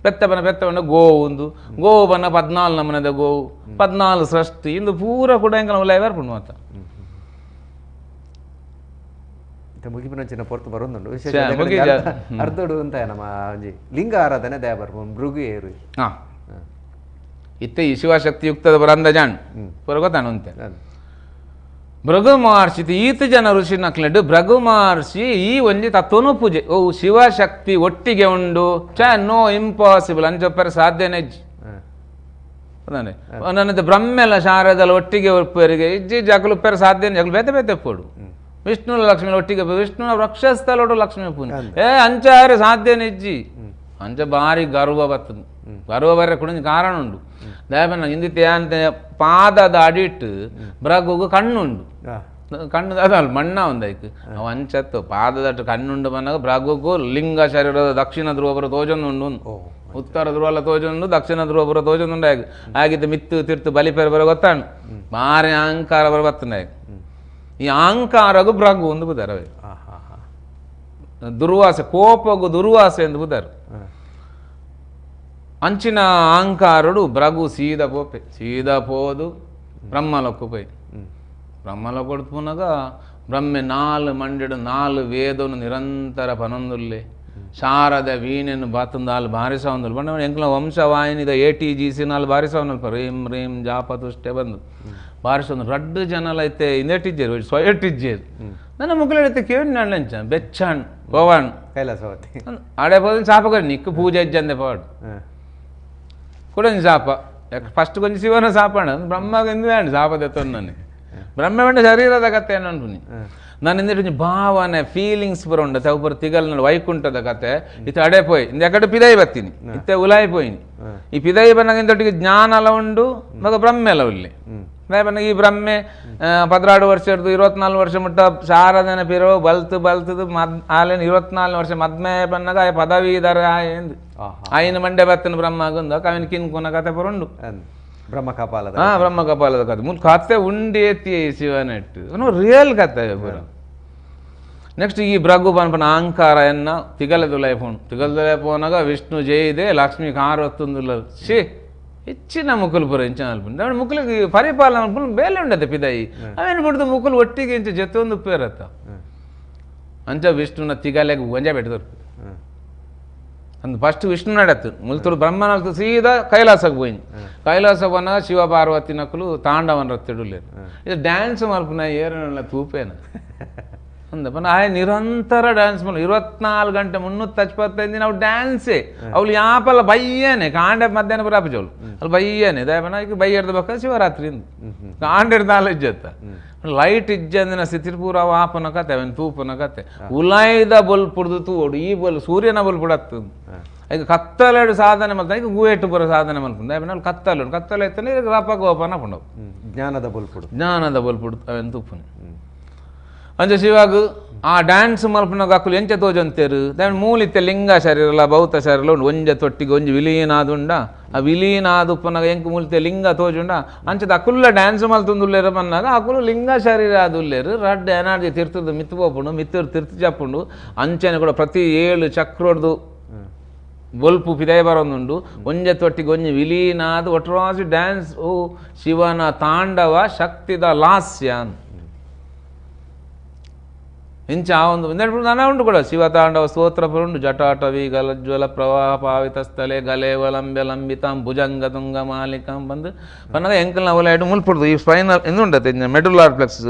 ಪೆತ್ತ ಬಣ್ಣ ಪೆತ್ತ ಬಣ್ಣ ಗೋವು ಉಂದು ಗೋವು ಬಣ್ಣ ಪದ್ನಾಲು ನಮನದ ಗೋವು ಪದ್ನಾಲು ಸೃಷ್ಟಿ ಇಂದು ಪೂರ ಕೂಡ ಎಂಕಲ ಉಲಾಯ ಬರ್ಪುಂಡು ಮಾತ ಮುಗಿಪಿನಂಚಿನ ಪೊರ್ತು ಬರೋದುಂಡು ವಿಶೇಷ ಅರ್ಧಡು ಅಂತ ನಮ್ಮ ಒಂಜಿ ಲಿಂಗ ಆರಾಧನೆ ದಯ ಬರ್ಪು ಮೃಗು ಏರು ಹಾಂ ಇತ್ತೆ ಈ ಶಿವಶಕ್ತಿಯುಕ್ತದ ಬರಂದ ಜಾಣ್ ಪೂರ ಗೊತ್ತಾನು ಅಂತೆ ಭೃಗು ಮಹರ್ಷಿ ಈತ ಜನ ಋಷಿ ನಕ್ಲೆಡ್ ಭೃಗು ಮಹರ್ಷಿ ಈ ಒಂಜಿ ತತ್ವನು ಪೂಜೆ ಓ ಶಿವಶಕ್ತಿ ಒಟ್ಟಿಗೆ ಉಂಡು ಚ ನೋ ಇಂಪಾಸಿಬಲ್ ಅಂಚೊಪ್ಪರೆ ಸಾಧ್ಯನೇ ನನ್ನದು ಬ್ರಹ್ಮೆಲ್ಲ ಶಾರದಲ್ಲ ಒಟ್ಟಿಗೆ ಒಪ್ಪರಿಗೆ ಇಜ್ಜಿ ಜಗಲು ಉಪ್ಪರೆ ಸಾಧ್ಯನೇ ಜಗಲು ಬೇತೆ ಬೇತೆ ಪೋಡು ವಿಷ್ಣು ಲಕ್ಷ್ಮಿ ಒಟ್ಟಿಗೆ ವಿಷ್ಣುನ ವೃಕ್ಷಸ್ಥಲೋಡು ಲಕ್ಷ್ಮೀ ಪೂಜೆ ಏ ಅಂಚಾರೆ ಸಾಧ್ಯನೇ ಇಜ್ಜಿ ಅಂಚ ಬಾರಿ ಗರ್ವ ಬತ್ತದು ಗರ್ವ ಬರ ಕೂಡ ಕಾರಣ ಉಂಡು ದಯಪನ್ನ ಇಂದಿತ್ತೆ ಅಂತ ಪಾದದ ಅಡಿಟ್ಟು ಬ್ರಗುಗು ಕಣ್ಣುಂಡು ಕಣ್ಣು ಅದಲ್ಲ ಮಣ್ಣ ಒಂದೈಕ್ ಅವ ಅಂಚತ್ತು ಪಾದದಟ್ಟು ಕಣ್ಣುಂಡು ಬಂದಾಗ ಬ್ರಗುಗು ಲಿಂಗ ಶರೀರದ ದಕ್ಷಿಣ ಧ್ರುವಪುರ ತೋಜೊಂದುಂಡು ಉತ್ತರ ಧ್ರುವಲ ತೋಜೊಂದು ದಕ್ಷಿಣ ಧ್ರುವಪುರ ತೋಜೊಂದುಂಡು ಆಗ ಆಗಿದ್ದು ಮಿತ್ತು ತಿರ್ತು ಬಲಿಪೆರ ಬರ ಗೊತ್ತಾಣು ಬಾರಿ ಅಹಂಕಾರ ಬರ ಬತ್ತಂಡ ಈ ಅಹಂಕಾರಗು ಬ್ರಗು ಒಂದು ಬುದಾರವೇ ದುರ್ವಾಸೆ ಕೋಪಗು ದುರ್ವಾಸೆ ಎಂದು ಬುದಾರು ಅಂಚಿನ ಅಹಂಕಾರುಡು ಬ್ರಗು ಸೀದಾ ಪೋಪೆ ಸೀದಾ ಪೋದು ಬ್ರಹ್ಮಲೊಕ್ಕು ಪೋಯಿ ಬ್ರಹ್ಮಲೊಕ್ಕೊಡು ಪುನಗ ಬ್ರಹ್ಮೆ ನಾಲು ಮಂಡೆಡು ನಾಲು ವೇದನು ನಿರಂತರ ಪನೊಂದುಲ್ಲೆ ಶಾರದ ವೀಣೆನು ಬಾತುಂದಾಲು ಬಾರಿಸವಂದುಲು ಬಂಡ ಎಂಕ್ಲ ವಂಶವಾಹಿನಿದ ಎ ಟಿ ಜಿ ಸಿ ನಾಲು ಬಾರಿಸವನಲ್ಪ ರೇಮ್ ರೇಮ್ ಜಾಪತುಷ್ಟೆ ಬಂದು ಬಾರಿಸೊಂದು ರಡ್ಡು ಜನಲ ಐತೆ ಇಂದೆಟ್ಟಿಜ್ಜೇರು ಸೊಯೆಟ್ಟಿಜ್ಜೇರು ನನ್ನ ಮುಕ್ಕಲೆಡುತ್ತೆ ಕೇಳಿ ನಂಚ ಬೆಚ್ಚಾಣ್ ಗೋವಾಣ್ ಕೈಲಾಸವತಿ ಆಡೆ ಪೋದು ಶಾಪ ನಿಕ್ಕು ಪೂಜೆ ಇಜ್ಜಂದೆ ಪಾಡು ಕೂಡ ಶಾಪ ಯಾಕೆ ಫಸ್ಟ್ ಕೊಂಚ ಶಿವನ ಶಾಪಣ ಬ್ರಹ್ಮಗ ಎಂದು ಶಾಪ ದೆತ್ತೊಂದು ನಾನು ಬ್ರಹ್ಮ ವೆಂಡ ಶರೀರದ ಕತೆ ಅನ್ಪುನಿ ನಾನು ಇಂದ ಭಾವನೆ ಫೀಲಿಂಗ್ಸ್ ಪೂರ ಉಂಡ ತವು ತಿಗಲ್ ನೋಡು ವೈಕುಂಠದ ಕತೆ ಇತ್ತ ಅಡೆ ಪೋಯ್ ಇಂದ ಎಕಡೆ ಪಿದೈ ಬತ್ತೀನಿ ಇತ್ತೆ ಉಲಾಯಿ ಪೋಯಿನಿ ಈ ಪಿದೈ ಬನ್ನಾಗ ಇಂದೊಟ್ಟಿಗೆ ಜ್ಞಾನ ಅಲ ಉಂಡು ಮಗ ಬ್ರಹ್ಮೆ ಅಲ ಉಲ್ಲಿ ಬನ್ನಾಗ ಈ ಬ್ರಹ್ಮೆ 14 ವರ್ಷ ಹಿಡ್ದು 24 ವರ್ಷ ಮುಟ್ಟ ಶಾರದನ ಪಿರೋ ಬಲ್ತು ಬಲ್ತದು ಮದ್ ಆಲೇನು 24 ವರ್ಷ ಮದ್ಮೆ ಬನ್ನಾಗ ಆ ಪದವೀಧರ ಆಯಂದು ಆಯಿನ ಮಂಡೆ ಬತ್ತನ ಬ್ರಹ್ಮ ಆಗುಂದ ಕವಿನ ಕಿನ್ಕುನ ಕತೆ ಪುರುಂಡು ಬ್ರಹ್ಮ ಕಪಾಲದ ಹಾ ಬ್ರಹ್ಮ ಕಪಾಲದ ಕತೆ ಮುಲ್ ಕತೆ ಉಂಡಿ ಎತ್ತಿ ಶಿವನೆಟ್ಟು ರಿಯಲ್ ಕತೆ ಪೂರ. ನೆಕ್ಸ್ಟ್ ಈ ಬ್ರಗು ಪನ್ಪನ ಅಹಂಕಾರ ಎನ್ನ ತಿಗಲದುಲೈ ಫೋನ್ ತಿಗಲದುಲೈ ಫೋನಾಗ ವಿಷ್ಣು ಜೈದೆ ಲಕ್ಷ್ಮಿ ಕಾರು ಹೊತ್ತುಂದುಲ್ಲ she ಹೆಚ್ಚಿನ ಮುಕುಲು ಪೂರ ಇಂಚಿನ ಅಲ್ಪ ಮುಕುಲಿಗೆ ಪರಿಪಾಲನೆ ಅನ್ಪುನ ಬೇಲೆ ಉಂಡತೆ ಪಿದಾಯಿ ಅವೇನು ಬಿಡ್ದು ಮುಕುಲು ಒಟ್ಟಿಗೆ ಇಂಚ ಜೊತೆ ಉಪ್ಪೇರತ್ತ ಅಂಚ ವಿಷ್ಣುನ ತಿಗಲೆಗೆ ಒಂಜೆ ಬೆಟ್ಟದರು ಅಂದ್ ಫಸ್ಟ್ ವಿಷ್ಣು ನಡತ್ತು ಮುಲ್ತುರು ಬ್ರಹ್ಮನ ಸೀದಾ ಕೈಲಾಸಕ್ಕೆ పోయింది ಕೈಲಾಸ ಬನ್ನ ಶಿವ ಪಾರ್ವತಿ ನಕಲು ತಾಂಡವ ನೃತ್ಯಡುಲೇರು ಇದು ಡ್ಯಾನ್ಸ್ ಮಲ್ಪುನ ಏರನ ತೂಪೇನ ಅಂದಪ್ಪ ಆಯ ನಿರಂತರ ಡ್ಯಾನ್ಸ್ ಮಲ್ 24 ಗಂಟೆ 375 ನಾವು ಡ್ಯಾನ್ಸೇ ಅವಳು ಯಾಪಲ್ಲ ಬಯ್ಯನೆ ಕಾಂಡೆ ಮಧ್ಯಾಹ್ನ ಬರ ಅಪಜೋಳು ಅಲ್ಲಿ ಬಯ್ಯನೆ ದಯಪನ ಈಗ ಬಯ್ಯರ್ದ ಬಕ್ಕ ಶಿವರಾತ್ರಿ ಕಾಂಡೆ ನಾಲೆಜ್ ಅತ್ತ ಲೈಟ್ ಇಜ್ಜಂದಿನ ಸ್ಥಿತಿ ಪೂರ ಆಪನ ಕತೆ ಅವನ್ ತೂಪನ ಕತೆ ಉಲಾಯ್ದ ಬೊಲ್ ಪುಡ್ದು ತೂಡು ಈ ಬೊಲ್ ಸೂರ್ಯನ ಬೊಲ್ ಪುಡತ್ತು ಈಗ ಕತ್ತಲೆಡು ಸಾಧನೆ ಮಲ್ತ ಈಗ ಗೂಯೆಟ್ಟು ಪೂರ ಸಾಧನೆ ಮಲ್ಪುಂಡು ದಯಪನ ಅಲ್ಲಿ ಕತ್ತಲು ಕತ್ತಲೆ ಎತ್ತನೆ ಈಗ ರಪ ಗೋಪನ ಪುಂಡವು ಜ್ಞಾನದ ಬೊಲ್ಪುಡು ಜ್ಞಾನದ ಬೊಲ್ಪುಡು ಅವೆನ್ ತೂಪುನಿ ಅಂಚ ಶಿವಾಗ ಆ ಡ್ಯಾನ್ಸ್ ಮಲ್ಪುನಾಗ ಅಕುಲು ಎಂಚ ತೋಜಂತೇರು ದಾನ್ ಮೂಲಿತ್ತೆ ಲಿಂಗ ಶರೀರಲ ಭೌತ ಶರೀರ ಉಂಡು ಒಂಜ ತೊಟ್ಟಿಗೆ ಒಂಜಿ ವಿಲೀನಾದುಂಡ ಆ ವಿಲೀನಾದುಪ್ಪನಾಗ ಎಂಕ್ ಮೂಲಿತೆ ಲಿಂಗ ತೋಜುಂಡ ಅಂಚದ ಅಕುಲ್ಲ ಡ್ಯಾನ್ಸ್ ಮಲ್ತೊಂದುಲ್ಲೇರು ಪನ್ನಾಗ ಅಕುಲು ಲಿಂಗ ಶರೀರ ಆದುಲ್ಲೇರು ರಡ್ಡ್ ಎನರ್ಜಿ ತಿರ್ತದ ಮಿತ್ತು ಪೋಪುಂಡು ಮಿತ್ತೂರು ತಿರ್ತು ಜಪ್ಪುಂಡು ಅಂಚನೆ ಕೂಡ ಪ್ರತಿ 7 ಚಕ್ರೊಡ್ದು ಬೊಲ್ಪು ಪಿದೈ ಬರೋದುಂಡು ಒಂಜ ತೊಟ್ಟಿಗೆ ಒಂಜಿ ವಿಲೀನಾದ ಒಟ್ರಾಸಿ ಡ್ಯಾನ್ಸ್ ಓ ಶಿವನ ತಾಂಡವ ಶಕ್ತಿದ ಲಾಸ್ಯ ಇಂಚ ಆ ಒಂದು ನನ್ನ ಉಂಟು ಕೂಡ ಶಿವ ತಾಂಡವ ಸ್ತೋತ್ರ ಉಂಟು ಜಟಾಟವಿ ಗಲಜ್ವಲ ಪ್ರವಾಹ ಪಾವಿತ ಸ್ಥಲೆ ಗಲೇವಲಂಬ್ಯ ಲಂಬಿತಾಂ ಭುಜಂಗ ತುಂಗ ಮಾಲಿಕಾಂ ಬಂದು ಪನ್ನಗ ಎಂಕಲ್ನ ಅವಲ ಮುಲ್ಪುಡ್ದು ಈ ಸ್ಪೈನಲ್ ಎಂದುಂಡತೆ ಮೆಡುಲಾರ್ ಪ್ಲೆಕ್ಸ್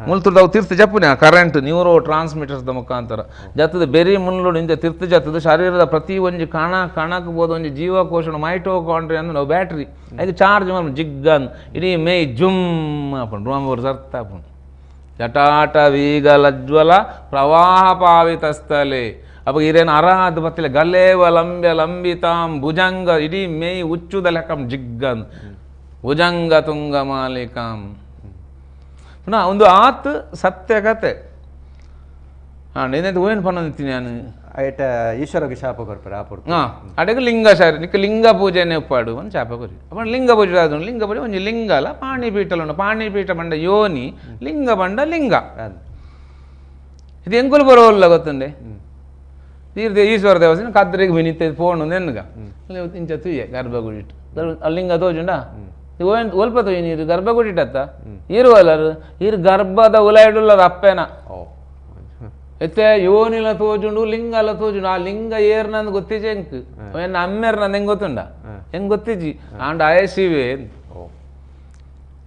ಮುಲ್ತುರ್ದು ಅವು ತೀರ್ಥ ಜಪ್ಪುನೆ ಆ ಕರೆಂಟ್ ನ್ಯೂರೋ ಟ್ರಾನ್ಸ್ಮಿಟರ್ಸ್ದ ಮುಖಾಂತರ ಜತ್ತದ ಬೆರಿ ಮುಳ್ಳುಡು ಇಂಚ ತೀರ್ಥ ಜತ್ತದ ಶರೀರದ ಪ್ರತಿ ಒಂಜಿ ಕಣ ಕಣಕ್ಕೆ ಬೋದು ಒಂಜಿ ಜೀವಕೋಶ ಮೈಟೋಕಾಂಡ್ರಿ ಅಂದ್ರೆ ನಾವು ಬ್ಯಾಟ್ರಿ ಐದು ಚಾರ್ಜ್ ಮಾಡು ಜಿಗ್ಗನ್ ಇಡೀ ಮೇ ಜುಮ್ ಆಪುಂಡು ರೋಮವರು ಸರ್ತ ಆಪುಂಡು ಜಟಾಟವೀಗಲಜ್ವಲ ಪ್ರವಾಹ ಪಾವಿತಸ್ಥಲೆ ಅಪ್ಪ ಇರೇನು ಅರಾದ ಬತ್ತಿಲ್ಲ ಗಲೇವ ಲಂಬ್ಯ ಲಂಬಿತಾಂ ಭುಜಂಗ ಇಡೀ ಮೇಯ್ ಉಚ್ಚುದ ಲೆಕ್ಕಂ ಜಿಗ್ಗನ್ ಭುಜಂಗ ತುಂಗ ಮಾಲಿಕಾಂ ಪುನಃ ಒಂದು ಆತ್ ಸತ್ಯ ಕತೆ ಹಾಂ నేనైతే ఊయను పన్ను తిన్నాను ಐಟ ಈಶ್ವರಗೆ ಶಾಪ ಕೊರ್ಪರ ಆಪುರ್ತು ಹಾಂ ಅಡೆಗೆ ಲಿಂಗ ಶಾರಿ ನಿಕ್ಕ ಲಿಂಗ ಪೂಜೆನೆ ಉಪ್ಪಾಡು ಒಂದು ಶಾಪ ಕೊರಿ ಅಪ್ಪ ಲಿಂಗ ಪೂಜೆ ಅದು ಲಿಂಗ ಪೂಜೆ ಒಂಜಿ ಲಿಂಗ ಅಲ್ಲ ಪಾಣಿಪೀಠಲ ಉಂಡು ಪಾಣಿಪೀಠ ಬಂಡ ಯೋನಿ ಲಿಂಗ ಬಂಡ ಲಿಂಗ ಇದು ಎಂಕುಲು ಬರೋಲ್ಲ ಗೊತ್ತುಂಡೆ ತೀರ್ಥ ಈಶ್ವರ ದೇವಸ್ಥಾನ ಕದ್ರಿಗೆ ವಿನಿತ ಫೋನ್ ಒಂದು ಎನ್ನುಗ ಇಂಚ ತುಯ್ಯೆ ಗರ್ಭಗುಡಿ ಇಟ್ಟು ಲಿಂಗ ತೋಜುಂಡ ಒಲ್ಪ ತೊಯ್ಯಿ ನೀರು ಗರ್ಭಗುಡಿ ಇಟ್ಟತ್ತ ಇರುವಲ್ಲರು ಇರು ಗರ್ಭದ ಉಲಾಯಿಡುಲ್ಲರು ಅಪ್ಪೇನ ಎತ್ತೆ ಯೋನಿಲ ತೋಜುಂಡು ಲಿಂಗಲ ತೋಜುಂಡು ಆ ಲಿಂಗ ಏರ್ ನಂದು ಗೊತ್ತಿಜೆ ಎಂಕ್ ಎನ್ನ ಅಮ್ಮೇರ್ ನಂದು ಹೆಂಗ್ ಗೊತ್ತುಂಡ ಹೆಂಗ್ ಗೊತ್ತಿಜಿ ಆಂಡ ಆಯ ಶಿವೆ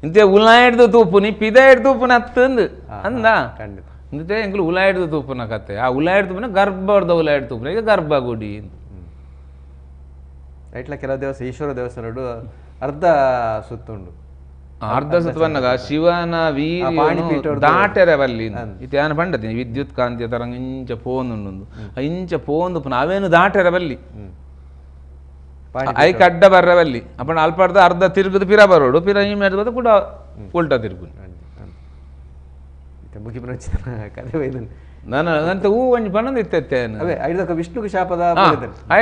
ಇಂತೆ ಉಲಾಯಿಡ್ದು ತೂಪುನಿ ಪಿದ ಹಿಡ್ದು ತೂಪುನ ಅತ್ತಂದು ಅಂದ ಇಂತೆ ಎಂಕ್ಲು ಉಲಾಯಿಡ್ದು ತೂಪುನ ಕತೆ ಆ ಉಲಾಯಿಡ್ದು ತೂಪುನ ಗರ್ಭದ ಉಲಾಯಿಡ್ ತೂಪುನ ಈಗ ಗರ್ಭಗುಡಿ ಐಟ್ಲ ಕೆಲವು ದೇವಸ್ಥಾನ ಈಶ್ವರ ದೇವಸ್ಥಾನ ಅರ್ಧ ಸುತ್ತುಂಡು ಅರ್ಧ ಸುತ್ತವನ್ನಾಗ ಶಿವನ ವೀರ್ಯ ದಾಟೆರೆ ಬಲ್ಲಿ ಇತ್ಯಾನ ಪಂಡತಿ ವಿದ್ಯುತ್ ಕಾಂತಿಯ ತರಂಗ ಇಂಚ ಪೋಂದುಂಡು ಇಂಚ ಪೋಂದು ಪುನಃ ಅವೇನು ದಾಟೆರೆ ಬಲ್ಲಿ ಐಕ್ ಅಡ್ಡ ಬರ್ರವಲ್ಲಿ ಅಪ್ಪಣ ಅಲ್ಪಡ್ದ ಅರ್ಧ ತಿರುಗುದು ಪಿರ ಬರೋಡು ಪಿರ ಈ ಮೇಡ್ದ ಕೂಡ ಉಲ್ಟಾ ತಿರುಗು ಕತೆ ನಾನು ನಂತ ಹೂ ಒಂಜಿ ಪನ್ನೊಂದು ಇತ್ತೆ ಅವೇ ಐದಕ್ಕ ವಿಷ್ಣುಗೆ ಶಾಪದ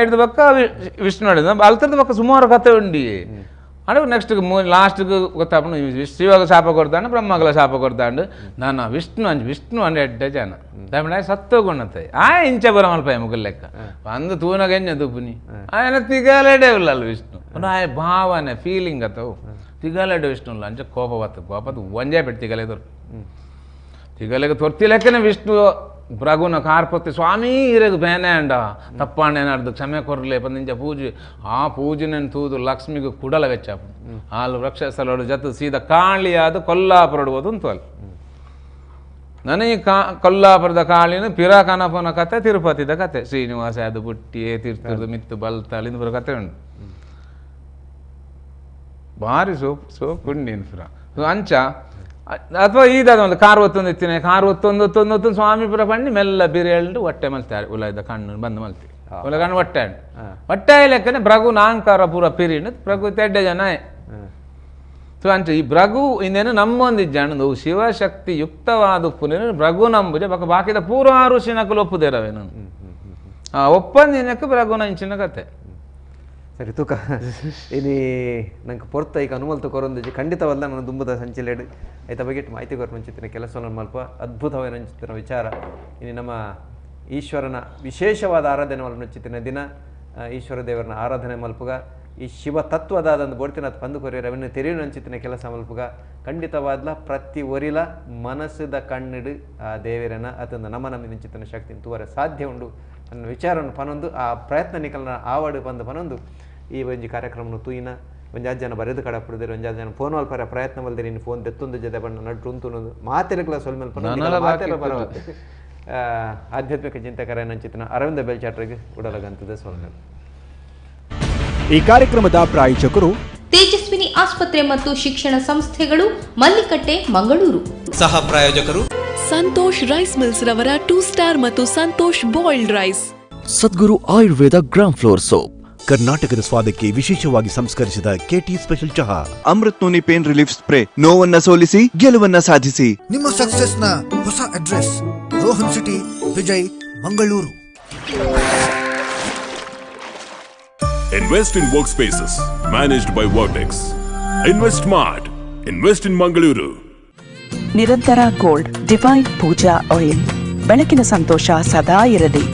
ಐದು ಬಕ್ಕ ವಿಷ್ಣು ಹೇಳಿದ ಅಲ್ತದ ಬಕ್ಕ ಸುಮಾರು ಕತೆ ಉಂಡಿ ಅಂದ್ರೆ ನೆಕ್ಸ್ಟ್ ಲಾಸ್ಟ್ಗೆ ಗೊತ್ತಾಪಣ ಶಿವಾಗ ಶಾಪ ಕೊಡ್ತಾಂಡು ಬ್ರಹ್ಮಗಳ ಶಾಪ ಕೊಡ್ತಾಂಡು ನಾನು ವಿಷ್ಣು ಅಂಜು ವಿಷ್ಣು ಅಂದ್ರೆ ಎಡ್ಡ ಜನ ತಮಿಳ ಸತ್ತೋಗುಣತೆ ಆ ಇಂಚ ಬರ ಮಲ್ಪ ಮುಗಲ್ ಲೆಕ್ಕ ಅಂದು ತೂನಾಗ ಎಂಜ ತುಪ್ಪುನಿ ಆಯನ ತಿಗಾಲೆಡೆ ಇಲ್ಲ ಅಲ್ಲ ವಿಷ್ಣು ಆಯ ಭಾವನೆ ಫೀಲಿಂಗ್ ಅತವು ತಿಗಾಲೆಡೆ ವಿಷ್ಣು ಅಲ್ಲ ಅಂಚ ಕೋಪ ಬತ್ತು ಕೋಪದ ಒಂಜೇ ಪೆಟ್ಟು ತಿಗಲೆ ತೋರ್ ತಿಗಲೆಗೆ ತೊರ್ತಿ ಲೆಕ್ಕನೆ ವಿಷ್ಣು ಪ್ರಗುಣ ಕಾರ್ಪತಿ ಸ್ವಾಮಿ ಇರಗು ಬೇನೆ ಅಂಡ ತಪ್ಪಾಂಡೆ ನಡ್ದು ಕ್ಷಮೆ ಕೊರ್ಲೆ ಪಂದಿಂಚ ಪೂಜೆ ಆ ಪೂಜೆನ ತೂದು ಲಕ್ಷ್ಮಿಗೆ ಕುಡಲ ವೆಚ್ಚಾಪು ಆಲು ವೃಕ್ಷಸ್ಥಳೋಡು ಜತ್ತು ಸೀದಾ ಕಾಳಿಯಾದ ಕೊಲ್ಲಾಪುರಡು ಹೋದು ಅಂತಲ್ಲ ನನಗೆ ಕೊಲ್ಲಾಪುರದ ಕಾಳಿನ ಪಿರಾ ಕನಪನ ಕತೆ ತಿರುಪತಿದ ಕತೆ ಶ್ರೀನಿವಾಸ ಅದು ಬುಟ್ಟಿಯೇ ತೀರ್ಥದ ಮಿತ್ತು ಬಲ್ತಾಳಿಂದ ಬರೋ ಕತೆ ಉಂಟು ಭಾರಿ ಸೋಪ್ ಸೋಪ್ ಉಂಡಿನ ಪುರ ಅಂಚ ಅಥವಾ ಈದಾದ ಒಂದು ಕಾರ್ ಒತ್ತೊಂದು ಇತ್ತಿನ ಕಾರ್ ಒತ್ತೊಂದು ಒತ್ತೊಂದು ಒತ್ತೊಂದು ಸ್ವಾಮಿ ಪುರ ಪಣ್ಣಿ ಮೆಲ್ಲ ಬಿರಿಯಲ್ಡು ಹೊಟ್ಟೆ ಮಲ್ತಾರೆ ಉಲಾಯ್ದ ಕಣ್ಣು ಬಂದು ಮಲ್ತಿ ಉಲ ಕಣ್ಣು ಹೊಟ್ಟೆ ಹೊಟ್ಟೆ ಲೆಕ್ಕನೆ ಪ್ರಗು ನಾಂಕಾರ ಪೂರ ಪಿರಿಣು ಪ್ರಗು ತೆಡ್ಡೆ ಜನ ಸೊ ಅಂಚ ಈ ಭ್ರಗು ಇನ್ನೇನು ನಮ್ಮೊಂದು ಜನ ಶಿವಶಕ್ತಿ ಯುಕ್ತವಾದ ಉಪ್ಪುನೇನು ಭ್ರಗು ನಂಬುಜೆ ಬಕ ಬಾಕಿದ ಪೂರ್ವ ಋಷಿನಕಲು ಒಪ್ಪುದೇರವೇನು ಆ ಒಪ್ಪಂದಿನಕ್ಕೆ ಭ್ರಗುನ ಇಂಚಿನ ಕತೆ ಸರಿ ತೂಕ ಇನಿ ನಂಗೆ ಪೊರ್ತ ಈಗ ಅನುಮಲ್ತ ಕೊರೊಂದಿಜಿ ಖಂಡಿತವಲ್ಲ ನನ್ನ ದುಂಬದ ಸಂಚಿಲೇಡು ಐತ ಬಗ್ಗೆ ಮಾಹಿತಿ ಕೊರ ಮುಂಚಿತ್ತಿನ ಕೆಲಸವನ್ನು ಮಲ್ಪ ಅದ್ಭುತವಾದ ವಿಚಾರ. ಇನಿ ನಮ್ಮ ಈಶ್ವರನ ವಿಶೇಷವಾದ ಆರಾಧನೆ ಮಲ್ಪುಂಚಿತ್ತಿನ ದಿನ, ಈಶ್ವರ ದೇವರನ್ನ ಆರಾಧನೆ ಮಲ್ಪುಗ ಈ ಶಿವ ತತ್ವದಾದಂದು ಬೋಡ್ತಿನ ಪಂದು ಕೊರಿಯರ್ ಅವನ್ನು ತೆರೆಯುವಂಚಿತ್ತಿನ ಕೆಲಸ ಮಲ್ಪುಗ ಖಂಡಿತವಾದ್ಲ ಪ್ರತಿ ಒರಿಲ ಮನಸ್ಸದ ಕಣ್ಣಿಡು ಆ ದೇವರನ ಅತಂದ ನಮ್ಮ ನಮ್ಮ ಶಕ್ತಿ ತೂವರೆ ಸಾಧ್ಯ ಉಂಡು ನನ್ನ ವಿಚಾರವನ್ನು ಪನೊಂದು ಆ ಪ್ರಯತ್ನ ನಿಕಲ್ನ ಆವಾಡು ಬಂದು ಪನೊಂದು ಈ ಒಂಜಿ ಕಾರ್ಯಕ್ರಮವನ್ನು ತೂಯಿನ ಒಂಜಾಜ್ ಜನ ಬರೆದು ಕಡಪುಡಿದಿರು ಒಂಜಾಜ್ ಜನ ಫೋನ್ ಅಲ್ಪ ಪ್ರಯತ್ನ ಮಲ್ದಿರಿ ನೀನು ಫೋನ್ ದೆತ್ತೊಂದು ಜೊತೆ ಬಣ್ಣ ನಡು ಉಂತು ಮಾತೆಲಕ್ಲ ಸೊಲ್ಮೆಲ್ಪ ಮಾತೆಲ್ಲ ಬರೋ ಆಧ್ಯಾತ್ಮಿಕ ಚಿಂತಕರ ನಂಚಿತನ ಅರವಿಂದ ಬೆಲ್ಚಾಟ್ರಿಗೆ ಉಡಲಗಂತದ ಸೊಲ್ಮೆಲ್. ಈ ಕಾರ್ಯಕ್ರಮದ ಪ್ರಾಯೋಜಕರು ತೇಜಸ್ವಿನಿ ಆಸ್ಪತ್ರೆ ಮತ್ತು ಶಿಕ್ಷಣ ಸಂಸ್ಥೆಗಳು, ಮಲ್ಲಿಕಟ್ಟೆ, ಮಂಗಳೂರು. ಸಹ ಪ್ರಾಯೋಜಕರು ಸಂತೋಷ್ ರೈಸ್ ಮಿಲ್ಸ್ ರವರ 2 ಸ್ಟಾರ್ ಮತ್ತು Santosh boiled rice, Sadguru Ayurveda gram flour soap, ಕರ್ನಾಟಕದ ಸ್ವಾದಕ್ಕೆ ವಿಶೇಷವಾಗಿ ಸಂಸ್ಕರಿಸಿದ ಕೆಟಿ ಸ್ಪೆಷಲ್ ಚಹಾ, Amrut noni pain relief spray ನೋವನ್ನ ಸೋಲಿಸಿ ಗೆಲುವನ್ನ ಸಾಧಿಸಿ. ನಿಮ್ಮ ಸಕ್ಸೆಸ್ನ ಹೊಸ address Rohan city, Vijay, Mangaluru. Invest in workspaces managed by Vertex. Invest smart. Invest in Mangaluru. Nirantara gold divine puja oil, ಬೆಳಕಿನ ಸಂತೋಷ ಸದಾ ಇರಲಿ.